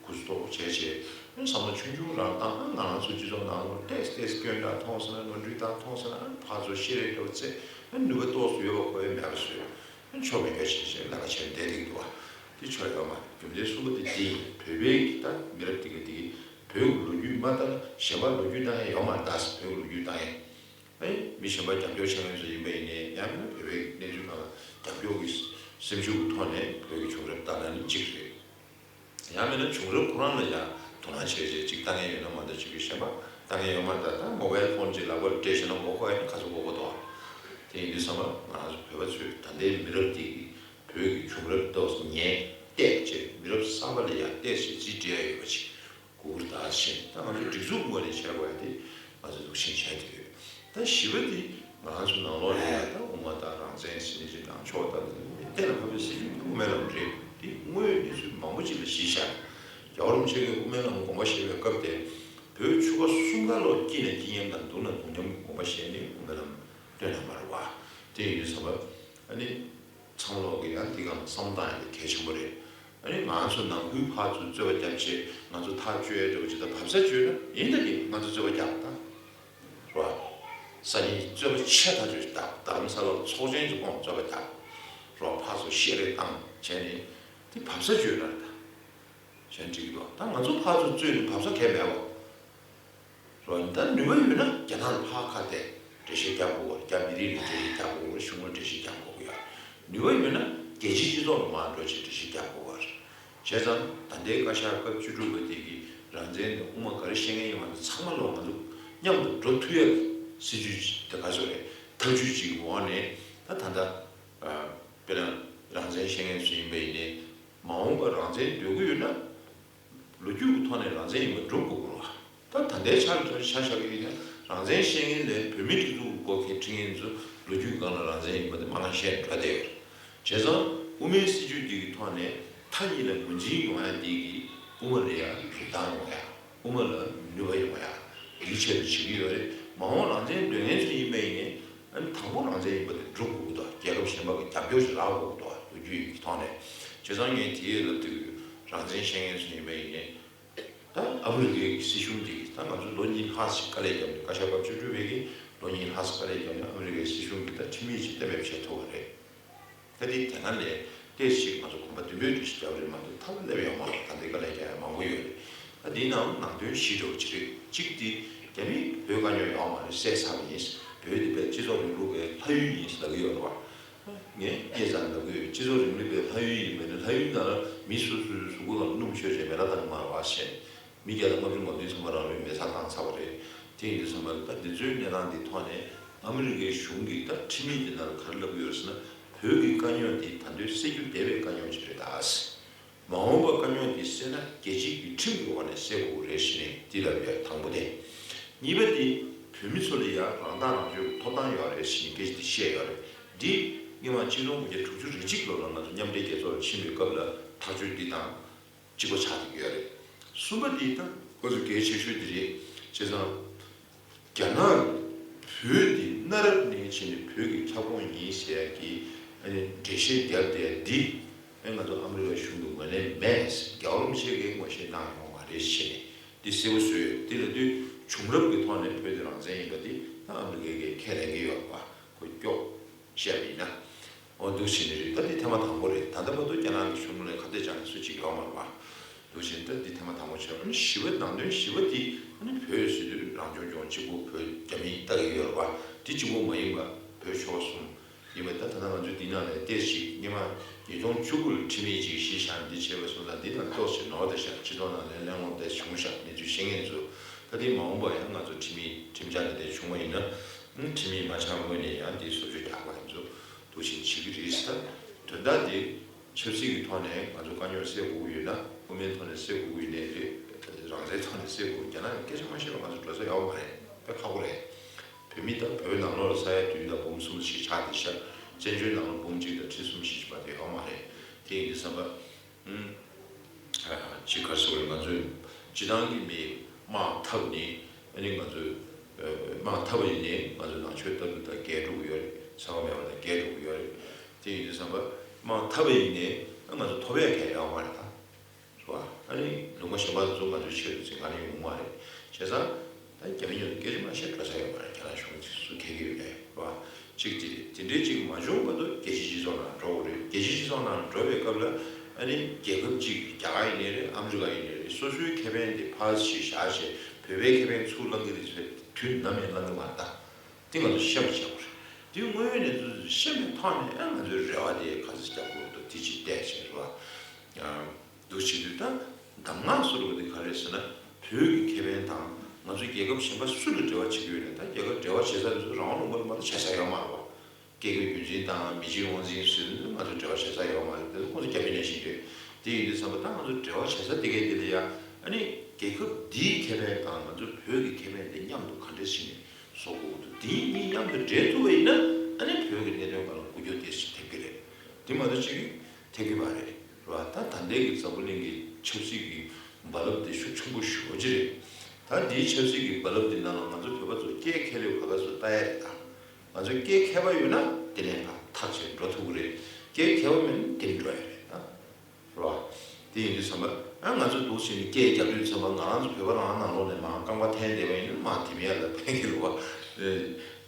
གུ་དོག་བྱས་བྱས། ཨ་ནི་བསམ་བློ་ཆུང་ཆུང་རང་བཏང་། ཨ་ང་རང་ཚོ་སྤྱི་ཚོགས་ནང་ལོགས་ཏོག་ཙམ་ཏོག་ཙམ་སྐྱོན་འདྲ་མཐོང་སོང་ན། ནོར་འཁྲུལ་འདྲ་མཐོང་སོང་ན། ཨ་ནི་ཕར་ཚུར་བཤད་རེས་འདྲ་བོ་བྱས། ཨ་ནི་ནུས་པ་ཏོག་ཙམ་ཡོད་པ་དགོས་ཡ་མེད་པ་བཟོས། ཨ་ནི་ཆོ་མེད་པ་བྱས་བྱས་ལས་ཀ་བྱས་བསྡད་བསྡད་འདུག་བ། དེ་ཆོ་ཡོད་མ་རེད། རྒྱུ་མཚན་གསུམ་པ་དེ་འདི་ཡིན། བོད་པའི་གི་ད་མི་རབས་དེ་ག་དེ་གི་བོད་ཀྱི་ལོ་རྒྱུས་མ་ལྟ་ན་གཞན་པ་ལོ་རྒྱུས་བཏང་ཡ་ཡོད་མ་རེད་ད། བོད་ཀྱི་ལོ་རྒྱུས་བཏང་ཡ། ཨེ། མི་གཞན་པ་རྒྱབ་སྐྱོར་བྱེད་མཁན་ཚོ་ཡིན་པ་ཡིན་ནའི། ཡང་མིན་ན་བོད་པའི་གནས་ཚུལ་སྒང་ལ་རྒྱབ་སྐྱོར་གྱི་སེམས་ཤུགས་ཀྱི་ཐོག་ནས་བོད་ཀྱི་བྱུང་རབས་ལྟ་ན་ནི་གཅིག་རེད། ཡང་མིན་ན་བྱུང་རབས་ཁོ་རང་ལ་ཡང་དོ་སྣང་བྱས་བྱས་ཅིག་ལྟ་མཁན་ཡོད་ན་མ་གཏོགས། ཅིག་གི་གཞན་པ་ལྟ་མཁན་ཡོད་མ་རེད་ད། ད་མོ་བལ་ཕོན་ཅིག་ལག་པར་སྤྲད་བྱས་ན་མགོ་འཁོར་ཡ་ནི་ག་ཚོད་མགོ་འཁོར་འདུག་དེ་ཡིན་དུས་ཙམ་པ་ང་རང་ཚོ་བོད་པ་ཚོས་ད་ལྟའི་མི་རབས་འདི་གིས་བོད་ཀྱི་བྱུང་རབས་ཏོག་ཙམ་ཉན་བལྟས་བྱས། མི་རབས་གསར་པ་ལ་ཡང་བལྟས་བྱས་རྩིས་སྤྲད་ཡ་ཡོད་པ་ཅིག་དགོས་ཀྱི་རེད་ད་ཟེར། ད་ང་ཚོ་སྒྲིག་འཛུགས་ངོས་ནས་བྱས་དགོས་ཡ་དེ་ང་ཚོ་འདུག་བཞིན་བྱས་བསྡད་ཡོད། ད་བཞི་པ་དེ་ང་རང་ཚོ་ནང་ལོགས་ལ་ཡ་ད་དབུ་མ་དང་རང་བཙན་ཟེར་ནས་ཅིག་ནང་ཕྱོགས་དང་། གཏན་ལ་ཕབ་པའི་སྲིད་བྱུས་དེ་དབུ་མའི་ལམ་རེད། དེ་དངོས་ཡོད་གནས་ཚུལ་མང་པོ་ཅིག་ལ་གཞི་བཞག་རྒྱལ་བ་རིན་པོ་ཆེ་གིས་དབུ་མའི་ལམ་དགོངས་པ་བཞེས་པའི་སྐབས་དེ་བོད་ཆོལ་ཁ་གསུམ་ཀ་ལོག་སྐྱིད་ན་སྐྱིད་མཉམ་དང་སྡུག་ན་སྡུག་མཉམ་གྱི་དགོངས་པ་བཞེས་ནས་དབུ་མའི་ལམ་སྟོན་གནང་བ་རེད་བ། དེ་ཡིན་དུས་ཙམ་པ་ཨ་ནི། ཚང་མ་ལོག་གིས་ཡང་འདི་སྒང་བསམ་བློ་བཏང་ཡ་དེ་གལ་ཆེན་པོ་རེད། ཨ་ནི་ང་ཚོ་ནང་ཁུལ་ཕར་ཚུར་རྩོད་པ་བརྒྱབ་བྱས། ང་ཚོ་ཐག་གཅོད་ཡ་འདྲ་བོ་ཅིག་དང་། བབས་ས་བཅོས་ན་ཡིན་ད་གི་ང་ཚོ་རྩོད་པ་བརྒྱབ་ད། རོ། སང་ཉིན་རྩོད་པ་ཆེ་ཐག་ཆོད་ཅིག་བཏང་། རྡ་རམ་ས་ལར་ཚོགས་ཆེན་ཅིག་བསྐོངས། རྩོད་པ་བརྒྱབ། རོ། ཕར་ཚུར་བཤད་རེས་བཏང་བྱས་ནས་དེ་བབས་ས་བཅོས་ན་རེད་ད། གཞན་འགྲིག་གི་འདུག་ད་ང་ཚོ་ཕར་ཚུར་རྩོད་ནས་བབས་ས་གང་ཡང་མེད་པ། རོ། ད་ནུས་པ་ཡོད་ན་རྒྱ་ནག་ལ་ཕར་ཁ་གཏད་འགྲེལ་བཤད་རྒྱག་དགོས་པ་རེད། རྒྱ་མི་རིགས་ལ་འགྲེལ་བཤད་རྒྱག་དགོས་པ་རེད། གཞུང་ལ་འགྲེལ་བཤད་རྒྱག་དགོས་ཀྱི་ཡོད་རེད། ནུས་པ་ཡོད་ན་རྒྱལ་སྤྱིའི་སྤྱི་ཚོགས་ལ་མར་འགྲོ་བྱས་འགྲེལ་བཤད་རྒྱག་དགོས་པ་རེད། བྱས་ཙང་ད་ལྟའི་བཀའ་ཤག་སྐབས་བཅུ་དྲུག་པ་དེ་གིས་རང་བཙན་དང་དབུ་མ་ག་རེ་བཤད་མཁན་ཡིན་པ་དེ་ཚང་མ་ལོག་ང་ཚོ་མཉམ་དུ་འགྲོ་ཐུབ་ཡ་སྲིད་ཇུས་དེ་ག་ཚོད་རེད། ཐབས་ཇུས་ཅིག་གི་འོག་ནས་ད་ད་ལྟ་དཔེར་ན་རང་བཙན་བཤད་མཁན་ཚོ་ཡིན་པ་ཡིན་ནའི། མ་འོངས་པར་རང་བཙན་འདོད་ཀྱི་ཡོད་ན། ལོ་རྒྱུས་ཀྱི་ཐོག་ནས་རང་བཙན་ཡིན་པ་སྒྲུབ་དགོས་ཀྱི་རེད་བ། ད་ད་ལྟའི་ཆར་ཆ་བཞག་གི་ཡིན་ན། རང་བཙན་བཤད་མཁན་ལས་བོད་མིའི་སྒྲིག་འཛུགས་ཀྱི་འགོ་ཁྲིད་མཁན་ཚོ་ལོ་རྒྱུས་སྒང་ལ་རང་བཙན་ཡིན་པ་དེ་མང་བཤད་འགྲོ་བསྡད་ཡོད་རེད། བྱས་ཙང་དབུ་མའི་སྲིད་བྱུས་འདི་གི་ཐོག་ནས་མཐའ་གཉིས་ལ་ངོས་འཛིན་ཡོང་ཡ་འདི་གིས་དབུ་མ་ལ་ཡ་རིན་ཐང་ཡོང་ཡ། དབུ་མ་ལ་ནུས་པ་ཡོང་ཡ། འདིའི་ཆེད་དུ་བྱེད་ཀྱི་ཡོད་རེད། མ་འོངས་རང་བཙན་འདོད་མཁན་ཚོ་ཡིན་པ་ཡིན་ནའི། ཨ་ནི་དང་པོ་རང་བཙན་ཡིན་པ་དེ་སྒྲུབ་དགོས་ཀྱི་འདུག་རྒྱལ་ཁབ་གཞན་པ་གི་རྒྱབ་སྐྱོར་ཞིག་རག་དགོས་ཀྱི་འདུག་ལོ་རྒྱུས་ཀྱི་ཐོག་ནས། བྱས་ཙང་ངས་དེ་ལབ་དུས། རང་བཙན་བཤད་མཁན་ཚོ་ཡིན་པ་ཡིན་ནའི། ད་ཨ་མི་རི་ཀའི་སྲིད་གཞུང་འདི་ད་ང་ཚོ་ལོ་གཉིས་ལྷག་ཅིག་དཀའ་ལས་བརྒྱབ་ནས། བཀའ་ཤག་སྐབས་བཅུ་དྲུག་པའི་གི་ལོ་གཉིས་ལྷག་ཅིག་དཀའ་ལས་བརྒྱབ་ནས་ཨ་མི་རི་ཀའི་སྲིད་གཞུང་གིས་ད་ཁྲིམས་ཡིག་ཅིག་གཏན་འབེབས་བྱས་ཐུབ་པ་རེད། ད་དེ་དེ་སྔ་ལས་ཏོག་ཙམ་ང་ཚོ་གོམ་པ་མདུན་སྤོས་འདྲ་ཞིག་བརྒྱབ་རེད་མ་གཏོགས་ཐབས་སླེབས་ཡོད་མ་རེད། ད་ལྟའི་དཀའ་ལས་རྒྱག་ཡ་མང་པོ་ཡོད་རེད། ད་དེའི་ནང་ནང་དོན་བཞི་འདྲ་བོ་ཅིག་རེད། གཅིག་དེ་རྒྱ་མིས་བོད་དཀའ་རྙོག་ཡོད་མ་རེད། བསལ་ཚར་བ་ཡིན། བོད་དེ་དཔེ་སྤྱི་ཚོགས་རིང་ལུགས་པའི་ལྷ་ཡུལ་ཡིན་ཟེར་ལབ་ཀྱི་ཡོད་རེད་བ། ངས་སྙད་ཙམ་ལབ་ཀྱི་ཡོད། སྤྱི་ཚོགས་རིང་ལུགས་པའི་ལྷ་ཡུལ་ཡིན་པ་ནི། ལྷ་ཡུལ་ནང་ལ་མི་སོ་སོའི་གཟུགས་པོ་ལ་སྣུམ་ཤོར་བྱས་མེ་ལ་བཏང་གི་མ་རེད་བ་ཟེར། མི་བརྒྱ་དང་ལྔ་བཅུ་ང་བདུན་ཙམ་མ་རང་ལུས་མེ་སྲེག་བཏང་ཚར་བ་རེད། དེ་ཡིན་དུས་ཙམ་པ་ལ་ད་འདི་ཚོའི་གནས་སྟངས་འདི་ཐོག་ནས་ཨ་མི་རི་ཀའི་གཞུང་གིས་ད་ཁྲིམས་ཡིག་འདི་ནང་ལ་ག་རེ་ལབ་ཀྱི་ཡོད་ཟེར་ན། བོད་ཀྱི་དཀའ་རྙོག་འདི་ད་དུང་སེལ་རྒྱུ་བསྡད་པའི་དཀའ་རྙོག་ཅིག་རེད་ད་ཟེར། མ་འོངས་པ་དཀའ་རྙོག་འདི་སེལ་ན་རྒྱལ་སྤྱིའི་གི་ཁྲིམས་ཀྱི་འོག་ནས་སེལ་དགོས་རེད་ཟེར་ནས་འདི་ལབ་ཡོད། དང་པོ་དེ། གཉིས་པ་འདི། བོད་མི་ཚོ་ལ་ཡང་རང་ཐག་རང་གཅོད་ཀྱི་ཐོབ་ཐང་ཡོད་རེད་ཟེར་ནས་སྐད་ཆ་འདི་བཤད་ཡོད་རེད། འདི་སྔོན་མ་ཆིག་སྟོང་དགུ་བརྒྱ་དྲུག་ཅུ་རེ་གཅིག་ལོ་ལ་ང་ཚོ་མཉམ་འབྲེལ་རྒྱལ་ཚོགས་ལ་ཕྱིན་པའི་སྐབས་ལ་ཐག་གཅོད་འདི་དང་གཅིག་པ་ཆགས་ཀྱི་ཡོད་རེད། གསུམ་པ་འདི་ད་ཁོ་ཚོ་གལ་ཆེ་ཤོས་འདི་རེད། བྱས་ཙང་རྒྱ་ནག་བོད་འདི་གནའ་རབས་ནས་བྱས་ནས་བོད་ཀྱི་ཁྱབ་ཁོངས་ཡིན་ཟེར་ཡ་གི་ཨ་ནི་འགྲེལ་བཤད་རྒྱབ་བསྡད་འདི་ཨ་ང་ཚོ་ཨ་མི་རི་ཀ་གཞུང་གི་ངོས་ནས་མེད། རྒྱལ་བ་རིན་པོ་ཆེ་གིས་ངོ་ཤེས་གནང་ཡོད་མ་རེད་ཟེར་ནས་འདི་གསལ་པོ་བཟོས་ཡོད། འདི་ལབ་དུས་བྱུང་རབས་ཀྱི་ཐོག་ནས་བོད་འདི་རང་བཙན་ཡིན་པ་འདི་ད་ཨ་མི་རི་ཀ་གིས་ཁས་ལེན་གྱི་ཡོད་པ་ཁོ་སྐྱོ། བཤད་པ་ཡིན་ན། འོ་འདུག་བྱས་ནས་རེད། ད་འདི་ཐེངས་མ་དང་པོ་རེད། ད་ལྟ་བར་དུ་རྒྱ་ནག་གི་གཞུང་ལ་ཁ་གཏད་བཅག་ནས་སུ་གཅིག་ཡོད་མ་རེད་པ། འདུག་བྱས་ནས་ད་འདི་ཐེངས་མ་དང་པོ་ཆགས། ཨ་ནི་བཞི་པ་ནང་དོན་བཞི་པ་འདི་ཨ་ནི་བོད་ཟེར་དུས་རང་སྐྱོང་ལྗོངས་གཅིག་པོ་བོད་རྒྱ་མིས་ལྟ་གི་ཡོད་རེད་པ། འདི་གཅིག་པོ་མ་ཡིན་པ་བོད་ཆོལ་ཁ་གསུམ་ཡིན་པ། ད་ད་ལྟ་ང་ཚོས་འདི་ནང་ནས་ཏོག་ཙམ་ཉི་མ་ཉིས་སྟོང་བཅུ་དགུ་ལ་ཁྲིམས་ཡིག་ཅིག་གཞི་བཞག་ནས་འདི་བྱས་པ་སོང་ཙང་འདི་དང་ཏོག་ཙམ་ནོར་བ་དེ་ཤར་སྤྱི་ཚོགས་ནང་ལ་གླེང་སློང་དེ་བྱུང་ཤག་ནས་ཚུལ་བཤད་མཁན་ཚོ། ད་འདི་མ་འོངས་པ་ཡང་ང་ཚོ་ཁྲིམས་ཡིག་ཁྲིམས་འཆར་དེ་འདྲ་བྱུང་བ་ཡིན་ན། ཁྲིམས་ཡིག་མ་ཆགས་སྔོན་ནས་ཡང་འདི་བཟོ་བཅོས་རྒྱག་པ་ཡིན་ཚུལ་འདུག་བཞིན་བྱེད་ཀྱི་རེད་ཟེར། ད་དོན་དག་འདི་ཆབ་སྲིད་ཀྱི་ཐོག་ནས་ང་ཚོ་དཀའ་རྙོག་སེལ་དགོས་ཀྱི་ཡོད་ན། དབུ་མའི་ཐོག་ནས་སེལ་དགོས་ཀྱི་ཡོད་ནའི་རེད། རང་བཙན་ཐོག་ནས་སེལ་དགོས། རྒྱ་ནག་གི་སྐད་ཆ་མ་བཤད་པ་ང་ཚོ་འགྲོ་ས་ཡོད་མ་རེད། དཔེ་ཁག་པོ་རེད། བོད་མི་དང་བོད་ནང་ལོགས་ལ་ས་ཡ་བདུན་དང་འབུམ་གསུམ་ཞིག་ཆགས་བསྡད་ཤག་བཙན་བྱོལ་ནང་ལ་འབུམ་གཅིག་དང་ཁྲི་གསུམ་ཞིག་བར་དུ་ཡོད་མ་རེད། དེ་ཡིན་དུས་ཙམ་པ། ཨུམ། ཅིག་ག་རེ་ཟེར་དགོས་རེད། ང་ཚོས་སྤྱི་བཏང་གི་མི་དམག་འཐབ་ནས་ཨ་ནི་ང་ཚོས་དམག་འཐབ་པ་ཡིན་ནའི་ང་ཚོ་ནང་ཆོས་ལྟ་གྲུབ་དང་འགལ་འགྲོ་གི་ཡོད་རེད། ཚང་མ་མེད་པ་དང་འགལ་འགྲོ་གི་ཡོད་རེད། དེ་ཡིན་དུས་ཙམ་པ་དམག་འཐབ་པ་ཡིན་ནའི་ང་ཚོ་ཐོབ་ཡག་གང་ཡང་ཡོད་མ་རེད་ད། རེད་བ། ཨ་ནི་ལུང་པ་གཞན་པ་ཚོ་ང་ཚོའི་ཆེད་དུ་ཚིག་ང་ནི་ཡོང་མ་རེད། བྱས་ཙང་ད་རྒྱ་མི་ཡོད་སྐད་ཆ་མ་བཤད་འགྲོ་ས་ཡོད་མ་རེད། རྒྱ་ནག་གཞུང་ཚིག་སུ་ཁེལ་གི་ཡོད་ནའི་རེད་བ། གཅིག་དེ་རེད། དེ་འདྲའི་གཅིག་མ་བྱུང་བར་དུ་རྒྱལ་སྤྱིའི་སྤྱི་ཚོགས་ནང་འགྲོ་དགོས་རེད། རྒྱལ་སྤྱིའི་སྤྱི་ཚོགས་ནང་འགྲོ་བའི་སྐབས་ལ་ཨ་ནི་རྒྱལ་ཁབ་གཅིག་རྒྱ་གར་ཡིན་ནའི་རེད། ཨ་མི་རི་ཀ་ཡིན་ནའི་རེད། སོ་སོའི་ཁེ་ཕན་དེ་ཕར་ཞིག་བཞག་བྱས་བོད་པའི་ཁེ་ཕན་ཚུར་བླང་གི་རེད་ཟེར་དུས་ནམ་ཡང་བླང་གི་མ་རེད་ད། དེ་ང་ཚོ་ཤེས་པ་བྱེད་དགོས་རེད། དེ་དངོས་ཡོད་གནས་ཚུལ་ཤེས་པའི་ཐོག་ནས་ཨ་ང་ཚོའི་རེ་བ་དེ་ག་ཚོད་རྒྱག་དགོས་འདུག་དེ་ཅིག་བལྟས་བྱས་རེད་བ། འདུག་བྱེད་དུས་ད་གདམས་ངག་བཟོ་འདྲ་བོ་དེ་ག་རེ་རེད་ཟེར་ན། བོད་ཀྱི་ཁེ་ཕན་དང་ང་ཚོ་རྒྱལ་ཁབ་གཞན་པ་སུ་ལ་འབྲེལ་བ་བྱེད་ཀྱི་ཡོད་ན། ད་རྒྱལ་ཁབ་འབྲེལ་བ་བྱེད་ས་དེ་ཚོ་རང་དབང་ལུང་པ་ལ་མ་གཏོགས་བྱེད་ས་ཡོད་མ་རེད་བ། སྐྱེ་དགུའི་རྒྱུད་འཛིན་དང་མི་རྗེའི་དབང་འཛིན་ཟེར་དུས་ང་ཚོ་འབྲེལ་བ་བྱེད་ས་ཡོད་མ་རེད། དེ་ཚོ་ཁོང་ཚོ་རྒྱ་མི་ནང་བཞིན་རེད། དེ་ཡིན་དུས་ཙམ་པ་ད་ང་ཚོ་འབྲེལ་བ་བྱེད་ས་དེ་གའི་དེ་ལ་ཡ་ཨ་ནི་རྒྱལ་ཁབ་འདིའི་ཁེ་ཕན་དང་ང་ཚོ་བོད་ཀྱི་ཁེ་ཕན་དེ་མཉམ་དུ་ག་འདྲས་བྱས་ནས་བཟོ་དགོས་འདུག་དེ་གཉིས་མཉམ་དུ་འདྲེས་ཐུབ་པ་ཡིན་ན་ཨ་ནི་བོད་ཀྱི་གནད་དོན་སྒང་ལ་འགུལ་སྐྱོད་ཏོག་ཙམ་ཐེབས་ཀྱི་རེད། དེ་མ་གཏོགས་ཅིག་ཐེབས་ཀྱི་མ་རེད། རེད་བ། ད་ད་ལྟའི་གི་འཛམ་བུ་གླིང་གི་ཆབ་སྲིད་ཀྱི་རྦ་རླབས་དེ་ཤུགས་ཆེན་པོ་ཞེ་པོ་ཅིག་རེད། ད་འདིའི་ཆབ་སྲིད་ཀྱི་རྦ་རླབས་འདི་ནང་ལ་ང་ཚོ་བོད་པ་ཚོ་སྐད་མཁས་ལོས་ག་ག་ཚོད་ལྟ་ཡ་རེད་ད། ང་ཚོ་སྐད་མཁས་པ་ཡོད་ན་དེ་ནས་ཕར་ཐག་ཆོད་འགྲོ་ཐུབ་ཀྱི་རེད། སྐད་མཁས་པ་མེད་ན་དེ་འགྲོ་ཡ་རེད་ད། རེད་བ། དེ་ཡིན་དུས་ཙམ་པ་ཨ་ང་ཚོ་འདུག་བྱས་ནས་སྐད་རྒྱབ་དུས་ཙམ་པ་ང་རང་ཚོ་བོད་པ་རང་ནང་ལོགས་ནས་མར་རྐང་པ་འཐེན་བསྡད་པ་ཡིན་ན་མར་དེ་མི་ཡ་ལ་ཕན་གྱི་རེད་བ། བོད་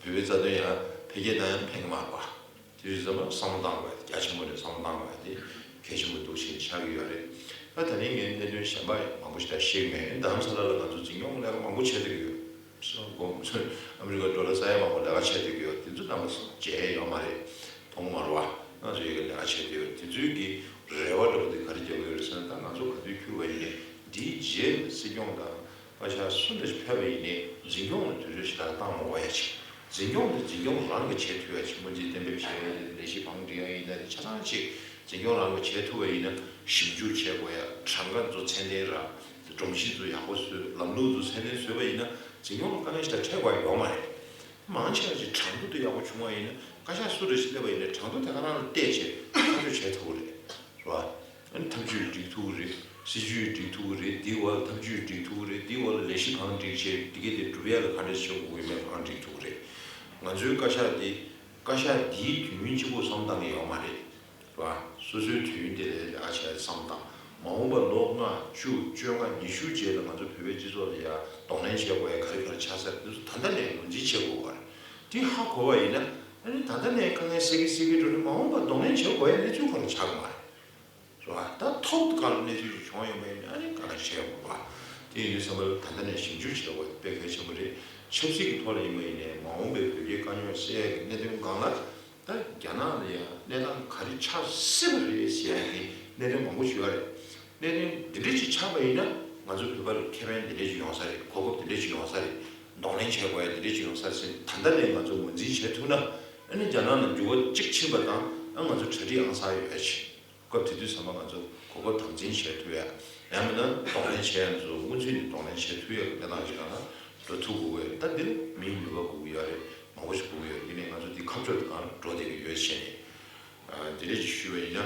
པའི་རྩ་དོན་ཡང་འཕེལ་རྒྱས་བཏང་ཡ་ཕན་གྱི་མ་རེད་བ། དེ་དུས་ཙམ་པ་བསམ་བློ་བཏང་དགོས་ཡ་རྒྱ་ཆེན་པོ་ནས་བསམ་བློ་བཏང་དགོས་ཡ་དེ་གལ་ཆེན་པོ་འདུག་བྱས་ནས་ཆགས་ཀྱི་ཡོད་རེད། ད་ད་ནི་ངས་གནད་དོན་གཞན་པ་མང་པོ་ཞིག་ད་བཤད་ཀྱི་མེད། རྡ་རམ་ས་ལ་ལ་ང་ཚོ་འཛིན་སྐྱོང་ལས་ཀ་མང་པོ་བྱས་བསྡད་ཀྱི་ཡོད། སོང་དགོང་ཨ་མི་རི་ཀ་ཌོ་ལར་ས་ཡ་མང་པོ་ལས་ཀ་བྱས་བསྡད་ཀྱི་ཡོད། དེ་ཚོ་རྣམ་པ་ཚོ་མཇལ་ཡ་ཡོད་མ་རེད། མཐོང་གི་མ་རེད་བ། ང་ཚོ་ཡ་གི་ལས་ཀ་བྱས་བསྡད་ཡོད། དེ་ཚོའི་གི་རེ་བ་འདྲ་བོ་དེ་ག་རེ་རྒྱག་གི་ཡོད་རེད་ཟེར་ན། ད་ང་ཚོ་ག་དུས་འཁྱུར་བ་ཡིན་ནའི་འདིའི་རྗེས་ལ་སྲིད་སྐྱོང་དང་བཀའ་ཤག་སུ་འདྲ་ཞིག་ཕེབས་པ་ཡིན་ནའི་འཛིན་སྐྱོང་ལ་དུས་ཚོད་ཞེ་དྲག་བཏང་མ་དགོས་ཡ་ཅིག་འཛིན་སྐྱོང་དེ་འཛིན་སྐྱོང་རང་གིས་བྱེད་ཐུབ་ཡ་ཅིག་སྔོན་རྩིས་གཏན་འབེབས་བྱས་ཡ་ཡིན་ན་རེད། ལས་གཞི་བང་སྒྲིག་ཡ་ཡིན་ན་རེད། ཆ་ཚང་ཅིག་འཛིན་སྐྱོང་རང་གིས་བྱེད་ཐུབ་པ་ཡིན་ན་ཞིབ་འཇུག་བྱེད་དགོས་ཡ། གྲངས་ཀ་ཚོ་ཚད་ལྡན་རག་སྒྲོམ་གཞི་ཚོ་ཡག་པོ་བཟོས། ལམ་ལུགས་ཚོ་ཚད་ལྡན་བཟོས་པ་ཡིན་ན་འཛིན་སྐྱོང་ལ་དཀའ་ངལ་ཞེ་དྲག་འཕྲད་དགོས་ཡ་ཡོད་མ་རེད། མང་ཆེ་བ་ཅིག་གྲངས་ཐོ་དེ་ཡག་པོ་བྱུང་བ་ཡིན་ན་བཀའ་ཤག་སུ་རེད་ཅིག་སླེབས་པ་ཡིན་ན་གྲངས་ཐོ་དེ་ག་རང་ལ་བལྟས་བྱས་ཐག་གཅོད་བྱེད་ཐུབ་ཀྱི་རེད། རེད་བ། ཨ་ནི་ཐབས་ཇུས་སྒྲིག་ཐུབ་ཀྱི་རེད། སྲིད་ཇུས་སྒྲིག་ཐུབ་ཀྱི་རེད། འདིའི་འོག་ལ་ཐབས་ཇུས་སྒྲིག་ཐུབ་ཀྱི་རེད། འདིའི་འོག་ལ་ལས་གཞི་གང་སྒྲིག་བྱས་འདི་གས་དེ་སྒྲུབ་ཡ་ལ་ག་འདྲས་བྱེད་དགོས་ཀྱི་མེད་གང་སྒྲིག་ཐུབ་ཀྱི་རེད། ང་ཚོའི་བཀའ་ཤག་འདི་བཀའ་ཤག་འདིའི་དུས་ཡུན་གཅིག་པོ་བསམ་བཏང་གི་ཡོད་མ་རེད། རེད་བ། སོ་སོའི་དུས་ཡུན་དེ་ལས་ལས་ཀ་བྱས་བསམ་བཏང་། མ་འོངས་པ་ལོ་ལྔ་བཅུ་བཅོ་ལྔ་ཉི་ཤུ་རྗེས་ལ་ང་ཚོ་བོད་པའི་སྤྱི་ཚོགས་ལ་ཡ་གདོང་ལེན་བྱེད་དགོས་ཡ་ག་རེ་ག་རེ་ཆགས་ཚར་འདི་ཚོ་ད་ལྟ་ནས་ངོས་འཛིན་བྱེད་དགོས་པ་རེད། དེ་ཧ་གོ་བ་ཡིན་ན་ཨ་ནི་ད་ལྟ་ནས་དཀའ་ངལ་སེལ་གི་སེལ་གི་འགྲོ་ནས་མ་འོངས་པ་གདོང་ལེན་བྱེད་དགོས་ཡ་གནས་ཚུལ་ག་རེ་ཆགས་གི་མ་རེད། རེད་བ། ད་ཐོག་ཏུ་ག་ལ་གནས་ཚུལ་ཞིག་བྱུང་ཡོང་བ་ཡིན་ན་ཨ་ནི་ག་རེ་བྱེད་དགོས་པ། དེ་ཡིན་དུས་ཙམ་པ་ལ་ད་ལྟ་ནས་ཞིབ་འཇུག་བྱེད་དགོས་དཔེ་གལ་ཆེན་པོ་རེད། ཆབ་སྲིད་ཀྱི་ཐོག་ལ་ཡིན་པ་ཡིན་ནའི་མ་འོངས་པའི་བོད་རྒྱའི་དཀའ་རྙོག་སེལ་ཡ་གི་གནད་དོན་སྒང་ལ། ད་རྒྱ་ནག་ལ་ཡང་གནས་སྟངས་ག་རེ་ཆགས་སྲིད་པ་རེད་ཟེར་ཡ་གི་གནད་དོན་མང་པོ་ཞིག་ཡོད་རེད། གནད་དོན་འདི་འདྲ་ཅིག་ཆགས་པ་ཡིན་ན་ང་ཚོ་བོད་པ་ལ་ཁེ་ཕན་འདི་འདྲ་ཅིག་ཡོང་ས་རེད། གོ་སྐབས་འདི་འདྲ་ཅིག་ཡོང་ས་རེད། གདོང་ལེན་བྱེད་དགོས་ཡ་འདི་འདྲ་ཅིག་ཡོང་ས་རེད་ཟེར་ད་ལྟ་ནས་ང་ཚོ་ངོས་འཛིན་བྱེད་ཐུབ་ན་ཨ་ནི་རྒྱ་ནག་ལ་འགྱུར་བ་གཅིག་ཕྱིན་པ་དང་ཨ་ང་ཚོ་གྲ་སྒྲིག་ཨང་གསར་ཡོད་ཡ་ཆེ། སྐབས་དེ་དུས་ཙམ་པ་ང་ཚོ་གོ་སྐབས་དམ་འཛིན་བྱེད་ཐུབ་ཡ། ཡང་མིན་ན་གདོང་ལེན་བྱེད་ཡ་ཚོ་སྔོན་ཚུད་ནས་གདོང་ལེན་བྱེད་ཐུབ་ཡ་གི་གནས་སྟངས་ཤིག་ཡོང་ན་ འགྲོ་ཐུབ་དགོས་ཀྱི་ཡོད་རེད། ད་འདི་ལ་མིའི་ནུས་པ་དགོས་ཀྱི་ཡོད་རེད། མང་པོ་ཞིག་དགོས་ཀྱི་ཡོད་རེད། ཡིན་ནའི་ང་ཚོ་འདི་ཁ་ཕྱོགས་དེ་གང་ལ་འགྲོ་བསྡད་ཀྱི་ཡོད་བྱས་ནས། ཨ། འདི་འདྲ་ཞིག་ཞུས་པ་ཡིན་ན།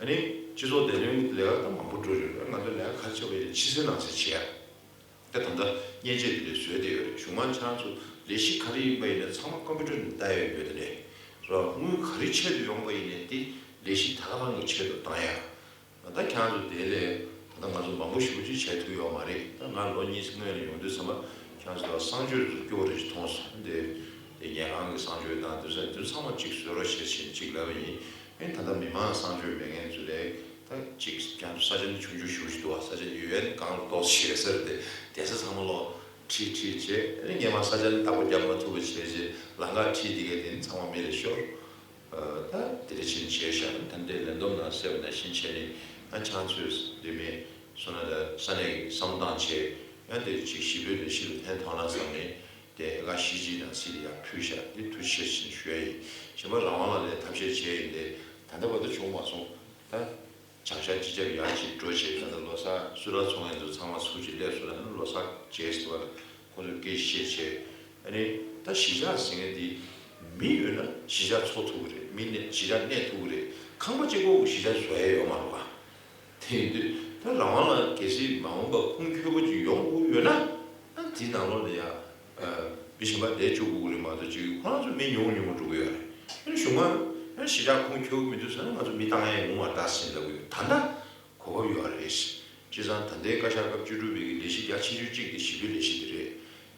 ཨ་ནི་སྤྱི་ཚོགས་བདེ་དོན་གྱི་ལས་ཀ་ད་མང་པོ་འགྲོ་རེད། ང་ཚོ་ལས་ཀ་ག་རེ་བྱེད་པ་ཡིན་ན་ཕྱི་གསལ་ནང་གསལ་བྱེད་ཡ། ད་ད་ལྟ་མཉེན་ཆས་འདི་འདྲ་བཟོས་བསྡད་ཡོད་རེད། གཞུག་མ་ཁྱེད་རང་ཚོ་ལས་གཞི་ག་རེ་ཡིན་པ་ཡིན་ན་ཚང་མ་ཀམ་པུ་ཊར་ནང་ལྟ་ཡ་ཡོད་དེ་ནས་ར། དངུལ་ག་རེ་ཆེད་དུ་ཡོང་པ་ཡིན་ནའི་དེ་ལས་གཞི་ད་ག་རང་གི་ཆེད་དུ་བཏང་ཡ། ད་ཁྱེད་རང་ཚོ་དེ་ལས་ད་ལྟ་ང་ཚོ་མང་པོ་ཞེ་པོ་ཅིག་བྱས་ཐུབ་ཡོད་མ་རེད། ད་ང་ལོ་གཉིས་སྔོན་ནས་ཡོང་དུས་ཙམ་པ་ཁྱེད་རང་ཚོ་གསང་སྤྱོད་ཚོ་སྐྱོ་བོ་རེ་ཞིག་མཐོང་སོང་། དེ་དེ་ཉལ་ཁང་གི་གསང་སྤྱོད་དང་དེ་ཚོ་དེ་ཚང་མ་གཅིག་བཟོ་རོགས་བྱེད་བཞིན་གཅིག་ལབ་པ་ཡིན། ཨེ། ད་ལྟ་མི་མང་གསང་སྤྱོད་མེད་མཁན་ཚོ་ལས་ད་གཅིག་ཁྱེད་རང་ཚོ་ས་ཆ་ནི་ཆུང་ཆུང་ཞེ་པོ་ཞིག་འདུག་བ། ས་ཆ་ཡོད་ཡན་གང་ལ་ཏོག་ཙམ་ཡོད་ས་རེད། དེ་དེ་ས་ཚང་མ་ལོག་ཁྲིད་ཁྲིད་བྱས། ཨེ། སྔོན་མ་ས་ཆ་ནི་བདག་པོ་རྒྱབ་མ་ཐུབ་པ་བྱས་རྗེས་ལམ་ཁ་ཁྲིད་དེ་གས་དེ་ནི་ཚང་མ་མི་ལ་ཤོར། ད་དེ་འདྲ་ཕྱིན་བྱས་ཤག་ད་ལྟའི་ལས་བསྡོམས་ནང་གསལ་བ་ནང་བཞིན་བྱས་ནས། ཨ། ཁྱེད་རང་ཚོས་འདི་མེད་སོང་ན་ད་ས་གནས་ཀྱི་བསམ་བློ་བཏང་བྱས། ཡང་དེ་ཅིག་ཞི་བའི་ལས་གཞི་ལ་ཕན་ཐོགས་ན་བསམ་ནས་དེ་ཨེ་ཀར་བཞི་གཅིག་ནང་སྲིད་ལ་ཡར་ཕུལ་ཤག་འདི་ཐུགས་རྗེ་ཆེ་ཞུ་ཡ་ཡིན། གཞན་པ་རང་དབང་ལགས་ལ་ཐབས་ཤེས་བྱས་ཡིན་ཏེ། ད་ལྟ་བར་དུ་བྱུང་མ་སོང་། ད་བྱང་ཤར་སྤྱི་ཁྱབ་ཡར་ཅིག་འགྲོ་བྱས། ད་ལྟ་ལོ་གསར་སུ་ར་ཚོང་ཡན་ཚོ་ཚང་མ་ཚུར་ཅིག་སླེབས་སོང་ན། ལོ་གསར་རྗེས་སུ་བར་ཁོང་ཚོས་སྐད་ཆ་བཤད་བྱས། ཨ་ནི་ད་གཞིས་ཆགས་ཟེར་མཁན་འདི་མི་ཡོད་ན་གཞིས་ཆགས་འཚོ་ཐུབ་ཀྱི་རེད། མི་གནས་གཞིས་ཆགས་གནས་ཐུབ་ཀྱི་རེད། ཁང་པ་གཅིག་པོ་གཞིས་ཆགས་བཟོ་ཡ་ཡོད་མ་རེད་པ། དེ་ཡིན་དུས་ད་རང་དབང་ལ་གལ་སྲིད་མ་འོངས་པ་ཁུངས་འཁྱོལ་པོ་ཅིག་ཡོང་དགོས་ཡོད་ན། ཨ། དེའི་ནང་ལོགས་ལ་ཡ། ཨ། མི་གཞན་པ་བསྡད་བཅུག་དགོས་ཀྱི་རེད་མ་གཏོགས་ཅིག་ཁོ་རང་ཚོ་མི་ཉུང་ཉུང་འགྲོ་གི་ཡོད་རེད། ཨ་ནི་གཞུག་མ་ཨ་གཞིས་ཆགས་ཁུངས་འཁྱོལ་གྱི་མི་འདུག་ཟེར་ན་ང་ཚོ་མི་བཏང་ཡ་ཡོང་མ་རེད་ཟེར་ལབ་ཀྱི་ཡོད། ད་ལྟ་གོ་སྐབས་ཡོད་རེད། བྱས་ཙང་ད་ལྟའི་བཀའ་ཤག་སྐབས་བཅུ་དྲུག་པའི་གི་ལས་གཞི་རྒྱ་ཆེ་ཤོས་གཅིག་དེ་ཞི་བའི་ལས་གཞི་དེ་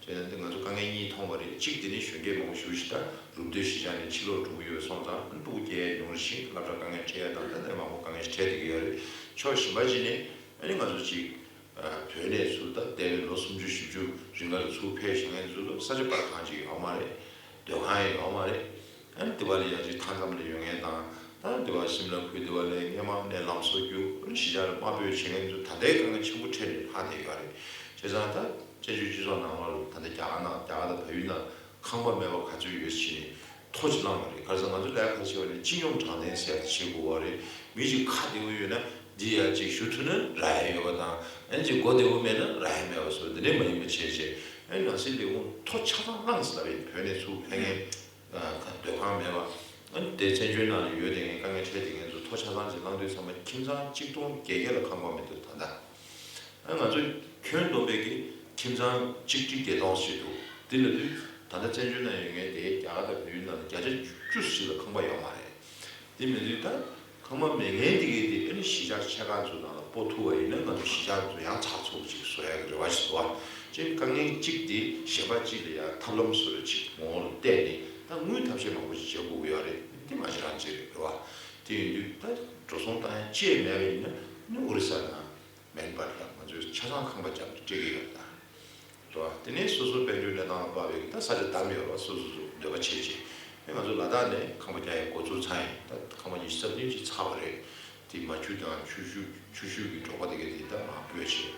རེད། དེ་ནས་ང་ཚོ་དཀའ་ངལ་གཉིས་མཐོང་བ་རེད། གཅིག་དེ་ནི་གཞོན་སྐྱེས་མང་པོ་ཞེ་པོ་ཞིག་ད་རུབ་སྡོད་གཞིས་ཆགས་ནས་ཕྱི་ལོགས་འགྲོ་གི་ཡོད་སོང་ཙང་། ཨ་ནི་སྤུ་གུ་སྐྱེ་ཡ་ཉུང་རུ་ཕྱིན། སློབ་གྲྭ་དཀའ་ངལ་འཕྲད་ཡ་དང་། ད་ལྟ་མང་པོ་དཀའ་ངལ་ཞིག་འཕྲད་བསྡད་ཀྱི་ཡོད་རེད། ཕྱོགས་གཞན་པ་གཅིག་ནས་ཨ་ནི་ང་ཚོ་གཅིག་ཨ་བོད་ནས་ཚུར་ད་འདས་པའི་ལོ་སུམ་ཅུ་བཞི་བཅུ་རིང་ལ་ཚུར་ཕེབས་བཞིན་མཁན་ཚོ་ལ་ས་ཆ་སྤར་ཁང་ཅིག་ཡོད་མ་རེད། སྡོད་ཁང་ཡང་ཡོད་མ་རེད། ཨ་ནི་དེ་བ་ལ་ཡང་ཅིག་མཐའ་མཚམས་ལ་ཡོད་མཁན་དང་། ད་དེ་བ་ཤིམ་ལ་ཁུལ་དེ་བ་ལ་སྔོན་མ་ནས་ལམ་བཟོ་རྒྱུ། ཨ་ནི་གཞིས་ཆགས་ལ་དམའ་འབེབས་བྱེད་མཁན་ཚོ་ད་ལྟའི་དཀའ་ངལ་ཆེན་པོ་འཕྲད་ནས་ལྷག་བསྡད་ཡོད་རེད། བྱས་ཙང་ད་བཙན་བྱོལ་སྤྱི་ཚོགས་ནང་ལོགས་ལ་ད་ལྟ་རྒྱ་གར་ནང་། རྒྱ་གར་དང་བལ་ཡུལ་ནང་ཁང་པ་མེད་པ་ག་ཚོད་ཡོད་ཟེར་ནས་ཐོ་ཅིག་བླངས་པ་རེད། ག་རེ་ཟེར་ན་ང་ཚོ་ལས་ཀ་ག་རེ་བྱེད་པ་ཡིན་ན་སྤྱི་སྙོམས་དྲང་བདེན་ཟེར་ཡ་དེ་བྱེད་དགོས་པ་རེད། མི་གཅིག་ཁ་བདེ་པོ་ཡོད་ན་འདི་ཡར་ཅིག་ཞུ་ཐུབ་ན་རག་ཡ་ཡོད་པ་དང་། ཨ་ནི་ཅིག་མགོ་བདེ་པོ་མེད་ན་རག་ཡ་མེད་པ་བཟོ། འདི་འདྲ་མ་ཡིན་པ་བྱས་བྱས། ཨ་ནི་ནང་སྲིད་ལས་ཁུངས་ཐོ་ཆ་ཚང་བླངས་ཟེར་ལབ་པ་ཡིན། བོད་ནས་ཚུར་ཕེབས་མཁན། ཨ། སྡོད་ཁང་མེད་པ། ཨ་ནི་དེ་བཙན་བྱོལ་ནང་ལ་ཡོད་བསྡད་མཁན་དཀའ་ངལ་འཕྲད་བསྡད་མཁན་ཚོ་ཐོ་ཆ་ཚང་ཅིག་བླངས་དུས་ཙམ་པ་ཁྱིམ་ཚང་གཅིག་སྟོང་བརྒྱད་བརྒྱ་ལ་ཁང་པ་མི་འདུག་ད་ལྟ། ཨ། ང་ཚོ་ཁྱོན་བསྡོམས་པའི་གི་ཁྱིམ་ཚང་གཅིག་ཁྲི་བརྒྱད་སྟོང་ཞིག་འདུག་འདི་ལབ་དུས་ད་ལྟ་བཙན་བྱོལ་ནང་ཡོད་མཁན་དེ་རྒྱ་གར་དང་བལ་ཡུལ་ནང་ལ་བརྒྱ་ཆ་བཅུ་ཞིག་ལ་ཁང་པ་ཡོད་མ་རེད། དེ་མིན་དུས་ད་ཁང་པ་མེད་མཁན་དེ་གས་དེ་ཨ་ནི་གཞིས་ཆགས་ཆེ་ཁག་ཚོ་ནང་ལ་སྤོ་ཐུབ་པ་ཡིན་ན། ང་ཚོ་གཞིས་ཆགས་ཚོ་ཡང་ཚགས་ཚུད་པོ་ཅིག་བཟོ་ཡག་གི་རེ་བ་ཞིག་འདུག་བ། ཅིག་དཀའ་ངལ་གཅིག་དེ་གཞན་པ་གཅིག་ལ་ཡང་ཐབས་ལམ་བཟོ་འདྲ་ཅིག་ངོ་བོ་ལ་བལྟས་ནས་ད་དངུལ་ཐབས་ཤེས་མང་པོ་ཞིག་བྱེད་དགོས་ཀྱི་ཡོད་རེད། དེ་མ་གཞི་རང་བྱེད་རེད་བ། དེ་ཡིན་དུས་ད་འགྲོ་སོང་བཏང་ཡག་ཅིག་མེད་པ་ཡིན་ན་ནི་ཨོ་རི་ས་དང་མེན་པར་ལ་ང་ཚོས་ཆ་ཚང་ཁང་པ་བརྒྱབ་ནས་སྤྲད་ཀྱི་ཡོད་ད། རེད་བ། དེ་ནས་སོ་སོ་དཔལ་འབྱོར་གནས་སྟངས་ལ་དཔག་པའི་ད་ས་ཆ་བདམས་ཡོད་རེད་བ། སོ་སོ་སོ་འདོད་པ་བྱས་བྱས། ཨེ། ང་ཚོ་ལ་དྭགས་ནས་ཁང་པ་རྒྱག་ཡའི་འགོ་འཛུགས་ཚར་ཡིན། ད་ཁང་པ་ཉི་ཤུ་རྩ་བདུན་ཅིག་ཚར་བ་རེད། དེ་མ་ཆུ་དང་ཆུ་ཤུགས། ཆུ་ཤུགས་ཀྱི་འབྲོག་པ་དེ་གས་དེ་ད་མར་སྤོས་བྱས།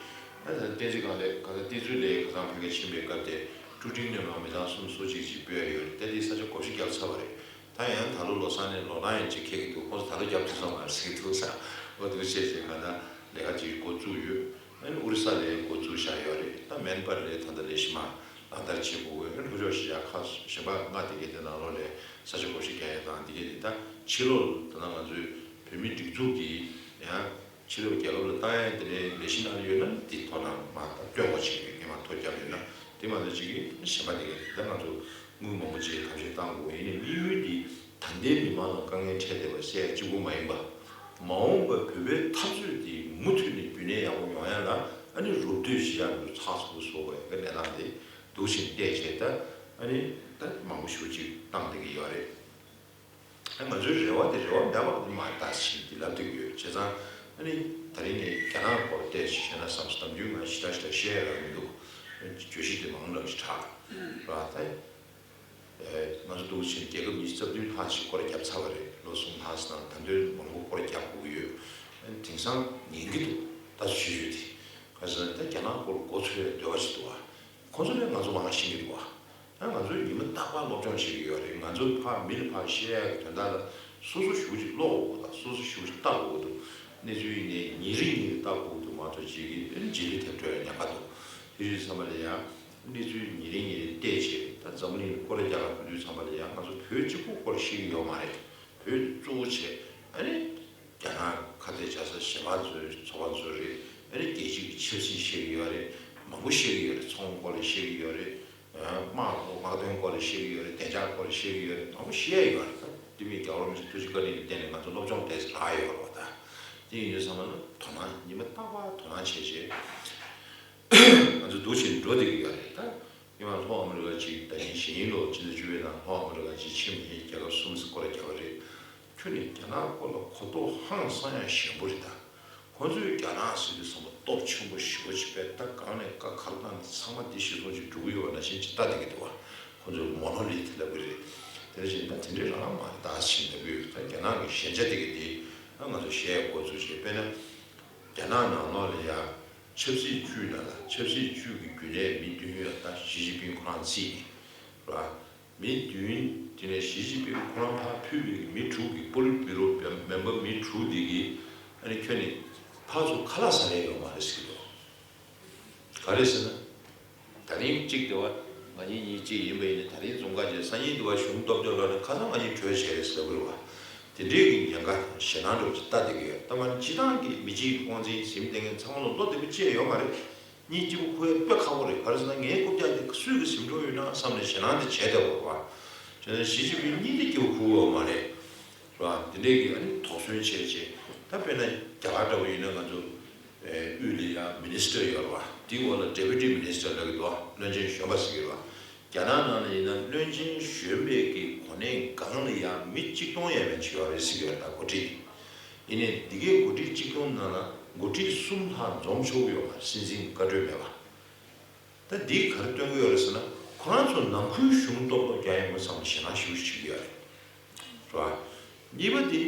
ཨ། ད་བསྟན་འཛིན་སྒང་ལས་ག་ད་བསྟན་འཛིན་ལས་ཁ་སང་ཕ་གིར་ཕྱིན་པའི་སྐབས་དེ་ཀྲུ་ཀྲིང་སྣོད་མང་མི་ཚང་གསུམ་སོ་གཅིག་ཅིག་སྤོས་ཡ་ཡོད་རེད། ད་དེ་ས་ཆ་བགོ་བཤའ་བརྒྱབ་ཚར་བ་རེད། ད་ཡང་ད་ལོ་ལོ་གསར་ནས་ལོ་གྲངས་ཡང་ཅིག་འཁེལ་གྱི་འདུག་ཁོང་ཚོ་ད་ལོ་བརྒྱབ་ཐུབ་ས་མ་རེད་ཟེར་གྱི་འདུག་ས། འོ་འདུག་བྱས་བྱས་གང་ལྟར་ལས་ཀ་ཅིག་འགོ་བཙུགས་ཡོད། ཨ་ནི་ཨོ་རི་ས་ལ་འགོ་བཙུགས་བཞག་ཡོད་རེད། ད་མེན་པར་ལ་ད་ལྟ་ལས་གཞི་མ་ལག་བསྟར་བྱེད་དགོས་ཀྱི་ཡོད། ལྷོ་ཕྱོགས་གཞིས་ཆགས་ཁག་གཞན་པ་ལྔ་དེ་གའི་དེ་ནང་ལོགས་ལ་ས་ཆ་བགོ་བཤའ་རྒྱག་ཡ་དང་དེ་གའི་དེ། ད་ཕྱི་ལོགས་ལ་ད་ལྟ་ང་ཚོའི་བོད་མིའི་སྒྲིག་འཛུགས་ཀྱི་ཡང་ཕྱི་ལོགས་རྒྱལ་ཁབ་ལ་བཏང་ཡ་དེ་འདྲའི་ལས་གཞི་ནང་ལ་ཡོད་ན་དེ་ཐོག་ནང་མ་ད་སྟོན་དགོས་བྱེད་ཀྱི་ཡོད། སྔོན་མ་ཐོ་བརྒྱབ་ཡོད་ན། དེ་མ་གཏོགས་གཅིག་གིས་གཞན་པ་དེ་གའི་དེ། ད་ང་ཚོ་དངུལ་མང་པོ་ཅིག་ཐབས་ཤེས་བཏང་དགོས། ཡིན་ནའི་དམིགས་ཡུལ་འདི་ད་ལྟའི་མི་མང་ལ་དཀའ་ངལ་འཕྲད་བསྡད་པ་སེལ་ཡ་གཅིག་པོ་མ་ཡིན་པ། མ་འོངས་པར་བོད་པའི་འཐབ་རྩོད་འདི་མུ་མཐུད་ནས་རྒྱུན་གནས་ཡག་པོ་ཡོང་ཡ་ལ། ཨ་ནི་རུབ་སྡོད་གཞིས་ཆགས་འདི་ཚགས་ཚུད་པོ་བཟོ་དགོས་ཡ་གི་གནས་སྟངས་དེ་འདུག་བཞིན་བལྟས་བྱས། ད་ཨ་ནི་ད་མང་པོ་ཞེ་པོ་ཅིག་བཏང་བསྡད་ཀྱི་ཡོད་རེད། ཨ། ང་ཚོའི་རེ་བ་དེ་རེ་བ་མེད་པ་དེ་མ་རེད་ད་ཟེར་དེ་ལབ་བསྡད་ཀྱི་ཡོད། བྱས་ཙང་ཨ་ནི་ད་རིང་ནས་རྒྱ་ནག་སྐོར་བལྟས་བྱས་ན་བསམ་སོང་། ནམ་རྒྱུན་ང་ཞེ་དྲག་ཞེ་དྲག་བཤད་ཡ་རག་མི་འདུག་བརྗོད་གཞི་དེ་མང་ལབ་ཞིག་དྲག་ར། ད་ཨེ། ང་ཚོ་འདུག་བྱས་རྒྱལ་ཁབ་ཉི་ཤུ་རྩ་བདུན་ལྷག་ཅིག་སྐོར་ར་བརྒྱབ་ཚར་བ་རེད། ལོ་གསུམ་ལྷག་ཙམ་ནང་ད་དུང་མང་པོ་སྐོར་ར་རྒྱག་དགོས་ཀྱི་ཡོད། ཨ་ནི་དེང་སང་ཉན་གྱི་འདུག་ད་ཆུ་ཆུ་དེ་ག་ཟེར་ན། ད་རྒྱ་ནག་སྐོར་མགོ་འཚོས་ཡ་འདོད་པ་ཞིག་འདུག་བ། ཁོ་ཚོ་ནས་ང་ཚོ་མང་ཤེས་ཀྱི་འདུག་བ། ད་ང་ཚོས་ཉི་མ་རྟག་པར་སློབ་སྦྱོང་བྱེད་ཀྱི་ཡོད་རེད། ང་ཚོས་ཕར་མི་ལ་ཕར་བཤད་ཡག་གི་དོན་དག་ལ་སོ་སོ་ཞེ་པོ་ཅིག་ཀློག་དགོས་འདུག་སོ་སོ་ཞེ་པོ་ཅིག་ལྟ་དགོས་འདུག་གནས་ཚུལ་ཡིན་ནའི་ཉིན་རེ་ཉིན་རེ་ལྟ་དགོས་འདུག་མ་གཏོགས་ཅིག་གིས་ཨ་ནི་རྗེས་ལུས་ཐེབས་འགྲོ་ཡ་ཉེན་ཁ་འདུག་དེ་དུས་ཙམ་པ་ལ་ཡང་ གནས་ཚུལ་ཉིན་རེ་ཉིན་རེ་བལྟས་བྱས། ད་འཛམ་བུ་གླིང་སྐོར་ར་རྒྱག་ག་ཕེབས་དུས་ཙམ་པ་ལ་ཡང་ང་ཚོ་བོད་གཅིག་པོ་སྐོར་བཤད་ཀྱི་ཡོད་མ་རེད། བོད་དེ་གཙོ་བོ་བྱས། ཨ་ནི་རྒྱ་ནག་ཁ་གཏད་བཅག་ས་གཞན་པ་ཚོའི་ཚོགས་པ་ཚོ་རེད། ཨ་ནི་རྒྱལ་སྤྱི་གི་ཆབ་སྲིད་བཤད་ཀྱི་ཡོད་རེད། མང་པོ་བཤད་ཀྱི་ཡོད་རེད། ཚོང་སྐོར་ལ་བཤད་ཀྱི་ཡོད་རེད། དམག་དམག་དོན་སྐོར་ལ་བཤད་ཀྱི་ཡོད་རེད། བདེ་འཇགས་སྐོར་ལ་བཤད་ཀྱི་ཡོད་རེད། མང་པོ་བཤད་ཡོད་རེད། ད་འདི་མི་རྒྱལ་བ་རིན་པོ་ཆེ་ཐུགས་རྗེ་བཀའ་དྲིན་གྱི་སྟེང་ནས་ང་ཚོ་སློབ་སྦྱོང་ཏོག་ཙམ་རག་ཡོད་རེད་བ། ད་དེ་ཡིན་དུས་ཙམ་པ་ལ་དོ་སྣང་ཉི་མ་རྟག་པར་དོ་སྣང་བྱས་བྱས། ང་ཚོ་འདུག་བྱས་འགྲོ་བསྡད་ཀྱི་ཡོད་རེད། ད་ཉི་མ་ལྷོ་ཨ་མི་རི་ཀ་ཅིག་ད་ཉིན་གཞེས་ནིང་ལོ་ཕྱི་ཟླ་བཅུ་པའི་ནང་ལྷོ་ཨ་མི་རི་ཀ་ཅིག་ཕྱིན་པ་ཡིན། རྒྱལ་ཁབ་གསུམ་སྐོར་ར་རྒྱག་པ་རེད། ཁྱོད་ནི་རྒྱ་ནག་སྐོར་ལ་གོ་རྟོགས་ཧང་སང་ཡ་ཞན་པོ་རེད་ད། ཁོ་ཚོས་རྒྱ་ནག་ཟེར་དུས་ཙམ་པ་སྟོབས་ཆེན་པོ་ཞེ་པོ་ཅིག་པས། ད་གང་ནས་བཀའ་ག་རེ་བཏང་ནས་ཚང་མ་འདི་གཞིར་བཟུང་ཅིག་འགྲོ་གི་ཡོད་པ་ནང་བཞིན་ཅིག་ལྟ་བསྡད་ཀྱི་འདུག་བ། ཁོ་ཚོས་མོ་ནོ་ལི་ཐི་ལབ་ཀྱི་རེད། དེ་འདྲ་བྱས་ན་དེ་འདྲའི་རང་མ་རེད་ད་ཟེར་ལབ་ཀྱི་ཡོད། ད་རྒྱ་ནག་གི་ཞན་ཆ་དེ་ག་དེ་ང་ཚོ་ཞེད་འགོ་ཚུགས་བྱས། དཔེར་ན། རྒྱ་ནག་ནང་ལོགས་ལ་ཡ་ཆབ་སྲིད་བཅུའི་ནང་ལ་ཆབ་སྲིད་བཅུ་གི་རྒྱུན་ལས་མི་བདུན་ཡོད། ད་ཞི་ཅིན་ཕིང་ཁོ་རང་རྩིས་ནས་རེད་བ། མི་བདུན་དེ་ནས་ཞི་ཅིན་ཕིང་ཁོ་རང་ཕར་ཕུད་པའི་མི་དྲུག་གི་པོ་ལིཊ་བྷུ་རོ་མེམ་བར་མི་དྲུག་དེ་གིས་ཨ་ནི་ཁྱོད་ནི་ཕར་ཚུར་ཁ་ལག་ཟ་ཡས་ཡོད་མ་རེད་ཟེར་གྱི་འདུག་ག་རེ་ཟེར་ན། ད་རིང་གཅིག་དེ་བ་ང་གཉིས་གཉིས་གཅིག་ཡིན་པ་ཡིན་ན། ད་རིང་རྫོང་ཁ་བྱས། སང་ཉིན་དེ་བ་གཞུང་སྟོབས་འབྱོར་ལ་ནི་ཁ་སང་ང་གཉིས་གྲོས་བྱས་རེད་ཟེར་དགོས་རེད་བ། དེ་འདྲའི་གི་ཉེན་ཁ་དང་ཞེད་སྣང་འདྲ་བོ་ཅིག་ལྟ་བསྡད་ཀྱི་ཡོད། ད་མ་ནི་སྤྱི་བཏང་གི་མི་གཅིག་གི་དབང་འཛིན་ཟིན་བསྡད་མཁན་ཚང་མ་ལ་བློ་བདེ་པོ་ཅིག་ཡོད་མ་རེད། གཉིས་གཅིག་པུ་ཁོ་ཡ་དཔེ་ཁག་པོ་རེད། ག་རེ་ཟེར་ན་ངའི་རྐུབ་བཀྱག་དེ་སུས་གི་ཟིན་འགྲོ་ཡོད་ན་བསམ་ནས་ཞེད་སྣང་དེ་བྱས་བསྡད་པ་རེད་བ། བྱས་ན་ཞི་ཅིན་ཕིང་གཉིས་དེ་སྐྱིད་པོ་ཁུག་ཡོད་མ་རེད། རེད་བ། དེ་འདྲའི་གི་ཨ་ནི་དོགས་ཟོན་བྱས་བྱས། ད་དཔེར་ན་རྒྱ་གར་འདྲ་བོ་ཡིན་ན་ང་ཚོ་དབུས་ལ་ཡང་མི་ནི་སི་ཊར་ཡོད་རེད་བ། དེའི་འོག་ལ་ཌེ་པུ་ཊི་མི་ནི་སི་ཊར་ལབ་ཀྱི་འདུག་བ། བློན་ཆེན་གཞོན་པ་ཟེར་གྱི་རེད་བ། རྒྱ་ནག་ནང་ལ་ཡིན་ན་བློན་ཆེན་གཞོན་པའི་གི་གོ་གནས་སྒང་ལ་ཡང་མི་གཅིག་སྟོང་ཡས་མས་ཅིག་ཡོད་རེད་ཟེར་གྱི་ཡོད་རེད། ད་འགོ་ཁྲིད། ཡིན་ནའི་འདི་གའི་འགོ་ཁྲིད་གཅིག་སྟོང་ནང་ལ་འགོ་ཁྲིད་གསུམ་ལྷག་འཛོམས་ཆོག་གི་ཡོད་མ་རེད། སྲིད་འཛིན་བཀའ་འཁྲོལ་མེད་པ། ད་འདིས་ག་རེ་སྟོན་གྱི་ཡོད་རེད་ཟེར་ན། ཁོ་རང་ཚོ་ནང་ཁུལ་གཞུང་སྟོབས་ལོག་རྒྱག་ཡོང་གི་བསམ་ཞེད་སྣང་ཞེ་པོ་ཞིག་བྱེད་ཀྱི་ཡོད་རེད། རེད་བ། གཉིས་པ་དེ།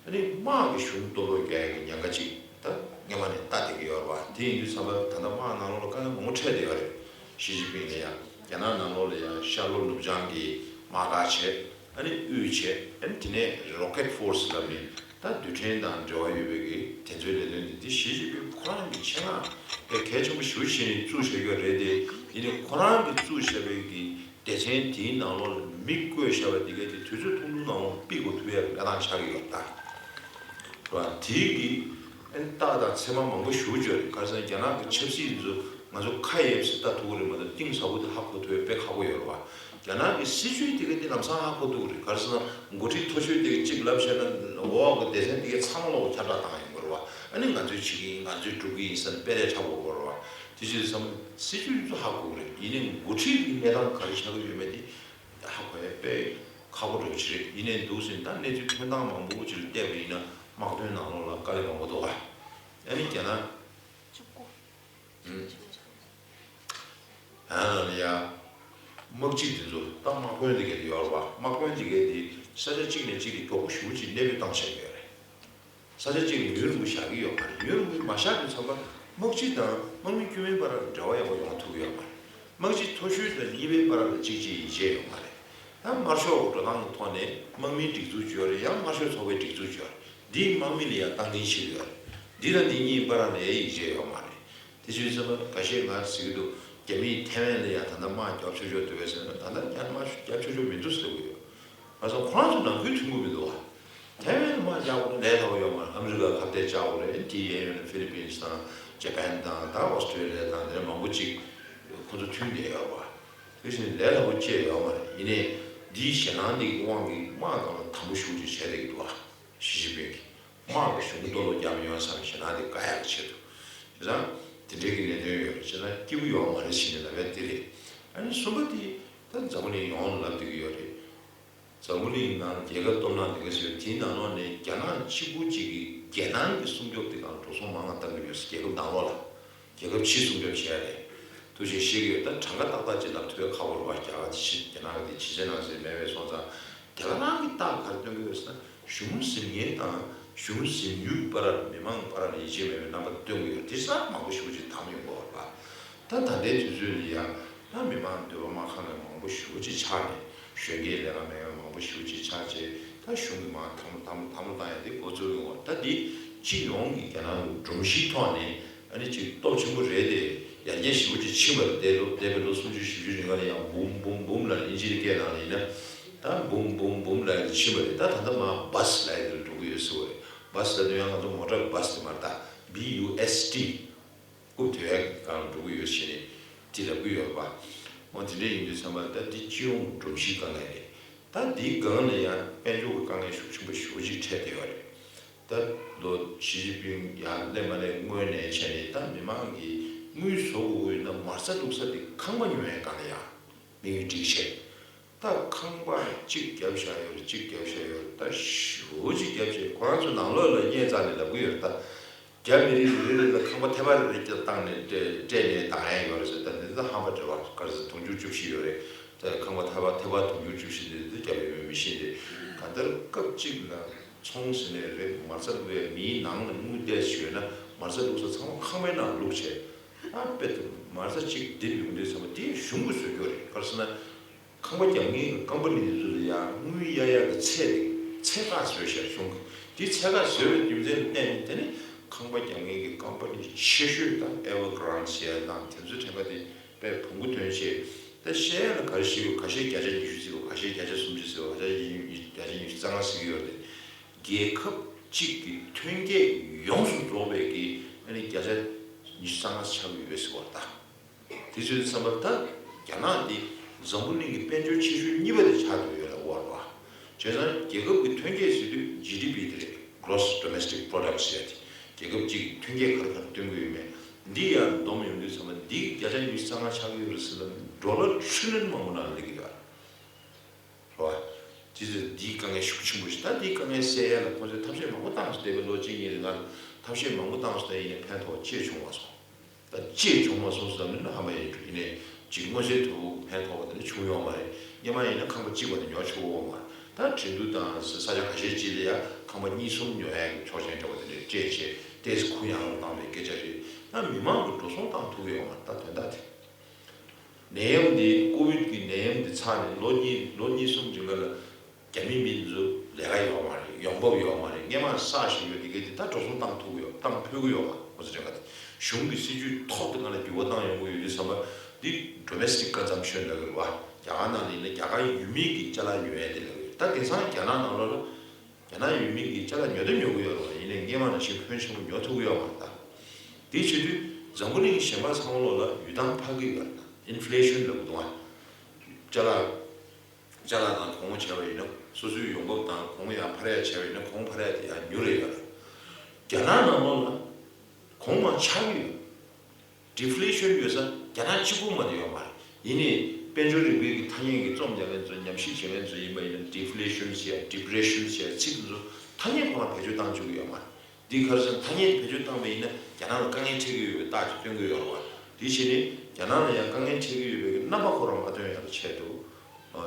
ཨ་ནི་དམག་གི་གཞུང་སྟོབས་ལོག་རྒྱག་ཡག་གི་ཉེན་ཁ་ཅིག་ད་སྔོན་མ་ནས་ལྟ་བསྡད་ཀྱི་ཡོད་རེད་བ། དེ་ཡིན་དུས་ཙམ་པ་ད་ལྟ་དམག་ནང་ལོགས་ལ་དཀའ་ངལ་མང་པོ་འཕྲད་བསྡད་ཡོད་རེད། ཞི་ཅིན་ཕིང་ལ་ཡང་རྒྱ་ནག་ནང་ལོགས་ལ་ཡང་ཤར་ལྷོ་ནུབ་བྱང་གི་དམག་སྒར་བྱས། ཨ་ནི་དབུས་བྱས། ཨ་ནི་དེ་ནས་རོ་ཀེཊ་ཕོར་སི་ལབ་ནས་ད་རྡུལ་ཕྲན་དང་འབྲེལ་བ་ཡོད་པའི་གི་དེ་ཚོའི་ལས་དོན་དེ། དེ་ཞི་ཅིན་ཕིང་ཁོ་རང་གི་ཆེད་མངགས་དེ་གལ་ཆེན་པོ་ཞེ་པོ་བྱས་ནས་བཙུགས་བཞག་གི་རེད་དེ། ཡིན་ནའི་ཁོ་རང་གིས་བཙུགས་བཞག་པའི་གི་སྡེ་ཚན་དེའི་ནང་ལོགས་ལ་མི་བསྐོས་བཞག་པ་དེ་གས་དེ་དུས་ཚོད་ཐུང་ཐུང་ནང་ལོགས་ཕུད་དགོས་ཐུག་ཡག་གི་གནས་སྟངས་ཆགས་ཀྱི་ཡོད་རེད་ད། རེད་བ། དེའི་གི་ཨ་ནི་རྟགས་དང་མཚན་མ་མང་པོ་ཞེ་པོ་ཅིག་ཡོད་རེད། ག་རེ་ཟེར་ན་རྒྱ་ནག་གི་ཆབ་སྲིད་འདི་ཚོ་ང་ཚོ་ཁ་གཡར་ཟེར་ལྟ་ཐུབ་ཀྱི་རེད་མ་གཏོགས་གཏིང་ཟབ་པོ་དེ་ཧ་གོ་ཐུབ་ཡག་དཔེ་ཁག་པོ་ཡོད་རེད་བ། རྒྱ་ནག་གི་སྲིད་བྱུས་དེ་ག་དེ་ལམ་སང་ཧ་གོ་ཐུབ་ཀྱི་རེད། ག་རེ་ཟེར་ན་འགོ་ཁྲིད་མཐོ་ཤོས་དེ་གཅིག་ལབ་བྱས་ན་འོག་གི་སྡེ་ཚན་དེ་གའི་ཚང་མ་ལོག་ཁྱབ་བསྒྲགས་བཏང་ཡོང་གི་རེད་བ། ཨ་ནི་ང་ཚོས་བྱེད་ཀྱི་ཡིན། ང་ཚོས་སྒྲུབ་ཀྱི་ཡིན་ཟེར་ནས་དཔེ་ལས་འཁྲབ་དགོས་ཀྱི་རེད་བ། དེ་བྱས་ཙང་སྲིད་བྱུས་དེ་ཚོ་ཧ་གོ་གི་རེད། ཡིན་ནའི་འགོ་ཁྲིད་ཀྱི་གནས་སྟངས་ག་རེ་ཆགས་ཀྱི་ཡོད་མེད་དེ་ཧ་གོ་ཡག་དཔེ་ཁག་པོ་འདྲ་བོ་ཅིག་རེད། ཡིན་ནའི་འདུག་ཟེར་ན་ད་གནས་ཚུལ་ཐོན་སྟངས་མང་པོ་ཅིག་ལ་བལྟས་པ་ཡིན་ན་དམག་དོན་ནང་ལོགས་ལ་དཀའ་ལས་མང་པོ་འདུག་ག་ཨ་ནི་རྒྱ་ནག་ཨང་། ཡང་ན་ཡ། དམག་སྤྱི་དེ་ཚོ་ད་དམག་དཔོན་དེ་གས་དེ་ཡོད་རེད་བ། དམག་དཔོན་དེ་གས་དེ་ས་ཆ་གཅིག་ནས་གཅིག་ལ་མགྱོགས་པོ་ཞེ་པོ་ཅིག་གནས་སྤོས་བཏང་བཞག་གི་ཡོད་རེད། ས་ཆ་གཅིག་ལ་ཡུན་རིང་པོ་བཞག་གི་ཡོད་མ་རེད། ཡུན་རིང་པོ་མ་བཞག་དུས་ཙམ་པ་དམག་སྤྱི་དང་དམག་མི་དཀྱུས་མའི་བར་ལ་འབྲེལ་བ་ཡག་པོ་ཡོང་ཐུབ་ཀྱི་ཡོད་མ་རེད། དམག་སྤྱི་མཐོ་ཤོས་དང་གཉིས་པའི་བར་ལ་གཅིག་གཅིག་ཡིད་ཆེས་ཡོད་མ་རེད། ད་དམར་ཤོག་འགྲོ་སྟངས་ཀྱི་ཐོག་ནས་དམག་མིའི་སྒྲིག་འཛུགས་ཅིག་ཡོད་རེད། ཡང་དམར་ཤོག་ཚོགས་པའི་སྒྲིག་འཛུགས་ཅིག་ཡོད་རེད། འདིས་དམག་མི་ལ་ཡང་སྟངས་འཛིན་བྱེད་ཀྱི་ཡོད་རེད། འདི་དང་འདི་གཉིས་བར་ལ་ཡང་ཡིད་ཆེས་ཡོད་མ་རེད། དེ་བྱས་ཙང་ཁ་ཤས་ང་ཟེར་གྱི་འདུག་རྒྱ་མིས་ཐའེ་ཝན་ལ་ཡང་ད་ལྟ་དམག་རྒྱབ་ཆོག་ཆོག་འདུག་གས་ཟེར་ན། ད་ལྟ་རྒྱ་དམག་རྒྱབ་ཆོག་ཆོག་མི་འདུག་ཟེར་གྱི་ཡོད། ང་ཚོ་ཁོ་རང་ཚོ་ནང་ཁུལ་མཐུན་གྱི་མི་འདུག་བ། ཐའེ་ཝན་ལ་དམག་རྒྱག་དགོས་ན་ལས་སླ་པོ་ཡོད་མ་རེད། ཨ་མི་རི་ཀ་ཁ་གཏད་བཅག་དགོས་རེད། དེ་ཡན་ཡོད་ན་ཧྥི་ལི་པིན་སི་དང་ཇ་པན་དང་ད་ཨོ་སི་ཀྲེ་ལི་ཡ་དང་དེ་འདྲ་མང་པོ་ཅིག་ཁོ་ཚོ་མཐུན་བསྡད་ཡོད་རེད་བ། དེ་བཞིན་ལས་སླ་པོ་ཅིག་ཡོད་མ་རེད། ཡིན་ནའི་འདིའི་ཞེད་སྣང་འདི་གི་དབང་གིས་དམག་སྒང་ལ་དམ་པོ་ཞེ་པོ་ཅིག་བྱས་བསྡད་ཀྱི་འདུག་བ། ཞི་ཅིན་ཕིང་གིས། དམག་གི་གཞུང་གཏོར་བརླག་རྒྱག་མི་ཡོང་བསམ་ཞེད་སྣང་དེ་བསྐང་ཡག་གི་ཆེད་དུ། བྱས་ཙང་དེ་འདྲའི་གི་གནད་དོན་ཡོད་རེད། བྱས་ཙང་སྐྱིད་པོ་ཡོད་མ་རེད་ཟེར་ནས་ལབ་ཡག་དེ་རེད། ཨ་ནི་གསུམ་པ་དེ་ད་འཛམ་བུ་གླིང་ཡོངས་ལ་ལབ་བསྡད་ཀྱི་ཡོད་རེད། འཛམ་བུ་གླིང་ནང་རྒྱལ་ཁབ་སྟོབས་ནག་དེ་ག་ཟེར་བ་དེའི་ནང་ལོགས་ནས་རྒྱ་ནག་གཅིག་པུ་གཅིག་གིས་རྒྱལ་ནང་གི་སྲུང་སྐྱོབ་དེ་གང་འགྲོ་སོང་མང་བ་བཏང་གི་ཡོད་ཟེར། རྒྱལ་ཁབ་ནང་ལོགས་ལ། རྒྱལ་ཁབ་ཕྱི་སྲུང་སྐྱོབ་བྱས་རེད། ཐུགས་རྗེ་ཆེ་ཞུ་གི་ཡོད། ད་གྲངས་ཀ་ཏག་ཏག་ཅིག་ལབ་ཐུབ་ཡག་ཁག་པོ་རེད་བ། རྒྱ་གར་དེ་ཕྱི་རྒྱ་ནག་གི་དེ་ཕྱི་གསལ་ནང་གསལ་མེད་པས་སོང་ཙང་། དེ་ག་རང་གི་རྟགས་ག་རེ་སྟོན་གྱི་ཡོད་ཟེར་ན། གཞུང་འཛིན་མཁན་དང་གཞུང་འཛིན་ཡུལ་བར་ལ་མི་མང་བར་ལ་ཡིད་ཆེས་མེད་པའི་རྣམ་པ་སྟོན་གྱི་ཡོད། དེ་ས་མང་པོ་ཞེ་པོ་ཅིག་བདམས་ཡོང་གི་ཡོད་རེད་བ། ད་ད་ལྟའི་དུས་ཚོད་ལ་ཡང་ད་མི་མང་འདོད་པ་མ་ཁེངས་མཁན་མང་པོ་ཞེ་པོ་ཅིག་ཆགས་ནས། གཞོན་སྐྱེས་ལས་ཀ་མེད་མཁན་མང་པོ་ཞེ་པོ་ཅིག་ཆགས་བྱས། ད་གཞུང་གིས་མར་དམ་དམ་དམ་བློ་བཏང་ཡག་དེ་འགོ་བཙུགས་ཡོང་བ། ད་འདི་སྤྱི་ཡོངས་ཀྱི་རྒྱ་ནག་གི་སྒྲོམ་གཞིའི་ཐོག་ནས་ཨ་ནི་ཅིག་སྟོབས་ཆེན་པོ་རེད་དེ། ཡར་རྒྱས་ཞེ་པོ་ཅིག་ཕྱིན་པ་རེད། འདས་ལོ་འདས་པའི་ལོ་སུམ་ཅུ་བཞི་བཅུ་རིང་ལ་ཡང་འབུམ་འབུམ་འབུམ་ལབ་ནས་ཨིན་ཇིའི་སྐད་ནང་ལ་ཡིན་ན་ད་འབུམ་འབུམ་འབུམ་ལབ་ནས་ཕྱིན་པ་རེད། ད་ད་ལྟ་མར་བཱས་ལབ་ཡ་དེ་ལ་འགྲོ་གི་ཡོད་ཟེར་བ་རེད། བཱས་ལབ་དུས་ཡང་ང་ཚོ་མོ་ཊ་གི་བཱས་དེ་མ་རེད། ད་B U S T། རྐུབ་དེ་བས་གང་འགྲོ་གི་ཡོད་ཟེར་ནས་དེ་ལབ་གི་ཡོད་རེད་པ། འོ་དེ་འདྲ་ཡིན་དུས་ཙམ་པ་ད་འདི་སྤྱི་ཡོངས་སྒྲོམ་གཞིའི་དཀའ་ངལ་རེད། ད་འདིའི་སྒང་ལ་ཡང་དཔལ་འབྱོར་གྱི་དཀའ་ངལ་ཤུགས་ཆེན་པོ་ཞེ་པོ་ཅིག་འཕྲད་བསྡད་ཡོད་རེད། ད་ལོ་ཞི་ཅིན་ཕིང་ཡར་སླེབས་མ་སླེབས་སྔོན་ནས་བྱས་ནས་ད་མི་མང་གིས་དངུལ་བཟོ་དགོས་ཀྱི་ཡོད་ན་མ་རྩ་སྡུག་ས་དེ་ཁང་པ་ཉོ་ཡའི་སྒང་ལ་ཡང་དམིགས་ཡུལ་སྒྲིག་བྱས། ད་ཁང་པ་གཅིག་བརྒྱབ་བཞག་ཡོད་རེད། གཅིག་བརྒྱབ་བཞག་ཡོད་རེད། ད་ཞེ་པོ་ཅིག་བརྒྱབ་བྱས་ཁོ་རང་ཚོ་ནང་ལོགས་ལ་སྙད་བཙགས་ནས་ལབ་གི་ཡོད་རེད། ད་རྒྱ་མི་རིགས་རེ་རེ་ལ་ཁང་པ་ཐེ་བ་རེ་རེ་བཏང་ནས་སྤྲད་སྤྲད་ནས་བཏང་ཡ་ཡོད་རེད་ཟེར། ད་འདི་ད་ཧམ་པ་འདྲ་བ་ག་རེ་ཟེར། དུང་ཕྱུར་བཅུ་བཞི་ཡོད་རེད། ད་ཁང་པ་ཐེ་བ་ཐེ་བ་དུང་ཕྱུར་བཅུ་བཞི་འདི་འདི་རྒྱ་མི་མི་ཤེས་ཏེ། གང་ལྟར་སྐབས་གཅིག་ལ་ཚོང་ཟེར་ནས་རེད། མ་རྩ་བླུག་ཡ་མིའི་ནང་ལ་དངུལ་བསྡད་ཡོད་ན་མ་རྩ་བླུག་ས་ཚང་མ་ཁང་པའི་ནང་བླུག་བྱས། ཨ་དཔེ་དེ་མ་རྩ་གཅིག་རྡིབ་ཡོང་དུས་ཙམ་པ་དེ་གཞུང་གིས་བཟོ་རྒྱུ་རེད། ག་རེ་ཟེར་ན། ཁང་པ་རྒྱག་མཁན་གྱི་ཀམ་པ་ནི་དེ་ཚོ་ལ་ཡང་དངུལ་གཡར་ཡག་གི་ཚད་དེ་ཚད་བཀག་བཟོས་ཤག་གཞུང་གིས། དེ་ཚད་བཀག་བཟོས་པའི་རྒྱུ་མཚན་ལ་བརྟེན་ནས་དེ་ནི་ཁང་པ་རྒྱག་མཁན་གྱི་ཀམ་པ་ནི་ཆེ་ཤོས་དང་Evergrande་ཟེར་ཡ་དང་དེ་ཚོའི་གྲངས་ཀ་དེ་དཔེ་བོང་བུ་ཐོན་བྱས། ད་བཤད་ཡ་ལ་ག་རེ་བཤད་དགོས། ཁ་ཤས་བརྒྱ་ཆ་ཉི་ཤུ་ཟེར་བ། ཁ་ཤས་བརྒྱ་ཆ་སུམ་ཅུ་ཟེར་བ། ཁ་ཤས་བརྒྱ་ཆ་ཉི་ཤུ་རྩ་ལྔ་ཟེར་གྱི་ཡོད་རེད། རྒྱལ་ཁབ་གཅིག་གི་ཐོན་སྐྱེད་ཡོངས་སུ་རྫོགས་པའི་གི་ཨ་ནི་བརྒྱ་ཆ་ཉི་ཤུ་རྩ་ལྔ་ཆགས་ཀྱི་ཡོད་ཟེར་བ་རེད་ད། དེ་ཚོའི་བསམ་པར་ད་རྒྱ་ནག་འདི་འཛམ་བུ་གླིང་གི་དཔལ་འབྱོར་ཆེ་ཤོས་གཉིས་པ་དེ་ཆགས་ཐུབ་ཡོད་ལ་དབོར་བ། བྱས་ཙང་རྒྱལ་ཁབ་ཀྱི་ཐོན་སྐྱེད་ཟེར་དུས་G D P དེ་རེད། Gross Domestic Product ཟེར་ཡ་དེ། རྒྱལ་ཁབ་གཅིག་གི་ཐོན་སྐྱེད་ག་རེ་ག་རེ་བཏོན་གྱི་ཡོད་མེད། འདི་ཡང་བསྡོམས་ཡོང་དུས་ཙམ་པ་འདི་བརྒྱ་ཆ་ཉི་ཤུ་རྩ་ལྔ་ཆགས་ཀྱི་ཡོད་རེད་ཟེར་ན་ཌོ་ལར་ཁྲི་ལིན་མང་པོ་ནང་སླེབས་ཀྱི་ཡོད་རེད། རེད་བ། དེ་ཚོ་འདིའི་དཀའ་ངལ་ཤུགས་ཆེན་པོ་ཞིག་ད་འདིའི་དཀའ་ངལ་སེལ་ཡ་ལ་ཁོང་ཚོས་ཐབས་ཤེས་མང་པོ་བཏང་སོང་། འདས་པའི་ལོ་གཅིག་གཉིས་རིང་ལ་ཐབས་ཤེས་མང་པོ་བཏང་སོང་། ད་ཡིན་ནའི་ཕན་ཐོགས་ཅི་ཡང་བྱུང་མ་སོང་། ད་ཅི་ཡང་བྱུང་མ་སོང་ཟེར་ན་ཧ་མ་ཡིན། ཡིན་ནའི་ཅིག་མངོན་གསལ་དོད་པོ་ཕན་ཐོགས་པ་དེ་འདྲ་བྱུང་ཡོད་མ་རེད། སྔོན་མ་ཡིན་ན་ཁང་པ་གཅིག་པ་དེ་ཉོ་ཆོག་གི་ཡོད་མ་རེད། ད་ཁྲིན་ཏུའུ་དང་ས་ཆ་ཁ་ཤས་ཅིག་ལ་ཡ་ཁང་པ་གཉིས་གསུམ་ཉོ་ཡ་གི་ཆོག་མཆན་འདྲ་བ་དེ་འདྲ་སྤྲད་བྱས་ཏོག་ཙམ་གུ་ཡངས་པོ་བཏང་བའི་སྐད་ཆ་རེད། ད་མི་མང་གི་འགྲོ་སོང་བཏང་ཐུབ་ཀྱི་ཡོད་མ་རེད། ད་དོན་དག་དེ། ནད་ཡམས་འདི་ཀོ་བིད་ཀྱི་ནད་ཡམས་འདི་ཚར་ནས་ལོ་གཉིས་ལོ་གཉིས་གསུམ་རིང་ལ་རྒྱ་མི་མི་འདི་ཚོ་ལས་ཀ་ཡོད་མ་རེད། ཡོང་འབབ་ཡོད་མ་རེད། སྔོན་མ་བསགས་བཞིན་ཡོད་དེ་གས་དེ་ད་འགྲོ་སོང་བཏང་ཐུབ་ཀྱི་ཡོད། བཏང་ཕོད་ཀྱི་ཡོད་མ་རེད། ཁོ་ཚོ་དྲན་ག་དེ་གཞུང་གི་སྲིད་ཇུས་ཐོག་ཏུ་ང་ལ་འགྱུར་བ་བཏང་ཡོང་གི་ཡོད་དུས་ཙམ་པ་འདི་domestic consumption ལབ་ཀྱི་རེད་བ། རྒྱ་གར་ནང་ལ་ཡིན་ན་རྒྱ་གར་ཡུལ་མི་གི་ཅ་ལག་ཉོ་ཡ་དེ་ལབ་ཀྱི་རེད། ད་དེང་སང་རྒྱ་ནག་ནང་ལོགས་ལ་རྒྱ་ནག་ཡུལ་མི་གི་ཅ་ལག་ཉོ་དེ་ཉོ་གི་ཡོད་རེད་བ། ཡིན་ནའི་སྔོན་མ་ནང་བཞིན་ཕོན་ཆེན་པོ་ཉོ་ཐུབ་ཀྱི་ཡོད་མ་རེད། ད་དེ་བྱེད་དུས་འཛམ་བུ་གླིང་གཞན་པ་ཚང་མ་ལོགས་ལ་ཡུལ་ཐང་འཕར་གྱི་ཡོད་རེད། ད་inflation ལབ་དགོས་འདུག་ཨ། ཅ་ལག་ཅ་ལག་དང་གོང་བྱས་པ་ཡིན་ན་སོ་སོའི་ཡོང་འབབ་དང་གོང་ཡར་འཕར་ཡ་བྱས་པ་ཡིན་ན་གོང་འཕར་ཡ་དེ་ཡང་མྱུར་རེ་ཡོད་རེད། རྒྱ་ནག་ནང་ལོགས་ལ་གོང་མར་ཆག་གི་ཡོད། deflation ཡོད་ས་རྒྱ་ནག་གཅིག་པུ་མ་གཏོགས་ཡོད་མ་རེད། ཡིན་ནའི་དཔལ་འབྱོར་རིག་པའི་གི་ཐ་སྙད་ཀྱི་རྩོམ་རྒྱག་མཁན་ཚོ་ཉམས་ཞིབ་བྱེད་མཁན་ཚོ་ཡིན་པ་ཡིན་ན་deflation ཟེར་ཡ་depression ཟེར་ཡ་ཚིག་འདི་ཚོ་ཐ་སྙད་ཁོ་རང་བེད་སྤྱོད་བཏང་བཅུག་གི་ཡོད་མ་རེད། འདི་ག་རེ་ཟེར་ན་ཐ་སྙད་བེད་སྤྱོད་བཏང་བ་ཡིན་ན་རྒྱ་ནག་ལ་དཀའ་ངལ་འཕྲད་ཀྱི་ཡོད་པའི་རྟགས་ཅིག་སྟོན་གྱི་ཡོད་རེད་བ། དེ་བྱས་ནས་རྒྱ་ནག་ལ་ཡང་དཀའ་ངལ་འཕྲད་ཀྱི་ཡོད་པའི་གི་རྣམ་པ་ཁོ་རང་མ་སྟོན་ཡག་གི་ཆེད་དུ་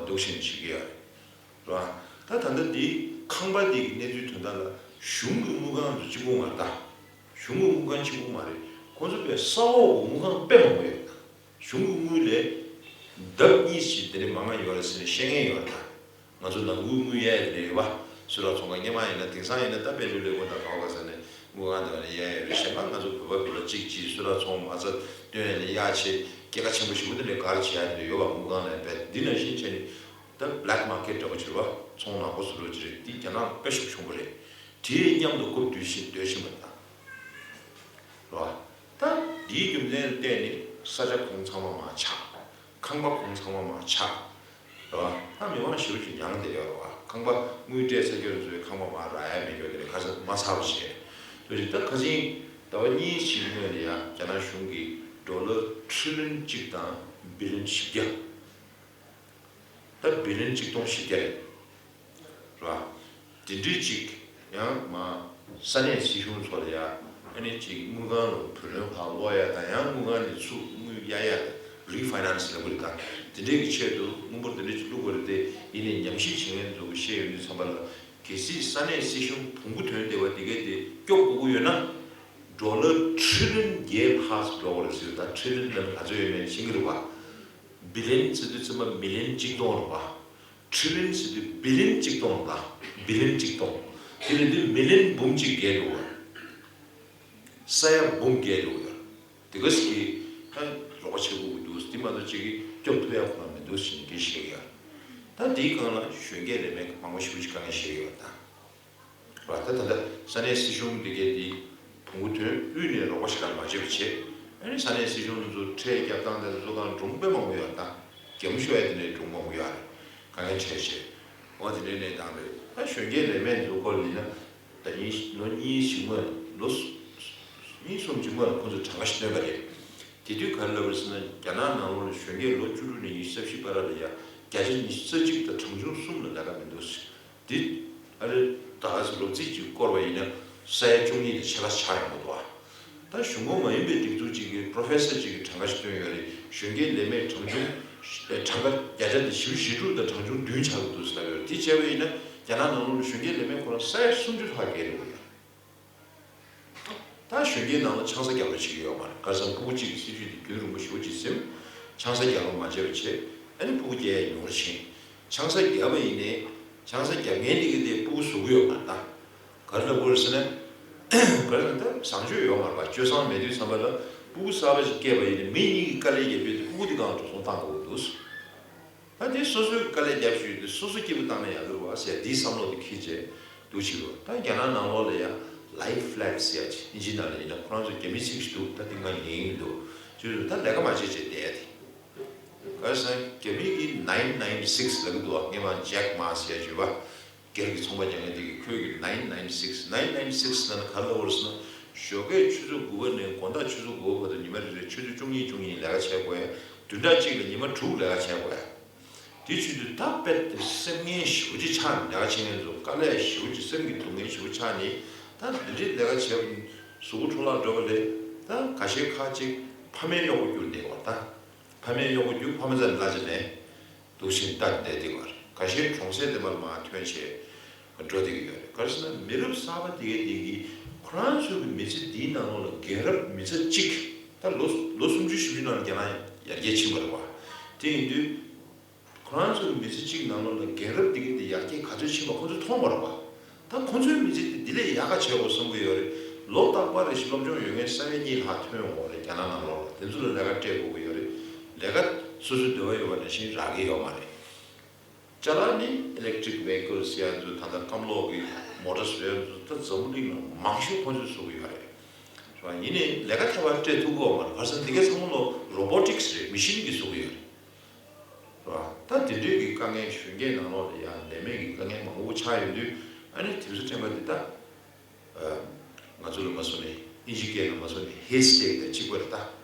འདུག་བྱས་ནས་བྱེད་ཀྱི་ཡོད་རེད། རེད་བ། ད་ད་ལྟ་འདི་ཁང་པ་འདི་གི་གནས་ཚུལ་དོན་དག་ལ་གཞུང་གི་དངུལ་ཁང་དུ་གཅིག་པུ་མ་རེད་ད། གཞུང་གི་དངུལ་ཁང་གཅིག་པུ་མ་རེད། ཁོ་ཚོ་པའི་ས་འོག་གི་དངུལ་ཁང་དཔེ་མང་པོ་ཡོད་ད། གཞུང་གི་དངུལ་ལས་ལྡབ་གཉིས་ཤིག་དེ་འདྲ་མང་ང་ཡོད་རེད་ཟེར་ནས་བཤད་མཁན་ཡོད་རེད་ད། ང་ཚོ་ནང་ཁུལ་དངུལ་གཡར་ཡ་དེ་འདྲ་ཡོད་པ། སུ་ར་ཚོང་ཁང་སྔོན་མ་ཡིན་ན་དེང་སང་ཡིན་ན་ད་དཔལ་འབྱོར་ལས་ཁུངས་དང་ག་བ་ག་ས་ནས་དངུལ་ཁང་དེ་བ་ནས་གཡར་ཡ་རེད། གཞན་པ་ང་ཚོ་བོད་པ་བོད་པ་གཅིག་གཅིག་སུ་ར་ཚོང་མ་རྩ་བཏོན་ཡ་ནས་གཡར་བྱས་སྐྱེད་ཀ་ཆེན་པོ་ཞེ་པོ་དེ་འདྲ་ག་རེ་བྱེད་ཡ་དེ་འདྲ་ཡོད་པ། དངུལ་ཁང་ལ་ཡང་དཔེ་འདི་ནང་བཞིན་བྱས་ནས་ད་black market འདྲ་པོ་བྱེད་པ། ཚོང་ནག་པོ་བཟོ་འདྲ་བྱེད་རེད། འདི་རྒྱ་ནག་དཔེ་ཤུགས་ཆུང་པོ་རེད། དེའི་མཉམ་དུ་རྐུབ་སྟོད་ཕྱིན་སྟོད་ཕྱིན་པ་དང་། རེད་བ། ད་འདིའི་རྒྱུ་མཚན་ལ་བརྟེན་ནས་ས་ཆ་གོང་ཚང་མ་མར་ཆག་ཁང་པ་གོང་ཚང་མ་མར་ཆག་རེད་བ། ད་མི་མང་ཞེ་པོ་ཅིག་མྱངས་བསྡད་ཡོད་རེད་བ། ཁང་པ་དངུལ་སྤྲད་ཚར་རྒྱུ་རེད། ཚོའི་ཁང་པ་མར་རག་ཡ་མེད་རྒྱུ་དེ་རེད། ཁ་སང་མ་ཚར་བ་བྱས། དེ་བཞིན་ད་ཁ་སང་ཟླ་བ་གཉིས་ཤིག་སྔོན་ལ་ཡང་རྒྱ་ནག་གཞུང་གིས་ཌོ་ལར་ཁྲི་ལིན་གཅིག་དང་བི་ལིན་བཞི་བརྒྱ། ད་བི་ལིན་གཅིག་སྟོང་བཞི་བརྒྱ་རེད། རེད་བ། དེ་འདྲའི་ཅིག་ཡང་མ་ས་གནས་སྲིད་གཞུང་ཚོ་ལ་ཡ་ཨ་ནི་ཅིག་དངུལ་ཁང་ལ་བུ་ལོན་ཕར་སློག་ཡ་དང་ཡང་དངུལ་ཁང་ནས་ཚུར་དངུལ་གཡར་ཡ་refinance ལབ་དགོས་རེད། ད་དེ་འདྲའི་གི་ཆེད་དུ་དངུལ་འབོར་དེ་འདྲ་ཅིག་བླུགས་དགོས་རེད་དེ། ཡིན་ནའི་ཉམས་ཞིབ་བྱེད་མཁན་ཚོ་གི་བཤད་ཡོང་དུས་ཙམ་པ་ལ་གལ་སྲིད་ས་གནས་སྲིད་གཞུང་བོང་བུ་ཐོན་བསྡད་པ་དེ་གས་དེ་སྐྱོབ་དགོས་ཀྱི་ཡོད་ན་ཌོ་ལར་ཁྲི་ལིན་བརྒྱད་ལྷག་ཙམ་འགྲོ་དགོས་རེད་ཟེར། ད་ཁྲི་ལིན་ལབ་ན་ག་ཚོད་ཡོད་མེད་ཤེས་ཀྱི་རེད་བ། བི་ལིན་ཟེར་དུས་ཙམ་པ་མི་ལིན་གཅིག་སྟོང་རེད་བ། ཁྲི་ལིན་ཟེར་དུས་བི་ལིན་གཅིག་སྟོང་དང་བི་ལིན་གཅིག་སྟོང་། དེ་ལས་དུས་མི་ལིན་འབུམ་གཅིག་བརྒལ་འགྲོ་བ། ས་ཡ་འབུམ་བརྒལ་འགྲོ་བ། དེ་ག་ཞིག་གི་ ད་རོགས་པ་བྱེད་དགོས་ཀྱི་འདུག་དེ་མ་གཏོགས་གཅིག་གིས་སྐྱོབ་ཐུབ་ཡག་ཁོ་ན་མི་འདུག་ཟེར་ནས་སྐད་ཆ་བཤད་ཀྱི་ཡོད། ད་དེའི་སྒང་ལ་གཞོན་སྐྱེས་ལས་མེད་མང་པོ་ཞེ་པོ་ཅིག་དཀའ་ངལ་འཕྲད་ཀྱི་ཡོད་ད། ར་ད་ད་ལྟ་ས་གནས་སྲིད་གཞུང་འདི་གས་འདི་བོང་གུ་ཐོན་དབུས་ནས་རོགས་པ་ཞིག་ག་མ་བྱེད་པ་བྱེད། ཨ་ནི་ས་གནས་སྲིད་གཞུང་འདི་ཚོ་ཁྲལ་རྒྱབ་སྟངས་དེ་ཚོ་དང་སྒྲུང་དཔེ་མང་པོ་ཡོད་ད། རྒྱ་མི་ཤོག་ཡ་དེ་ནས་སྒྲུང་མང་པོ་ཡོད་རེད། དཀའ་ངལ་འཕྲད་བྱེད། འོ་དེ་འདྲའི་གནས་སྟངས་རེད། ད་གཞོན་སྐྱེས་ལས་མེད་འཛུགས་སྐོར་ཡིན་ན། ད་ཡིན་ལོ་གཉིས་ཤིག་སྔོན་ལོ་གཉིས་གསུམ་ཅིག་སྔོན་ལ་ཁོ་ཚོས་གྲངས་ཀ་ཞིག་བཏོན་པ་རེད། དེ་དུས་ག་རེ་ལབ་རེད་ཟེར་ན། རྒྱ་ནག་ནང་ལོགས་ལ་གཞོན་སྐྱེས་ལོ་བཅུ་དྲུག་ནས་ཉི་ཤུ་རྩ་བཞི་བར་ལ་ཡ་བརྒྱ་ཆ་ཉི་ཤུ་རྩ་གཅིག་དང་གྲངས་ཆུང་གསུམ་ལ་ལས་ཀ་མི་འདུག་འདི་ཨ་རི་ད་ག་ཚོད་ལོ་རྩིས་ཅིག་བསྐོར་བ་ཡིན་ན་ས་ཡ་བཅུ་གཉིས་དང་ཕྱེད་ཀ་ཆགས་ཡོང་གི་འདུག་ཨ། ད་གཞུང་ཁོངས་མ་ཡིན་པའི་སྒྲིག་འཛུགས་ཅིག་གིས་པྲོ་ཕེ་སར་ཅིག་གིས་གྲངས་ཀ་ཞིག་བཏོན་ཡོད་རེད། གཞོན་སྐྱེས་ལས་མེད་གྲངས་ཆུང་གྲངས་ཀ་བརྒྱ་ཆ་དེ་བཞི་བཅུ་ཞེ་དྲུག་དང་གྲངས་ཆུང་བདུན་ཆགས་ཀྱི་འདུག་ཟེར་ལབ་ཡོད་རེད། དེ་བྱས་པ་ཡིན་ན་རྒྱ་ནག་ནང་ལོགས་ལ་གཞོན་སྐྱེས་ལས་མེད་ཁོ་རང་ས་ཡ་སུམ་ཅུ་ལྷག་བརྒལ་འགྲོ་གི་ཡོད་རེད། ད་གཞོན་སྐྱེས་ནང་ལ་ཆང་ས་རྒྱག་རོགས་བྱེད་ཀྱི་ཡོད་མ་རེད། ག་རེ་ཟེར་ན་ཕྲུ་གུ་གཅིག་གི་སྲིད་ཇུས་དེ་རྒྱུན་རིང་པོ་ཞེ་པོ་ཅིག་ཟིན། ཆང་ས་རྒྱག་རོགས་མ་བྱས་པ་བྱས། ཨ་ནི་ཕྲུ་གུ་སྐྱེ་ཡ་ཉུང་རུ་ཕྱིན། ཆང་ས་བརྒྱབ་པ་ཡིན་ནའི་ཆང་ས་རྒྱག་མཁན་དེ་གི་དེ་ཕྲུ་གུ་བཟོ་གི་ཡོད་མ་རེད་ད། ག་རེ་ལབ་དགོས་རེད་ཟེར་ན། ག་རེ་ཟེར་ན་ད་བཟང་སྤྱོད་ཡོད་མ་རེད་པ། སྤྱོད་བཟང་མེད་དུས་ཙམ་པ་ལ་ཕྲུ་གུ་གསར་པ་ཞིག་སྐྱེས་པ་ཡིན་ནའི་མི་གཉིས་ཀྱིས་དཀའ་ལས་བརྒྱབ་རྒྱུ་དེ་ཕྲུ་གུ་དེ་སྒང་འགྲོ་སོང་བཏང་དགོས་ཀྱི་འདུག་ད་དེ་སོ་སོས་དཀའ་ལས་བརྒྱབ་ཞུས་ཏེ་སོ་སོ་སྐྱིད་པོ་བཏང་ན་ཡག་གི་རེད་པ་ཟེར་དེའི་བསམ་བློ་དེ་འཁྱེར་བྱས་འདུག་བྱེད་དགོས། ད་རྒྱ་ནག་ནང་ལོགས་ལ་ཡང་Life Flag ཟེར་ཡ་ཅིག་ཨིན་ཇི་ནང་ལ་ཡིན་ན་ཁོ་རང་ཚོ་རྒྱ་མི་ཚིག་ཞིག་འདུག་ད་དེ་ང་ཉན་གྱི་མི་འདུག་ཅེས་ད་ལས་ཀ་མ་བྱེད་བྱས་བསྡད་ཡ་དེ། ག་རེ་ཟེར་ན་རྒྱ་མི་གི་nine nine six ལབ་ཀྱི་འདུག་བ། སྔོན་མ་Jack Ma ཟེར་ཡ་ཅིག་ཡོད་པ། སྒེར་གྱི་ཚོང་པ་རྒྱག་མཁན་དེ་གིས་ཁོས་གི་nine nine six nine nine six ལབ་ན་ག་རེ་ལབ་པ་རེད་ཟེར་ན། ཞོགས་ཀས་ཆུ་ཚོད་དགུ་པ་ནས་དགོང་དག་ཆུ་ཚོད་དགུ་པ་བར་དུ་ཉི་མ་རེ་རེར་ཆུ་ཚོད་བཅུ་གཉིས་བཅུ་གཉིས་ལས་ཀ་བྱེད་དགོས་ཡ། བདུན་ཕྲག་གཅིག་ལ་ཉི་མ་དྲུག་ལས་ཀ་བྱེད་དགོས་ཡ། དེ་བྱེད་དུས་ད་དཔེ་དེ་སེམས་ངལ་ཞེ་པོ་ཅིག་ཆགས་ནས་ལས་ཀ་བྱེད་མཁན་ཚོ་དཀའ་ལས་ཞེ་པོ་ཅིག་སེམས་ཀྱི་སྡུག་བསྔལ་ཞེ་པོ་ཆགས་ནས། ད་འདི་འདྲའི་ལས་ཀ་བྱས་པ་གཟུགས་པོ་འཕྲོ་བརླག་འགྲོ་བ་ལས་ད་ཁ་ཤས་ཁག་ཅིག་ཕ་མའི་གཡོག་པོ་གྱུར་བསྡད་པ་ད། ཕ་མའི་གཡོག་པོ་རྒྱུག་ཕ་མ་རྩ་ནས་གླ་ཆ་མེད། འདུག་བཞིན་ལྟ་བསྡད་དེ་བར་ཁ་ཤས་གྲོང་གསེབ་དེ་མར་མར་ཐོན་བྱས་འགྲོ་བསྡད་ཀྱི་ཡོད་རེད། ག་རེ་ཟེར་ན་མི་རབས་གསར་པ་དེ་གའི་དེ་གིས་ཁོ་རང་ཚོའི་གི་མི་ཚེ་འདིའི་ནང་ལོགས་ལ་རྒན་རབས་མི་ཚེ་གཅིག་ད་ལོ་ལོ་སུམ་ཅུ་བཞི་བཅུ་ནང་ལ་རྒྱ་ནག་ཡར་རྒྱས་ཕྱིན་པ་རེད་བ། དེ་ཡིན་དུས་ཁོ་རང་ཚོའི་གི་མི་ཚེ་གཅིག་ནང་ལོགས་ལ་རྒན་རབས་དེ་གའི་དེ་ཡར་རྒྱས་ག་ཚོད་ཕྱིན་པ་ཁོ་ཚོས་མཐོང་བ་རེད་བ། ད་ཁོ་ཚོའི་མི་ཚེ་དེ་འདི་ལས་ཡག་ག་བྱེད་དགོས་བསམ་གྱི་ཡོད་རེད། ལོ་རྟག་པར་རེ་བཞིན་སློབ་སྦྱོང་ཡོད་མཁན་ས་ཡ་གཉིས་ལྷག་ཐོན་ཡོང་བ་རེད་རྒྱ་ནག་ནང་ལོགས་ལ། དེ་ཚོ་ལ་ལས་ཀ་སྤྲད་དགོས་ཀྱི་ཡོད་རེད། ལས་ཀ་སོ་སོའི་འདོད་པ་ཡོད་པ་ནང་བཞིན་རག་གི་ཡོད་མ་རེད། ཅ་ལག་ནི་electric vehicle ཟེར་ཡ་ཚོ་ད་ལྟ་སྐམ་གློག་གི་མོ་ཊ་བཟོ་ཡ་ཚོ་ད་འཛམ་བུ་གླིང་ནང་མང་ཤོས་ཁོ་ཚོས་བཟོ་གི་ཡོད་རེད། རེད་བ། ཡིན་ནའི་ལས་ཀ་ཐད་པར་སྤྲད་ཐུབ་ཀྱི་ཡོད་མ་རེད། ག་རེ་ཟེར་ན་འདི་གའི་ཚང་མ་ལོ་robotics རེད། མི་ཤིན་གྱིས་བཟོ་གི་ཡོད་རེད། རེད་བ། ད་དེ་འདྲའི་གི་དཀའ་ངལ་གཞོན་སྐྱེས་ནང་ལོགས་ལ་ཡང་ལས་མེད་ཀྱི་དཀའ་ངལ་མང་པོ་ཆགས་ཡོང་དུས། ཨ་ནི་དེ་ཚོ་དྲན་པ་འདི་ད། ཨ། ང་ཚོ་ལ་མ་སོང་ནས་ཨིན་ཇི་སྐད་ལ་མ་སོང་ནས་haystack དང་གཅིག་པ་རེད་ད།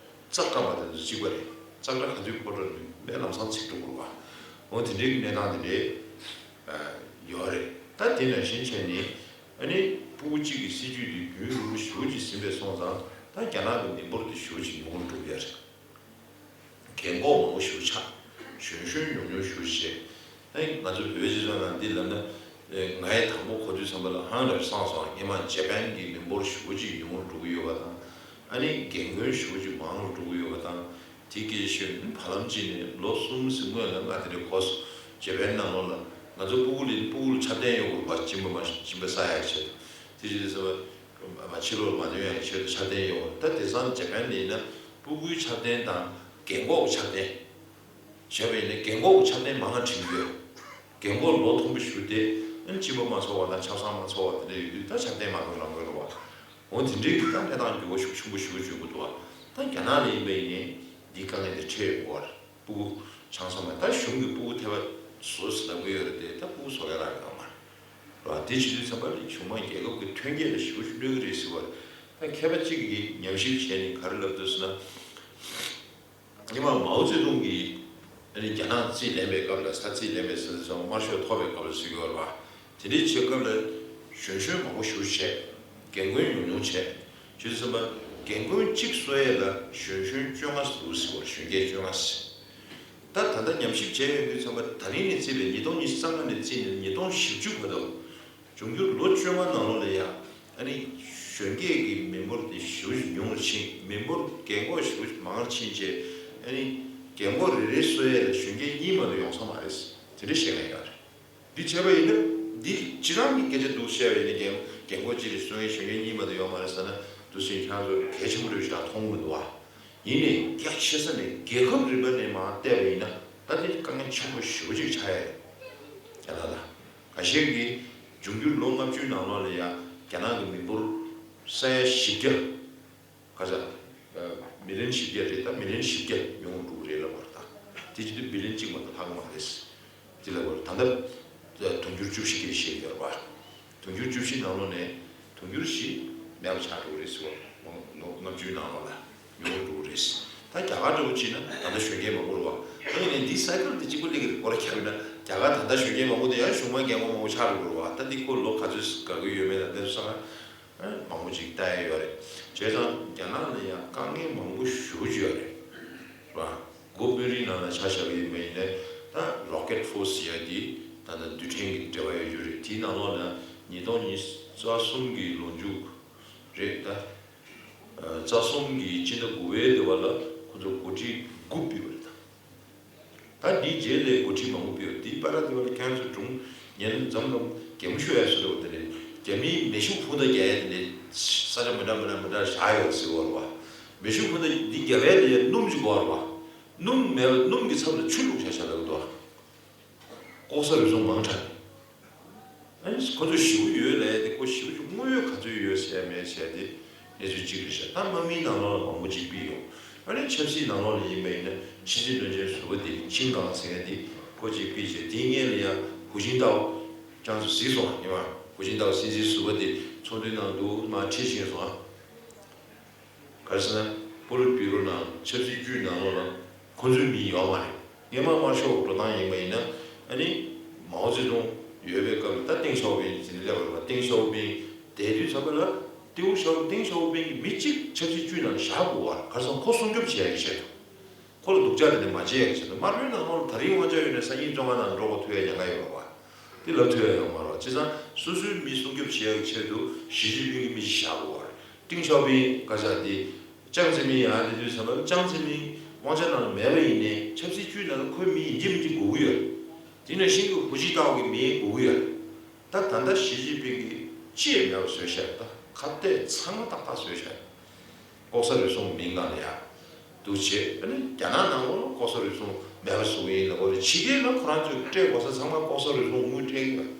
ཙག་སྒྲ་མ་དང་གཅིག་པ་རེད། ཙག་སྒྲ་ག་དུས་ཕོག་འགྲོ་ནས་མེད་ལམ་སང་ཚིག་འགྲོ་དགོས་པ། འོ་དེ་འདྲའི་གི་གནས་སྟངས་དེ་འདྲའི་ཡོད་རེད། ད་དེ་ནང་བཞིན་བྱས་ནས་ཨ་ནི་ཕྲུ་གུ་གཅིག་གི་སྲིད་ཇུས་དེ་རྒྱུན་རིང་པོ་ཞེ་པོ་ཅིག་ཟིན་པས་སོང་ཙང་ད་རྒྱ་ནག་གི་མི་འབོར་དེ་ཞེ་པོ་ཅིག་ཉུང་རུ་འགྲོ་གི་ཡོད་རེད། རྒན་གོག་མང་པོ་ཞེ་པོ་ཆགས། གཞོན་གཞོན་ཉུང་ཉུང་ཞེ་པོ་ཅིག་བྱས། ཨ་ནི་ང་ཚོ་བོད་པའི་སྤྱི་ཚོགས་ནང་འདི་ལབ་ན། ཨེ། ང་ཡི་དང་པོ་གོ་དུས་ཙམ་པ་ལ་ཧང་རེ་སངས་སོང་། སྔོན་མ་ཇ་པན་གྱི་མི་འབོར་ཞེ་པོ་ཅིག་ཉུང་རུ་འགྲོ་གི་ཡོད་པ་དང་། ཨ་ནི་རྒན་རྒོན་ཞེ་པོ་ཅིག་མང་རུ་འགྲོ་གི་ཡོད་པ་དང་། དེ་སྐད་ཆ་བཤད་ན་བར་ལམ་གཅིག་ནས་ལོ་གསུམ་ཟིན་སྔོན་ལ་ང་དེ་འདྲའི་གོ་སོང་། ཇ་པན་ནང་ལོགས་ལ་ང་ཚོ་སྤུ་གུ་ལ་སྤུ་གུ་ལ་ཆབ་གདན་གཡོག་དགོས་པ། གཅིན་པ་མ་གཅིན་པ་ཟ་ཡག་ཆེད་དུ། དེ་བྱས་ཙང་ཕྱི་ལོགས་མ་ཐོན་ཡག་ཆེད་དུ་ཆབ་གདན་གཡོག་ད་དེང་སང་ཇ་པན་ལ་ཡིན་ན་སྤུ་གུའི་ཆབ་གདན་དང་རྒན་གོག་གི་ཆབ་གདན་བྱས་པ་ཡིན་ན་རྒན་གོག་གི་ཆབ་གདན་མང་བ་བྲིས་ཡོད། རྒན་གོག་ལོ་མཐོན་པོ་ཞིག་དེ་ཨ་ནི་གཅིན་པ་མ་ཚོར་བ་དང་ཆབ་གསང་མ་ཚོར་བ་དེ་འདྲ་ཡོད་དུས་ད་ཆབ་གདན་མ་གཏོང་རང་དགོས་རེད་བ། འོ་དེ་འདྲའི་གི་ད་གནས་སྟངས་འགྱུར་བ་ཤུགས་ཆེན་པོ་ཞིག་བྱུང་གི་འདུག་བ། ད་རྒྱ་ནག་ལ་ཡིན་པ་ཡིན་ནའི་འདིའི་དཀའ་ངལ་དེ་འཕྲད་ཡོང་གི་རེད། སྤུ་གུ་ཆང་ས་མ་ད་གཞུང་གིས་སྤུ་གུ་ཐེ་བ་བཟོ་ཟེར་ལབ་ཀྱི་ཡོད་རེད་དེ། ད་སྤུ་གུ་བཟོ་ཡ་རག་གི་ཡོད་མ་རེད་བ། དེ་བྱེད་དུས་ཙམ་པ་ལ་གཞུང་མང་རྒྱལ་ཁབ་ཀྱི་ཐོན་སྐྱེད་ལ་ཞེ་པོ་ཅིག་གནོད་ཀྱི་རེད་ཟེར་བ་རེད། ད་མཁས་པ་གཅིག་གིས་ཉམས་ཞིབ་བྱས་ནས་ག་རེ་ལབ་འདུག་ཟེར་ན། སྔོན་མ་མའོ་ཙེ་ཏུང་གིས་ཨ་ནི་རྒྱ་ནག་རྩིས་ལེན་པའི་སྐབས་ལ། ས་རྩིས་ལེན་པའི་ས་ཚོང་དམར་ཤོག་ཐོབ་པའི་སྐབས་ལ་ཟེར་གྱི་ཡོད་རེད་བ། དེ་འདྲའི་བྱེད་སྐབས་ལ་གཞོན་གཞོན་མང་པོ་ཞེ་པོ་བྱས། རྒན་རྒོན་ཉུང་ཉུང་བྱས། བྱས་ཙང་རྒན་རྒོན་གཅིག་གསོ་ཡས་ལ་གཞོན་གཞོན་བཅོ་ལྔ་ཟེར་འདུག་ཟེར་བ་རེད། གཞོན་སྐྱེས་བཅོ་ལྔ་ཟེར། ད་ད་ལྟ་ཉམས་ཞིབ་བྱས་ཡོང་དུས་ཙམ་པ་ད་རིང་ནས་བརྩིས་པའི་ཉིས་སྟོང་ཉི་ཤུ་རྩ་ལྔ་ནས་བརྩིས་ནས་ཉིས་སྟོང་བཞི་བཅུ་བར་དུ། འབྱུང་འགྱུར་ལོ་བཅོ་ལྔ་ནང་ལོགས་ལ་ཡ། ཨ་ནི་གཞོན་སྐྱེས་ཀྱི་མི་འབོར་དེ་ཞེ་པོ་ཅིག་ཉུང་རུ་ཕྱིན། མི་འབོར་རྒན་གོག་ཞེ་པོ་ཅིག་མང་རུ་ཕྱིན་བྱས། ཨ་ནི་རྒན་གོག་རེ་རེ་གསོ་ཡས་ལ་གཞོན་སྐྱེས་གཉིས་མ་གཏོགས་ཡོང་ས་མ་རེད། དེ་འདྲ་བཤད་མཁན་ཡོད་རེད། འདི་བྱས་པ་ཡིན་ན་འདི་སྤྱིར་བཏང་གི་སྐད་ཆ་འདུག་བཤད་པ་ཡིན་ན། རྒན་རྒན་གོག་གཅིག་ལ་གསོ་ཡས་གཞོན་སྐྱེས་གཉིས་མ་གཏོགས་ཡོད་མ་རེད་ཟེར་ན་འདུག་སེ་ཁྱེད་རང་ཚོ་གལ་ཆེན་པོ་རེད་ཞེ་དྲག་མཐོང་གི་མི་འདུག་བ། ཡིན་ནའི་རྒྱ་ཆེ་ས་ནས་རྒྱལ་ཁབ་རིམ་པ་ནས་མར་བལྟས་པ་ཡིན་ན་ད་དེ་དཀའ་ངལ་ཆེན་པོ་ཞེ་པོ་ཅིག་ཆགས་ཡ་རེད། རྒྱ་ནག་ལ་ཁ་ཤས་ཀྱིས་འབྱུང་འགྱུར་ལོ་ལྔ་བཅུའི་ནང་ལོགས་ལ་ཡ་རྒྱ་ནག་གི་མི་འབོར་ས་ཡ་བཞི་བརྒྱ། ཁ་ཤས་མི་ལན་བཞི་བརྒྱ་རེད། ད་མི་ལན་བཞི་བརྒྱ་ཉུང་རུ་འགྲོ་གི་རེད་ལབ་པ་རེད། ད་དེ་བྱེད་དུས་བི་ལན་གཅིག་མ་གཏོགས་ལྷག་གི་མ་རེད། དེ་ལ་བར་ད་ལྟ་དུང་ཕྱུར་བཅུ་བཞི་སྐད་བཤད་ཡོད་རེད་པ། དུང་ཕྱུར་བཅུ་བཞི་ནང་ལོགས་ནས་དུང་ཕྱུར་བཞི་མེད་པ་ཆགས་འགྲོ་གི་རེད་ཟེར་བ། ལོ་ལྔ་བཅུའི་ནང་ལོགས་ལ་ཉུང་རུ་འགྲོ་གི་རེད། ད་རྒྱ་གར་འདྲ་བོ་བྱས་ན་ད་ལྟ་གཞོན་སྐྱེས་མང་པོ་རེད་པ། ད་ཡིན་ནའི་འདི་སའི་ཀལ་དེ་གཅིག་པ་སླེབས་ཀྱི་རེད། སྐོར་ར་ཁྱབ་ན་རྒྱ་གར་ད་ལྟ་གཞོན་སྐྱེས་མང་པོ་དེ་ཡང་གཞུང་མང་རྒན་གོག་མང་པོ་ཆགས་འགྲོ་གི་རེད་པ། ད་འདི་ཁོ་ལོ་ག་ཚོད་དགའ་གི་ཡོད་མེད་དང་དེ་ཚོ་ཚང་མ་མང་པོ་ཅིག་ལྟ་ཡ་ཡོད་རེད། བྱས་ཙང་རྒྱ་ནག་ལ་ཡང་དཀའ་ངལ་མང་པོ་ཞེ་པོ་ཅིག་ཡོད་རེད། རེད་པ། མགོ་དཔོན་རིགས་ནང་ལ་ཆ་བཞག་གི་ཡིན་པ་ཡིན་ནའི་ད་རོ་ཀེཊ་ཕོར་སི་ཟེར་ཡ་དེ་ད་ལྟ་རྡུལ་ཕྲན་གྱི་འབྲེལ་བ་ཡོད་རྒྱུ་རེད། དེའི་ནང་ལོགས་ལ་ཉིས་སྟོང་ཉི་ཤུ་རྩ་གསུམ་གྱི་ལོ་མཇུག་རེད་ད། རྩ་གསུམ་གྱི་སྤྱི་ཟླ་དགུ་པའི་དེ་བ་ལ་ཁོ་ཚོ་འགོ་ཁྲིད་དགུ་ཕུད་པ་རེད་ད། ད་འདིའི་རྗེས་ལ་འགོ་ཁྲིད་མང་པོ་ཕུད་པ་དེའི་བར་དེ་བ་ལ་ཁྱེད་ཚོ་སྒྲུང་ཉན་མཚམས་ལ་གད་མོ་ཤོར་ཡ་བཟོ་འདྲ་བ་དེ་རེད། རྒྱ་མིའི་མེ་ཤུགས་འཕུར་མདའ་རྒྱག་ཡ་དེ་ནས་ས་ཆ་མི་འདྲ་མི་འདྲ་མི་འདྲ་བཞག་ཡོད་ཟེར་བ་རེད་པ། མེ་ཤུགས་འཕུར་མདའ་འདི་རྒྱག་ཡ་དེ་ཡ་སྣུམ་ཅིག་དགོས་པ་རེད་པ། སྣུམ་མེད་པ་སྣུམ་གྱི་ཚབ་ལ་ཆུ་བླུགས་བཞག་བཞག་ལབ་འདུག་ལྐོག་ཟ་རུལ་སུངས་མང་དྲགས། ཨ་ནི་ཁོ་ཚོས་ཞེ་པོ་ཡོད་ལབ་ཡ་དེ་ཁོ་ཞེ་པོ་ཅིག་དངོས་ཡོད་ག་ཚོད་ཡོད་ཟེར་ཡ་མེད་ཟེར་ཡ་དེ་གནས་ཚུལ་གཅིག་རེད་ཤག་ད་དམག་མིའི་ནང་ལོགས་ལ་མང་པོ་ཅིག་ཕུད་ཡོང་། ཨ་ནི་ཆབ་སྲིད་ནང་ལོགས་ལ་ཡིན་པ་ཡིན་ན་ཕྱི་སྲིད་བློན་ཆེན་ཟུར་པ་དེ་ཆིན་ཀང་ཟེར་ཡ་དེ་ཁོ་ཅིག་ཕུད་བྱས། དེའི་སྔོན་ལ་ཡ་ཧུའུ་ཅིན་ཏའོ་ཅང་ཙེ་གཟིགས་སོང་ཡིན་པ། ཧུའུ་ཅིན་ཏའོ་སྲིད་འཛིན་ཟུར་པ་དེ་ཚོགས་འདུའི་ནང་དུ་མར་ཁྲིད་ཕྱིན་སོང་ཨ། ག་རེ་ཟེར་ན་པོ་ལིཊ་བྷུ་རོ་ནང་ཆབ་སྲིད་བཅུའི་ནང་ལོགས་ལ་ཁོ་ཚོའི་མི་ཡོད་མ་རེད། སྔོན་མ་དམར་ཤོག་འགྲོ་སྟངས་ཡིན་པ་ཡིན་ན་ཨ་ནི་མའོ་ཙེ་ཏུང་ཡོད་པའི་སྐབས་ལ་ད་ཏེང་ཞའོ་ཕིང་ཟེར་ནས་སླེབས་པ་རེད་པ། ཏེང་ཞའོ་ཕིང་བསྡད་དུས་ཙམ་པ་ལ་ཏེའུ་ཞའོ་ཏེང་ཞའོ་ཕིང་གི་མི་གཅིག་ཆབ་སྲིད་བཅུའི་ནང་བཞག་དགོས་པ་རེད། ག་རེ་ཟེར་ན་ཁོ་སྲུང་སྐྱོབ་བྱེད་ཡ་གི་ཆེད་དུ། ཁོ་ལ་སྡུག་ཅག་དེ་འདྲ་མ་བྱེད་ཡ་གི་ཆེད་དུ། དམར་པོའི་ནང་ལོགས་ལ་ད་རིང་དབང་ཆ་ཡོད་ནས་སང་ཉིན་བཙོན་ཁང་ནང་འགྲོ་དགོས་ཐུག་ཡ་ཉེན་ཁ་ཡོད་རེད་པ། དེ་ལབ་ཐུབ་ཡ་ཡོད་མ་རེད་པ། བྱས་ཙང་སོ་སོའི་མི་སྲུང་སྐྱོབ་བྱེད་ཡ་གི་ཆེད་དུ་ཞི་ཅིན་ཕིང་གི་མི་ཞིག་བཞག་དགོས་པ་རེད། ཏེང་ཞའོ་ཕིང་ག་ཆག་དེ་ཅང་ཙེ་མིན་ཡར་སླེབས་དུས་ཙམ་པ་ཅང་ཙེ་མིན་དབང་ཆ་ནང་ལ་མེད་པ་ཡིན་ནའི་ཆབ་སྲིད་བཅུའི་ནང་ལ་ཁོའི་མི་ཡིན་གཅིག་མིན་གཅིག་དགོས་ཀྱི་ཡོད་རེད། དེ་ནང་བཞིན་གྱི་ཧུའུ་ཅིན་ཏའོ་གི་མི་དགོས་ཀྱི་ཡོད་རེད། ད་ད་ལྟ་ཞི་ཅིན་ཕིང་གིས་ཅི་ཡང་མེད་པ་བཟོས་ཤག་ད་ཁ་གཏད་ཚང་མ་ཏག་ཏག་བཟོས་ཤག་ལྐོག་ཟ་རུལ་སུངས་མིང་ནང་ལ་ཡ་འདུག་བྱས། ཨ་ནི་རྒྱ་ནག་ནང་ལོགས་ལ་ལྐོག་ཟ་རུལ་སུངས་མེད་པ་བཟོ་གི་ཡིན་ལབ་པ་རེད། ཕྱི་རྒྱལ་ལ་ཁོ་རང་ཚོས་སྤྲད་དགོས་ས་ཚང་མ་ལྐོག་ཟ་རུལ་སུངས་དངུལ་སྤྲད་ཀྱི་ཡོད།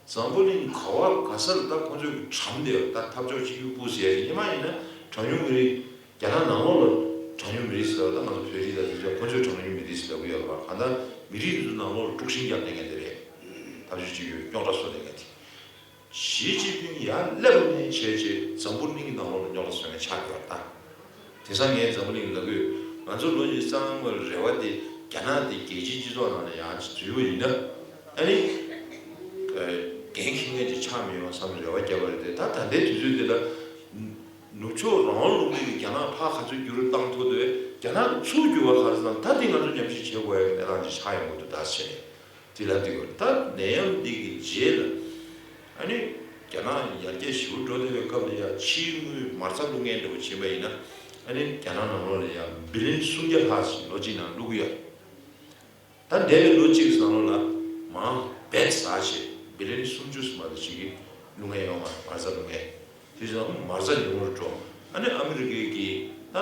འཛམ་བུ་གླིང་ག་བ་ག་ས་ལ་ད་ཁོ་ཚོས་གྲམ་དེ་ད་འཐབ་ཕྱོགས་གཅིག་གྱུར་པུའུ་ཟེར་ཡ་ཞིག་སྔོན་མ་ཡིན་ན་གྲངས་ཉུང་མི་རིགས། རྒྱ་ནག་ནང་ལོགས་ལ་གྲངས་ཉུང་མི་རིགས་ཟེར་བ་ད་ང་ཚོ་བོད་རིགས་དང་དེ་ཚོ་ཁོ་ཚོས་གྲངས་ཉུང་མི་རིགས་ཟེར་ལབ་ཀྱི་ཡོད་རེད་པ། གང་ལྟར་མི་རིགས་དེ་ཚོ་ནང་ལོགས་ལ་དཀྲུག་ཤིང་རྒྱབ་བསྡད་མཁན་དེ་རེད། འཐབ་ཕྱོགས་གཅིག་གྱུར་རྙོག་དྲ་བཟོ་བསྡད་མཁན་དེ། ཞི་ཅིན་ཕིང་ཡར་སླེབས་པ་ནས་བྱས་རྗེས་འཛམ་བུ་གླིང་གི་ནང་ལོགས་ལ་རྙོག་དྲ་བཟོ་མཁན་ཆགས་ཡོད་རེད་ད། དེང་སང་ངས་འཛམ་བུ་གླིང་ལ་ལབ་ཀྱི་ཡོད། ང་ཚོ་ལོ་ཉི་ཤུ་རྩ་ལྔ་ལ་རེ་བ་དེ་རྒྱ་ནག་དེ་རྒྱལ་སྤྱིའི་སྤྱི་ཚོགས་ནང་ལ་ཡར་འཛུལ་བ་ཡིན་ན་ཨ་ནི་འགན་འཁྱེར་མཁན་ཅིག་ཆགས་མི་ཡོང་བསམ་རེ་བ་བརྒྱབ་པ་རེད་དེ། ད་ད་ལྟའི་དུས་ཚོད་འདི་ལ་ནུབ་ཕྱོགས་རང་དབང་ལུང་པའི་རྒྱ་ནག་ཕར་ག་ཚོད་འགྱུར་བ་བཏང་ཐུབ་འདུག་རྒྱ་ནག་གི་ཚུར་འགྱུར་བ་ག་རེ་བཏང་ད་དེ་ང་ཚོ་ཉམས་ཞིབ་བྱེད་དགོས་ཡ་གི་གནས་སྟངས་ཅིག་ཆགས་ཡོང་གི་འདུག་ད་ཟེར་ནས། དེ་ལ་འདི་གོ་ད་ནད་ཡམས་འདི་གི་རྗེས་ལ་ཨ་ནི་རྒྱ་ནག་ཡར་རྒྱས་ཞེ་པོ་འགྲོ་བསྡད་པའི་སྐབས་ལ་ཡ་ཕྱིའི་དངུལ་མ་རྩ་བླུག་མཁན་འདྲ་པོ་བྱེད་པ་ཡིན་ན་ཨ་ནི་རྒྱ་ནག་ནང་ལོགས་ལ་ཡ་བི་ལི་ཡོན་སུམ་བརྒྱ་ལྷག་ཅིག་ལོ་གཅིག་ནང་བླུག་གི་ཡོད། ད་འདས་པའི་ལོ་གཅིག་ནང་ལོགས་ལ་མང་བེད་ཟ་བྱས་བི་ལི་ཡོན་སུམ་ཅུ་ཙམ་པ་ཅིག་གིས་བླུག་མཁན་ཡོད་མ་རེད། མ་རྩ་བླུག་མཁན་དེ་བཞིན་མ་རྩ་ཉུང་རུ་འགྲོ། ཨ་ནི་ཨ་མི་རི་ཀའི་གི་ད་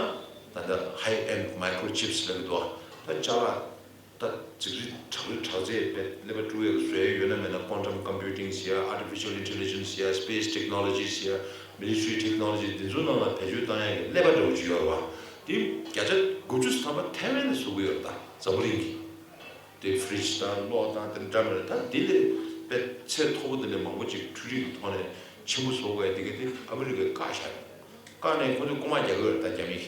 ད་ལྟ་high end microchips་ལབ་ཀྱི་འདུག་ད་ཅ་ལག་ད་རྫིག་རིགས་དྲག་རིགས་དྲག་རྫས་དཔེ་ཀླད་པ་དཀྲུག་ཡག་བཟོ་ཡག་ཡོད་ན་མེད་ན་quantum computing ཟེར་ཡ། artificial intelligence ཟེར་ཡ། space technology ཟེར་ཡ། military technology འདི་ཚོ་ནང་ལ་བེད་སྤྱོད་བཏང་ཡག་གི་ཀླད་པ་འདྲ་བོ་ཅིག་ཡོད་རེད་བ། དེ་བརྒྱ་ཆ་དགུ་བཅུ་ཐམ་པ་ཐའེ་ཝན་ནས་བཟོ་གི་ཡོད་རེད་ད་འཛམ་བུ་གླིང་གི། དེ་ཕི་རིཇ་དང་གློག་དང་དེ་འདྲ་མི་འདྲ་ད་འདི་ལས་དཔེ་ཚད་མཐོ་པོ་དེ་ལས་མང་པོ་ཅིག་འཕྲུལ་རིག་གི་ཐོག་ནས་ཆེན་པོ་བཟོ་དགོས་ཡག་དེ་ག་དེ་ཨ་མི་རི་ཀས་བཀག་བཞག་ཡོད། བཀག་ནས་ཁོ་ཚོས་རྐུ་མ་རྒྱག་གི་ཡོད་རེད་ད་རྒྱ་མིས།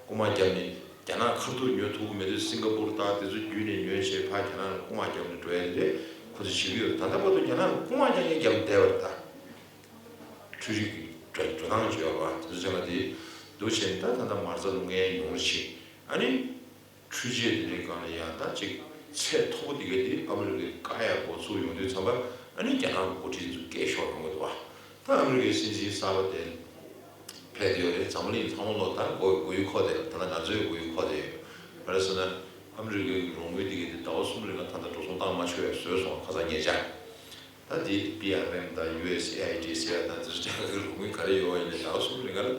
རྐུ་མ་བརྒྱབ་ནས་རྒྱ་ནག་ཁ་ཐུག་ཉོ་ཐུབ་ཀྱི་མེད་དུས་སིང་ག་པུར་དང་དེ་ཚོ་བརྒྱུད་ནས་ཉོས་བྱས་ཕར་རྒྱ་ནག་ལ་རྐུ་མ་བརྒྱབ་ནས་འགྲོ་ཡ་དེ་འདྲས་ཁོ་ཚོ་བྱེད་ཀྱི་ཡོད་རེད། ད་ལྟ་བར་དུ་རྒྱ་ནག་ལ་རྐུ་མ་རྐྱང་རྐྱང་བརྒྱབ་བསྡད་པ་རེད་ད། འཕྲུལ་རིག་གི་འགྲོ་འགྲོ་སྟངས་བྱས་པ་དེ་ཚོ་བྱས་ན་དེ་འདུག་བྱས་ནས་ད་ད་ལྟ་མ་རྩ་བླུག་མཁན་ཉུང་རུ་ཕྱིན། ཨ་ནི་འཕྲུལ་ཆས་དེ་འདྲའི་སྒང་ལ་ཡང་ད་ཅིག་ཚད་མཐོ་པོ་དེ་ག་དེ་ཨ་མི་རི་ཀས་བཀག་ཡག་འགོ་ཚུགས་ཡོང་དུས་ཙམ་པ་ཨ་ནི་རྒྱ་ནག་གི་འགོ་ཁྲིད་ཚོ་སྐད་ཤོར་ཡོང་གི་འདུག་བ། ད་ཨ་མི་རི་ཀའི་སྲིད་འཛིན་གསར་པ་དེ་ཕེབས་ཡོད་རེད། འཛམ་བུ་གླིང་ཚང་མ་ལོ་ད་མགོ་མགོ་ཡུ་འཁོར་བསྡད་ཡོད། ད་ལྟ་ང་ཚོའི་མགོ་ཡུ་འཁོར་བསྡད་ཡོད། ག་རེ་ཟེར་ན་ཨ་མི་རི་ཀའི་རོགས་དངུལ་དེ་ག་དེ་ཟླ་བ་གསུམ་རིང་ལ་ད་ལྟ་འགྲོ་སོང་བཏང་མ་ཆོག་ཡ་བཟོས་སོང་ཁ་སང་ཉེ་ཆར། ད་དེ་པི་ཨར་ཨེམ་དང་ཡུ་ཨེས་ཨེ་ཨའི་ཌི་ཟེར་ཡ་དང་དེ་ཚོ་རྒྱ་གར་གྱི་རོགས་དངུལ་ག་རེ་ཡོད་པ་ཡིན་ནའི་ཟླ་བ་གསུམ་རིང་ལ་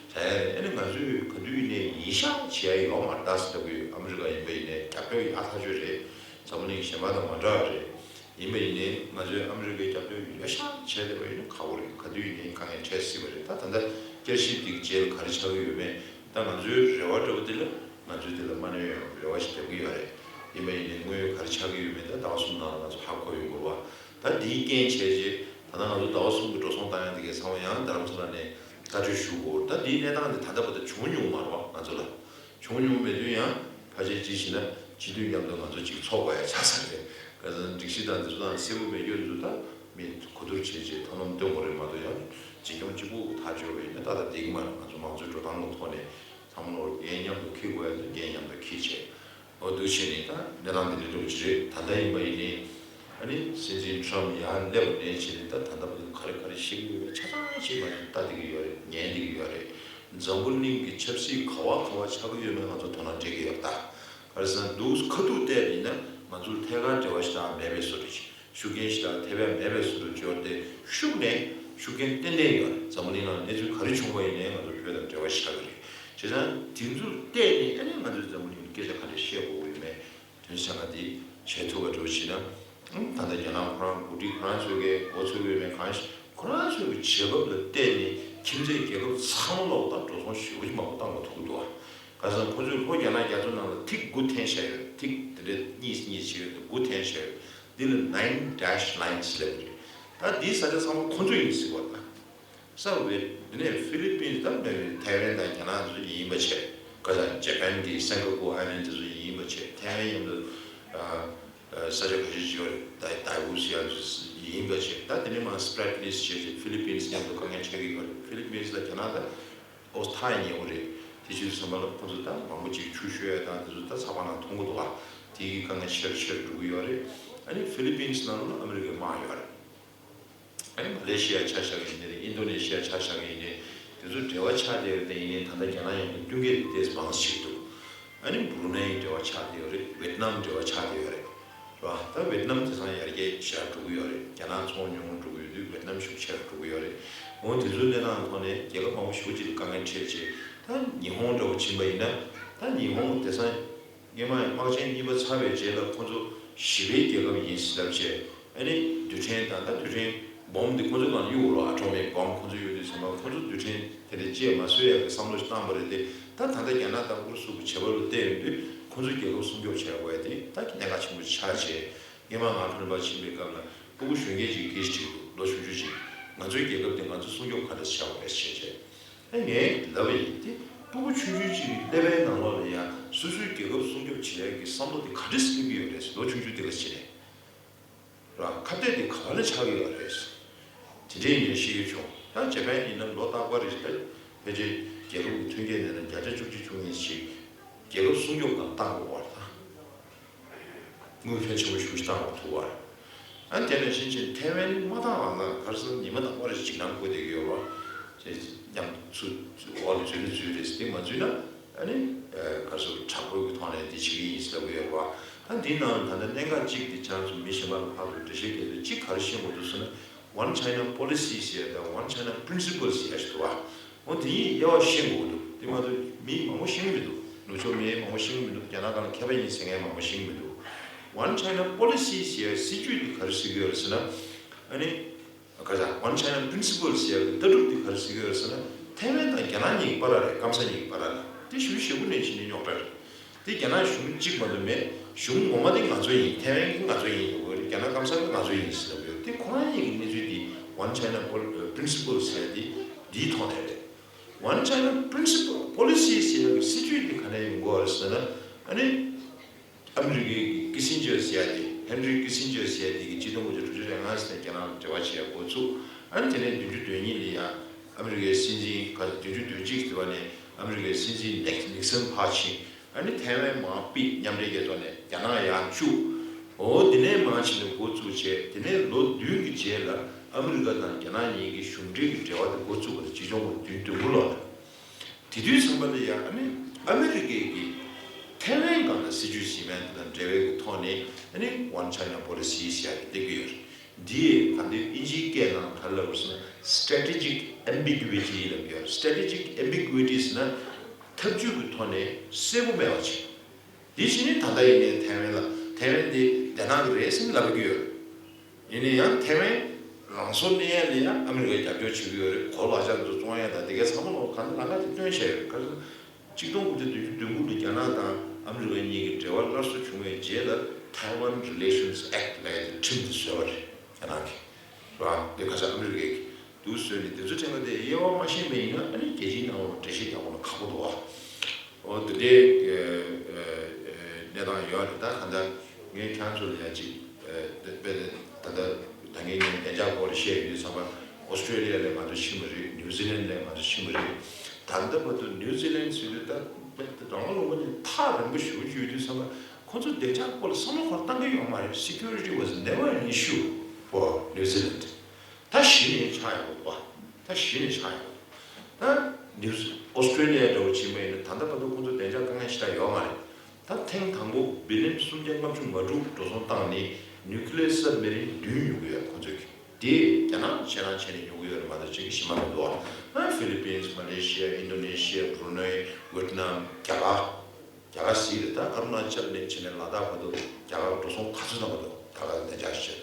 ཁྲལ་ ཨེ་ཨ་ནི་ང་ཚོས་ག་དུས་ཡིན་ནའི་ཡིན་ཤག་བྱེད་ཡ་ཡོད་མ་རེད། ད་སི་ཏྲ་གི་ཨ་མི་རི་ཀ་ཡིན་པ་ཡིན་ནའི་རྒྱབ་སྐྱོར་ཡག་ཐག་ཆོད་རེད། འཛམ་བུ་གླིང་གཞན་པ་དང་མ་འདྲ་བ་རེད། ཡིན་པ་ཡིན་ནའི་ང་ཚོས་ཨ་མི་རི་ཀའི་རྒྱབ་སྐྱོར་ཡོད་ཤག་བྱས་བསྡད་པ་ཡིན་ན་ཁག་པོ་རེད། ག་དུས་ཡིན་ནའི་དཀའ་ངལ་འཕྲད་སྲིད་པ་རེད། ད་ད་ལྟ་བསྐྱར་ཞིབ་འདི་གི་རྗེས་ལ་ག་རེ་ཆགས་ཀྱི་ཡོད་མེད། ད་ང་ཚོའི་རེ་བ་འདྲ་པོ་དེ་ལ་ང་ཚོས་དེ་ལ་མ་གནོད་ཡོང་རེ་བ་ཞིག་རྒྱབ་ཀྱི་ཡོད་རེད། ཡིན་པ་ཡིན་ནའི་དངོས་ཡོད་ག་རེ་ཆགས་ཀྱི་ཡོད་མེད་ད་ཟླ་བ་གསུམ་ནང་ལ་ང་ཚོ་ཧ་གོ་ཡོང་དགོས་པ། ད་འདིའི་རྐྱེན་བྱས་རྗེས་ད་ལྟ་ང་ཚོ་ཟླ་བ་གསུམ་གྱི་འགྲོ་སོང་བཏང་ཡ་དེ་གའི་ཚང་མ་ཡང་རྡ་རམ་ས་ལ་ནས་བཀའ་འཁྲོལ་ཞུ་དགོས། ད་འདིའི་གནས་སྟངས་དེ་ད་ལྟ་བར་དུ་བྱུང་མྱོང་མ་རེད་པ། ང་ཚོ་ལ་བྱུང་མྱོང་མེད་དུས་ཡང་ཕལ་ཆེར་ཅི་ཞིག་ན་སྤྱི་འཐུས་མཉམ་དུ་ང་ཚོ་གཅིག་ཚོགས་དགོས་ཡ་ཆགས་ས་རེད། ག་ཚོད་སྒྲིག་གཞི་དང་དེ་ཚོ་དང་གསལ་པོ་མེད་རྒྱུ་དེ་ཚོ་ད་མི་གོ་བསྡུར་བྱས་རྗེས་ཐབས་ལམ་སྟོན་དགོས་རེད་མ་གཏོགས་ཡང་འཛིན་སྐྱོང་གཅིག་པུ་ཐག་ཆོད་པ་ཡིན་ན་ཏག་ཏག་བསྡད་ཀྱི་མ་རེད། ང་ཚོ་མང་གཙོའི་འགྲོ་སྟངས་ཀྱི་ཐོག་ནས་ཚང་མ་ལོ་འགན་མཉམ་དུ་འཁྱེར་དགོས་ཡ་དེ་འགན་མཉམ་དུ་འཁྱེར་བྱས། འོ་འདུག་བྱས་ནས་ད་གནས་སྟངས་འདི་འདྲ་འདྲ་པོ་ཅིག་རེད། ད་ལྟ་ཡིན་པ་ཡིན་ནའི་ཨ་ནི་སྲིད་འཛིན་ཁྲམ་ཡར་སླེབས་པ་ནས་བྱས་ནས་ད་ད་ལྟ་བར་དུ་ག་རེ་ག་རེ་བཤད་ཀྱི་ཡོད་པའི་ཆ་ཚང་ཅིག་མ་ཡིན་ལྟ་བསྡད་ཀྱི་ཡོད་རེད། ཉན་བསྡད་ཀྱི་ཡོད་རེད། འཛམ་བུ་གླིང་གི་ཆབ་སྲིད་ག་བ་ག་བ་ཆགས་ཀྱི་ཡོད་མེད་ང་ཚོ་དོ་སྣང་སྤྲད་ཀྱི་ཡོད་རེད། ད་ག་རེ་ཟེར་ན་འདུག་ཁ་ཐུག་བལྟས་པ་ཡིན་ན་ང་ཚོར་ཐད་ཀར་འབྲེལ་བ་ཞེ་དྲག་མེད་པའི་བཟོ་འདྲ་ཅིག་ཤུགས་རྐྱེན་ཞེ་དྲག་ཐེབས་ཡ་མེད་པའི་བཟོ་འདྲ་ཅིག་ཡོད་རེད་དེ། ཤུགས་ནས་ཤུགས་རྐྱེན་ཏན་ཏན་ཡོད་རེད། འཛམ་བུ་གླིང་ནང་གནས་ཚུལ་ག་རེ་བྱུང་བ་ཡིན་ནའི་ང་ཚོ་བོད་དང་འབྲེལ་བ་ཞེ་དྲག་ཡོད་རེད། བྱས་ཙང་དེ་ཚོར་བལྟས་ནས་ཨ་ནི་ང་ཚོས་འཛམ་བུ་གླིང་ལ་སྐད་ཆ་ག་འདྲ་བཤད་དགོས་ཀྱི་ཡོད་མེད་དོན་ཚན་ཁ་འདི་བྱེད་ཐུབ་པ་འདྲ་བོ་བྱས་ན། ཨང་། ད་ལྟ་རྒྱ་ནག་ཁོ་རང་འགོ་ཁྲིད་ཁོ་རང་ཚོས་ཀྱི་འགོ་ཚུགས་ཡོད་མེད་གང་ཤེས། ཁོ་རང་ཚོའི་བྱེད་བབ་ལ་བལྟས་ནས་ཁྱིམ་མཚེས་རྒྱལ་ཁབ་ཚང་མ་ལོག་ད་འགྲོ་སོང་ཞེ་པོ་ཅིག་མང་པོ་བཏང་དགོས་ཐུག་གི་འདུག་ཨ། ག་ཟེར་ན་ཁོ་ཚོས་ལྷོ་རྒྱ་ནག་རྒྱ་མཚོ་ནང་ལ་ཐིག་དགུ་འཐེན་བཞག་ཡོད། ཐིག་དེ་འདྲ་གཉིས་གཉིས་བྱས་ཡོད་དགུ་འཐེན་བཞག་ཡོད། འདི་ལ་nine dash lines་ལབ་ཀྱི་རེད། ད་འདིའི་ས་ཆ་ཚང་མ་ཁོ་ཚོ་ཡིན་ཟེར་བ་ལ། ས་འོག་པའི་འདི་ནས་ཧྥི་ལི་པིན་དང་མེད་པའི་ཐའེ་ཝན་དང་རྒྱ་ནག་དེ་ཚོ་ཡིན་པ་བྱས། ག་ས་ཇ་པན་གྱི་སེང་ག་པོར་ཨའི་ལན་དེ་ཚོ་ཡིན་པ་བྱས། ཐའེ་ཝན་མཉམ་དུ་ཨ་ཨ་ས་ཆ་ཁ་ཤས་ཅིག་ཡོད་རེད། ད་ཌའི་ཝུ་སི་ཡང་ཡིན་པ་བྱས། ད་དེ་ནས་མར་སི་པེ་རེ་ཊི་ལི་སི་བྱས་བྱས་ཧྥི་ལི་པིན་མཉམ་དུ་དཀའ་ངལ་འཕྲད་ཀྱི་ཡོད་རེད། ཧྥི་ལི་པིན་དང་རྒྱ་ནག་དང་ཨོ་ཐའི་ཉེ་བོ་རེད། དེ་བྱས་ཙང་མ་ལ་ཁོ་ཚོ་ད་མང་པོ་ཅིག་ཆུ་གཤོད་ཡ་དང་དེ་ཚོ་ད་ཚགས་པར་ནང་མཐོང་གི་འདུག་ཨ། དེ་གི་དཀའ་ངལ་ཆེ་རུ་ཆེ་རུ་འགྲོ་གི་ཡོད་རེད། ཨ་ནི་ཧྥི་ལི་པིན་ནང་ལ་ཨ་མི་རི་ཀའི་དམག་ཡོད་རེད། ཨ་ནི་མ་ལེ་ཤི་ཡ་ཆ་བཞག་གི་ཡིན་ནའི་ཨིན་ཌོ་ནེ་ཤི་ཡ་ཆ་བཞག་གི་ཡིན་ནའི་དེ་ཚོ་འབྲེལ་བ་ཆགས་བསྡད་ཡོད་དེ་ཡིན་ནའི་ད་ལྟ་རྒྱ་ནག་མཉམ་དུ་བསྟུན་མཁས་དེ་ཏོག་ཙམ་མང་ཙམ་ཞིག་འདུག་ཨ་ནི་བུ་རུ་ནེ་ཡི་འབྲེལ་བ་ཆགས་བསྡད་ཡོད་རེད། ཝེད་ནམ་འབྲེལ་བ་ཆགས་བསྡད་ཡོད་རེད། རེད་བ། ད་ཝེད་ནམ་དེང་སང་ཡར་རྒྱས་ཞེ་དྲག་འགྲོ་གི་ཡོད་རེད། རྒྱ་ནག་ཚོང་ཉུང་ཉུང་འགྲོ་གི་ཡོད་དུས་ཝེད་ནམ་ཤུགས་ཆེ་རུ་འགྲོ་གི་ཡོད་རེད། འོ་དེ་ཚོའི་གནས་སྟངས་ཐོག་ནས་རྒྱལ་ཁབ་མང་པོ་ཞེ་པོ་ཅིག་ལ་དཀའ་ངལ་འཕྲད་བྱས། ད་ཉི་ཧོང་འདྲ་བོ་ཕྱིན་པ་ཡིན་ན། ད་ཉི་ཧོང་དེང་སང་སྔོན་མ་དམག་ཆེན་གཉིས་པ་ཚར་བའི་རྗེས་ལ་ཁོ་ཚོ་ཞི་བའི་རྒྱལ་ཁབ་ཡིན་ཟེར་ལབ་བྱས། ཨ་ནི་རྡུལ་ཕྲན་དང་ད་རྡུལ་ཕྲན་སྦོམ་འདི་ཁོ་ཚོ་ནང་གཡུག་རོགས། ཨ་ཊོ་མིག་སྦོམ་ཁོ་ཚོ་ཡོད་དུས་ཙམ་པ་ཁོ་ཚོ་རྡུལ་ཕྲན་དེ་འདྲ་སྐྱེས་མ་བཟོ་ཡག་གི་བསམ་བློ་ཞིག་བཏང་པ་རེད་དེ། ད་ད་ལྟ་རྒྱ་ནག་དང་ཨུ་རུ་སུ་གི་བྱེད་པ་ལ་བལྟས་ཡོང་དུས་ཁོ་ཚོ་རྒྱལ་ཁབ་སྲུང་སྐྱོབ་བྱེད་དགོས་ཡ་དེ་ད་གནད་འགག་ཆེན་པོ་ཆགས་བྱས། སྔོན་མ་ང་ལྷོ་ནུབ་ཕྱིན་པའི་སྐབས་ལ་སྤུ་གུ་གཞོན་སྐྱེས་ཅིག་སྐད་ཆ་དྲིས་འདུག་ལོ་ཆུང་ཆུང་ཅིག་ང་ཚོའི་རྒྱལ་ཁབ་དེ་ང་ཚོ་སྲུང་སྐྱོབ་ག་འདྲ་བྱེད་དགོས་རེད་ཟེར་བྱས། ཨ་ངས་ལབ་པ་ཡིན་ཏེ། སྤུ་གུ་ཆུང་ཆུང་ཅིག་གི་ཀླད་པའི་ནང་ལོགས་ལ་ཡང་སོ་སོའི་རྒྱལ་ཁབ་སྲུང་སྐྱོབ་བྱེད་ཡག་གི་བསམ་བློ་དེ་ག་འདྲ་སེ་སླེབས་ཀྱི་ཡོད་རེད་ཟེར། ལོ་ཆུང་ཆུང་དེ་ག་བྱས་ནས། ར། ཁ་གཏད་དེ་ག་བ་ལ་ཆགས་ཀྱི་ཡོད་རེད། དེ་འདྲའི་ངས་ཤེས་ཀྱི་བྱུང་། ད་ཇ་པན་ཡིན་ན་ལོ་རྟག་པར་རེ་ད་ཕལ་ཆེར་རྒྱལ་ཁབ་ཀྱི་ཐོན་སྐྱེད་ནས་ན་བརྒྱ་ཆ་བཅུ་གཅིག་བཅུ་གཉིས་ཤིག་རྒྱལ་ཁབ་སྲུང་སྐྱོབ་སྒང་བཏང་དགོས་པ་དང་། དངུལ་གལ་ཆེན་པོ་ཞེ་པོ་ཞིག་བཏང་དགོས་ཐུག་པ། ཨ་དེ་ནས་ཕྱིན་ཆད་ཐའེ་ཝན་མ་བཏང་བ་ན་ག་རེ་ཟེར་ན་ཉི་མ་རྟག་པར་རེ་འཇིགས་སྣང་སྐུལ་བསྡད་ཀྱི་ཡོད་པ། དེ་མཉམ་དུ་ཚུར་འོག་ལ་འཛུལ་ནི་འཛུལ་རེད་ཟེར། དེ་མ་འཛུལ་ན། ཨ་ནི། ཨ་ག་ཚོད་དྲག་པོའི་གི་ཐོག་ནས་འདི་བྱེད་ཀྱི་ཡིན་ཟེར་ལབ་ཀྱི་ཡོད་རེད་བ། ད་འདིའི་ནང་ད་ལྟ་གནད་འགག་གཅིག་འདི་ཁྱེད་རང་ཚོ་མི་གཞན་པ་ལ་ཕར་ཚུར་འགྲེལ་བཤད་རྒྱག་དུས་གཅིག་ག་རེ་ཤེས་དགོས་འདུག་ཟེར་ན། One China Policy་ཟེར་ཡ་དང་One China Principle་ཟེར་ཡ་ཞིག་འདུག་བ། འོ་དེ་གཉིས་དབྱེ་བ་ཤེས་དགོས་འདུག་དེ་མ་གཏོགས་མི་མང་པོ་ཤེས་ཀྱི་མི་འདུག་ནུབ་ཕྱོགས་མི་མང་པོ་ཤེས་ཀྱི་མི་འདུག་རྒྱ་ནག་སྒང་ལ་མཁས་པ་ཡིན་ཟེར་མཁན་མང་པོ་ཤེས་ཀྱི་མི་འདུག One China Policy་ཟེར་ཡ་སྲིད་ཇུས་དེ་ག་རེ་ཟེར་གྱི་ཡོད་རེད་ཟེར་ན། ཨ་ནི། ག་ས་One China Principle་ཟེར་ཡ་གི་ལྟ་གྲུབ་དེ་ག་རེ་ཟེར་གྱི་ཡོད་ཟེར་ན། ཐའེ་ཝན་དང་རྒྱ་ནག་གཉིས་ཀྱི་བར་ལ་རེད། སྐམ་ས་གཉིས་ཀྱི་བར་ལ་རེད། དེ་ཞེ་པོ་ཞེ་པོ་ནས་ཕྱིན་ནས་རྙོག་དྲ་རེད། དེ་རྒྱ་ནག་གཞུང་གཅིག་མ་གཏོགས་མེད། གཞུང་ངོ་མ་དེ་ང་ཚོ་ཡིན། ཐའེ་ཝན་གྱི་ང་ཚོ་ཡིན་ལབ་ཀྱི་ཡོད་རེད། རྒྱ་ནག་སྐམ་ས་གི་ང་ཚོ་ཡིན་ཟེར་ལབ་ཀྱི་ཡོད་རེད། དེ་ཁོ་རང་གཉིས་ཀྱི་གནས་ཚུལ་དེ་One China Pol- Principle་ཟེར་ཡ་དེ་འདིའི་ཐོག་ནས་རེད། One China Principle Policy་ཟེར་ཡ་གི་སྲིད་ཇུས་དེ་ག་ནས་ཡོང་གི་ཡོད་རེད་ཟེར་ན། ཨ་ནི། ཨ་མི་རི་ཀའི་ཀི་སིན་ཇར་ཟེར་ཡ་དེ། ཧན་རི་ཀི་སིན་ཇར་ཟེར་ཡ་དེ་གིས་ཆིག་སྟོང་དགུ་བརྒྱ་དྲུག་ཅུ་རེ་ལྔ་ཟེར་ནས་རྒྱ་ནག་ལ་འབྲེལ་བ་བྱེད་ཡ་འགོ་ཚུགས། ཨ་ནི་དེ་ནས་བདུན་ཅུ་དོན་གཉིས་ལ་ཡང་ཨ་མི་རི་ཀའི་སྲིད་འཛིན་ག་བདུན་ཅུ་དོན་གཅིག་ཟེར་བ་ནས་ཨ་མི་རི་ཀའི་སྲིད་འཛིན་ནིག- ནིག་སན་ཕར་ཕྱིན། ཨ་ནི་ཐའེ་ཝན་མར་ཕུད། མཉམ་འབྲེལ་རྒྱལ་ཚོགས་ནས་རྒྱ་ནག་ཡར་བཅུག་འོ་དེ་ནས་མར་ཕྱིན་ནས་འགོ་བཙུགས་བྱས། དེ་ནས་ལོ་བདུན་གྱི་རྗེས་ལ་ཨ་མི་རི་ཀ་དང་རྒྱ་ནག་གཉིས་ཀྱི་གཞུང་འབྲེལ་གྱི་འབྲེལ་བ་དེ་འགོ་བཙུགས་པ་རེད། ཆིག་སྟོང་དགུ་བརྒྱ་བདུན་ཅུ་དོན་དགུ་ལོ་ལ། དེ་དུས་ཙམ་པ་ལ་ཡང་ཨ་ནི་ཨ་མི་རི་ཀས་ཀྱིས་ཐའེ་ཝན་སྒང་ལ་སྲིད་ཇུས་ཟིན་མིན་དེ་དང་འབྲེལ་བའི་གི་ཐོག་ནས་ཨ་ནི་One China Policy་ཟེར་ཡ་དེ་སླེབས་ཀྱི་ཡོད་རེད། འདིས་ག་འདི་ཨིན་ཇིའི་སྐད་ནང་ག་རེ་ལབ་ཟེར་ན། strategic ambiguity ལབ་ཡོད། strategic ambiguity ཟེར་ན་འཐབ་ཇུས་ཀྱི་ཐོག་ནས་གསལ་པོ་མེད་པ་ཅིག་འདི་ཕྱི་ནས་ད་ལྟ་ཡིན་ནའི་ཐའེ་ཝན་ལ། ཐའེ་ཝན་འདི་རྒྱ་ནག་གི་རེད་ཟེར་ནས་ལབ་ཀྱི་ཡོད། ཡིན་ན་ཡང་ཐའེ་ཝན་རང་སྲོག་གནས་ཡ་ལ་ཡང་ཨ་མི་རི་ཀས་རྒྱབ་སྐྱོར་བྱེད་ཀྱི་ཡོད་རེད། གོ་ལག་ཆ་འདི་བཙོང་ཡ་དང་དེ་གའི་ཚང་མ་ལོག་ག་ལ་ག་ལ་དེ་སྟོན་བྱས་ཡོད། ག་རེ་ཟེར་ན། གཅིག་སྟོང་དགུ་བརྒྱ་བདུན་ཅུ་དོན་དགུ་ལོར་རྒྱ་ནག་དང་ཨ་མི་རི་ཀ་གཉིས་ཀྱི་འབྲེལ་བ་སླར་གསོ་བྱུང་བའི་རྗེས་ལ་Taiwan Relations Act ལབ་ཡ་དེ་ཁྲིམས་དེ་བཟོས་པ་རེད། རྒྱ་ནག་གིས། རེད་བ། དེ་ཁ་ཤས་ཨ་མི་རི་ཀས་འདུག་བཟོས་ནས་དེ་ཚོ་ཕྲན་བུ་དེ་དབྱེ་བ་མ་ཤེས་པ་ཡིན་ན། ཨ་ནི་རྒྱལ་སྤྱིའི་ནང་ལ་འགྲེལ་བཤད་རྒྱག་དགོས་ན་ཁག་པོ་འདུག་བ། འོ་དེ་འདྲའི་གནས་སྟངས་ཡོད་རེད། ད་གང་ལྟར་ངས་ཁྱེད་རང་ཚོ་ལ་ཡ་གཅིག་དཔེ་ད་ལྟ་ད་ངས་ངའི་བདེ་འཇགས་སྐོར་ལ་བཤད་ཡོང་དུས་ཙམ་པ། ཨོ་སི་ཀྲེ་ལི་ཡ་ལ་ང་ཚོ་ཕྱིན་པ་རེད། ནིའུ་ཛི་ལན་ལ་ང་ཚོ་ཕྱིན་པ་རེད། ད་ལྟ་བར་དུ་ནིའུ་ཛི་ལན་ཟེར་དུས་ད་དཔེ་རང་ལོ་ངོ་ནས་ཐག་རིང་པོ་ཞེ་པོ་ཅིག་ཡོད་དུས་ཙམ་པ། ཁོ་ཚོ་བདེ་འཇགས་སྐོར་ལ་བསམ་བློ་གང་བཏང་གི་ཡོད་མ་རེད། Security was never an issue for New Zealand. ད་གཞི་ནས་ཆགས་ཡོང་གི་འདུག་བ། ད་གཞི་ནས་ཆགས་ཡོང་གི་འདུག་ད་ནིའུ་ཨོ་སི་ཀྲེ་ལི་ཡ་འདྲ་བོ་ཕྱིན་པ་ཡིན་ན། ད་ལྟ་བར་དུ་ཁོང་ཚོ་བདེ་འཇགས་དཀའ་ངལ་ཞེ་དྲག་ཡོད་མ་རེད། ད་ཐེངས་དང་པོ་བི་ལི་ཡན་སུམ་བརྒྱ་ལྔ་བཅུ་ང་དྲུག་འགྲོ་སོང་བཏང་ནས་ནིའུ་ཀི་ལི་ཡར་སབ་མེ་རིན་བདུན་ཉོ་གི་ཡོད། ཁོང་ཚོས་ཀྱི་དེ་རྒྱ་ནག་ཁྱེད་རང་བྱས་ནས་ཉོ་གི་ཡོད་རེད་མ་གཏོགས་གཅིག་གི་གཞན་པ་མི་འདུག་ཨ། ཧྥི་ལི་པིན། མ་ལེ་ཤི་ཡ། ཨིན་ཌོ་ནེ་ཤི་ཡ། བྷུ་རུ་ནེ། ཝེ་ཏི་ནམ། རྒྱ་གར། རྒྱ་གར་གཟིགས་རེད། ད་ཨ་རུ་ན་ཅལ་ནས་བྱས་ནས་ལ་དྭགས་བར་དུ་རྒྱ་གར་འགྲོ་སོང་ག་ཚོད་བཏང་གི་འདུག་ད་ག་ལ་བདེ་འཇགས་ཤིག་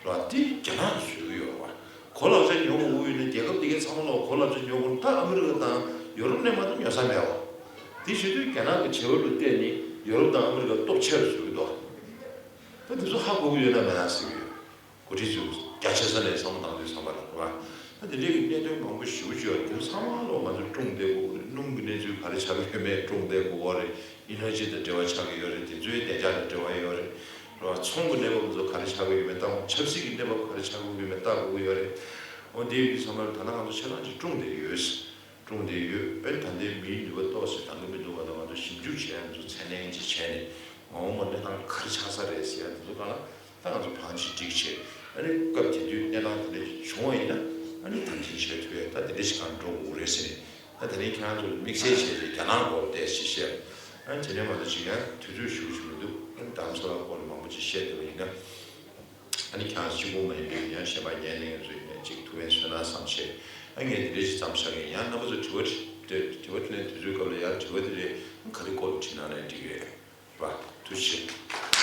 རེད་བ། དེ་རྒྱ་ནག་གིས་བཟོས་ཀྱི་ཡོད་རེད་བ། གོ་ལག་ཆ་ཉོ་དགོས་ཀྱི་ཡོད་ན་རྒྱལ་ཁབ་དེ་གའི་ཚང་མ་ལ་གོ་ལག་ཆ་ཉོ་དགོས་ན། ད་ཨ་མི་རི་ཀ་དང་ཡོ་རོབ་ནས་མ་གཏོགས་ཉོ་ས་མེད་བ། དེ་བྱེད་དུས་རྒྱ་ནག་གི་བྱ་བ་ལ་བལྟས་ནས་ཡོ་རོབ་དང་ཨ་མི་རི་ཀ་སྟོབས་ཆེ་རུ་བཟོ་གི་འདུག་ད་དེ་ཚོ་ཧ་གོ་གི་ཡོད་ན་མེད་ན་ཟེར་གྱི་ཡོད། འགོ་ཁྲིད་ཚོས་རྒྱ་ཆེ་ས་ནས་བསམ་བློ་བཏང་དུས་ཙམ་པ་ལ་རེད་བ། ད་དེ་འདྲའི་གི་གནད་དོན་མང་པོ་ཞེ་པོ་ཅིག་ཡོད། དེ་ཚང་མ་ལོག་ང་ཚོས་སྲུང་བསྡད་དགོས་རེད། སྣུམ་གྱི་གནས་ཚུལ་ག་རེ་ཆགས་ཀྱི་ཡོད་མེད་སྲུང་བསྡད་དགོས་རེད། ཨི་ནར་ཇི་དང་འབྲེལ་བ་ཆགས་ཀྱི་ཡོད་རེད། དེ་ཚོའི་བདེ་འཇགས་དང་འབྲེལ་བ་ཡོད་རེད། རེད་བ། ཚོང་གི་གནས་བབ་ཚོ་ག་རེ་ཆགས་ཀྱི་ཡོད་མེད་ལྟ་དགོས། ཆབ་སྲིད་ཀྱི་གནས་བབ་ག་རེ་ཆགས་ཀྱི་ཡོད་མེད་ལྟ་དགོས་ཀྱི་ཡོད་རེད། འོ་དེ་ཡིན་དུས་ཙམ་པ་ལ་ད་ལྟ་ང་ཚོ་ཆ་ཚང་ཅིག་སྲུང་བསྡད་ཀྱི་ཡོད། སྲུང་བསྡད་ཡོད། ཨ་ནི་ད་ལྟའི་མིའི་ནུས་པ་ཏོག་ཙམ་འདང་གི་མི་འདུག་བ་དང་། ང་ཚོ་ཞིབ་འཇུག་བྱས། ང་ཚོ་ཚད་ལེན་ཅིག་བྱས་ནས་མ་འོངས་པ་གནས་སྟངས་ག་རེ་ཆགས་ས་རེད་ཟེར་ཡ་དེ་ཚོ་སྒང་ལ་ད་ང་ཚོ་བང་ཅིག་སྒྲིག་བྱས། ཨ་ནི་སྐབས་དེ་དུས་གནས་སྟངས་དེ་འདྲ་བྱུང་བ་ཡིན་ན། ཨ་ནི་དམ་འཛིན་བྱེད་ཐུབ་ཡ་ད་དེ་འདྲ་ཞིག་གང་འགྲོ་དགོས་རེད་ཟེར་ནས། ད་དེ་རིང་ཁྱེད་རང་ཚོ་ལ་དམིགས་བསལ་བྱས་ཏེ་རྒྱ་ནག་སྐོར་བལྟས་ཅིག་བཤད། ཨ་ནི་དེ་ནས་མ་གཏོགས་ཅིག་ཡང་དུས་ཚོད་ཞེ་པོ་ཅིག་མི་འདུག་ཨ་ནི་རྡ་རམ་ས་ལ་སྐོར་ལ་མང་པོ་ཅིག་བཤད་བསྡད་པ་ཡིན་ན། ཨ་ནི་ཁྱེད་རང་གཅིག་པུ་མ་ཡིན་པའི་ཡང་གཞན་པ་ཉན་ལེན་ཚོས་ཡང་གཅིག་ཐུགས་ཕན་གསོས་ན་བསམ་བྱས། ཨ་ངས་འདི་འདྲ་ཞིག་མཚམས་བཞག་གི་ཡིན། ཡང་རྣམ་པ་ཚོ་དྲི་བ་དྲི་དྲི་བ་དྲིས་ལན་དུས་ཚོད་སྐབས་ལ་ཡང་དྲི་བ་དེ་རེད། ག་རེ་སྐོར་ལ་དྲིས་གནང་ན་འགྲིག་གི་རེད་བ། ཐུགས་རྗེ་ཆེ།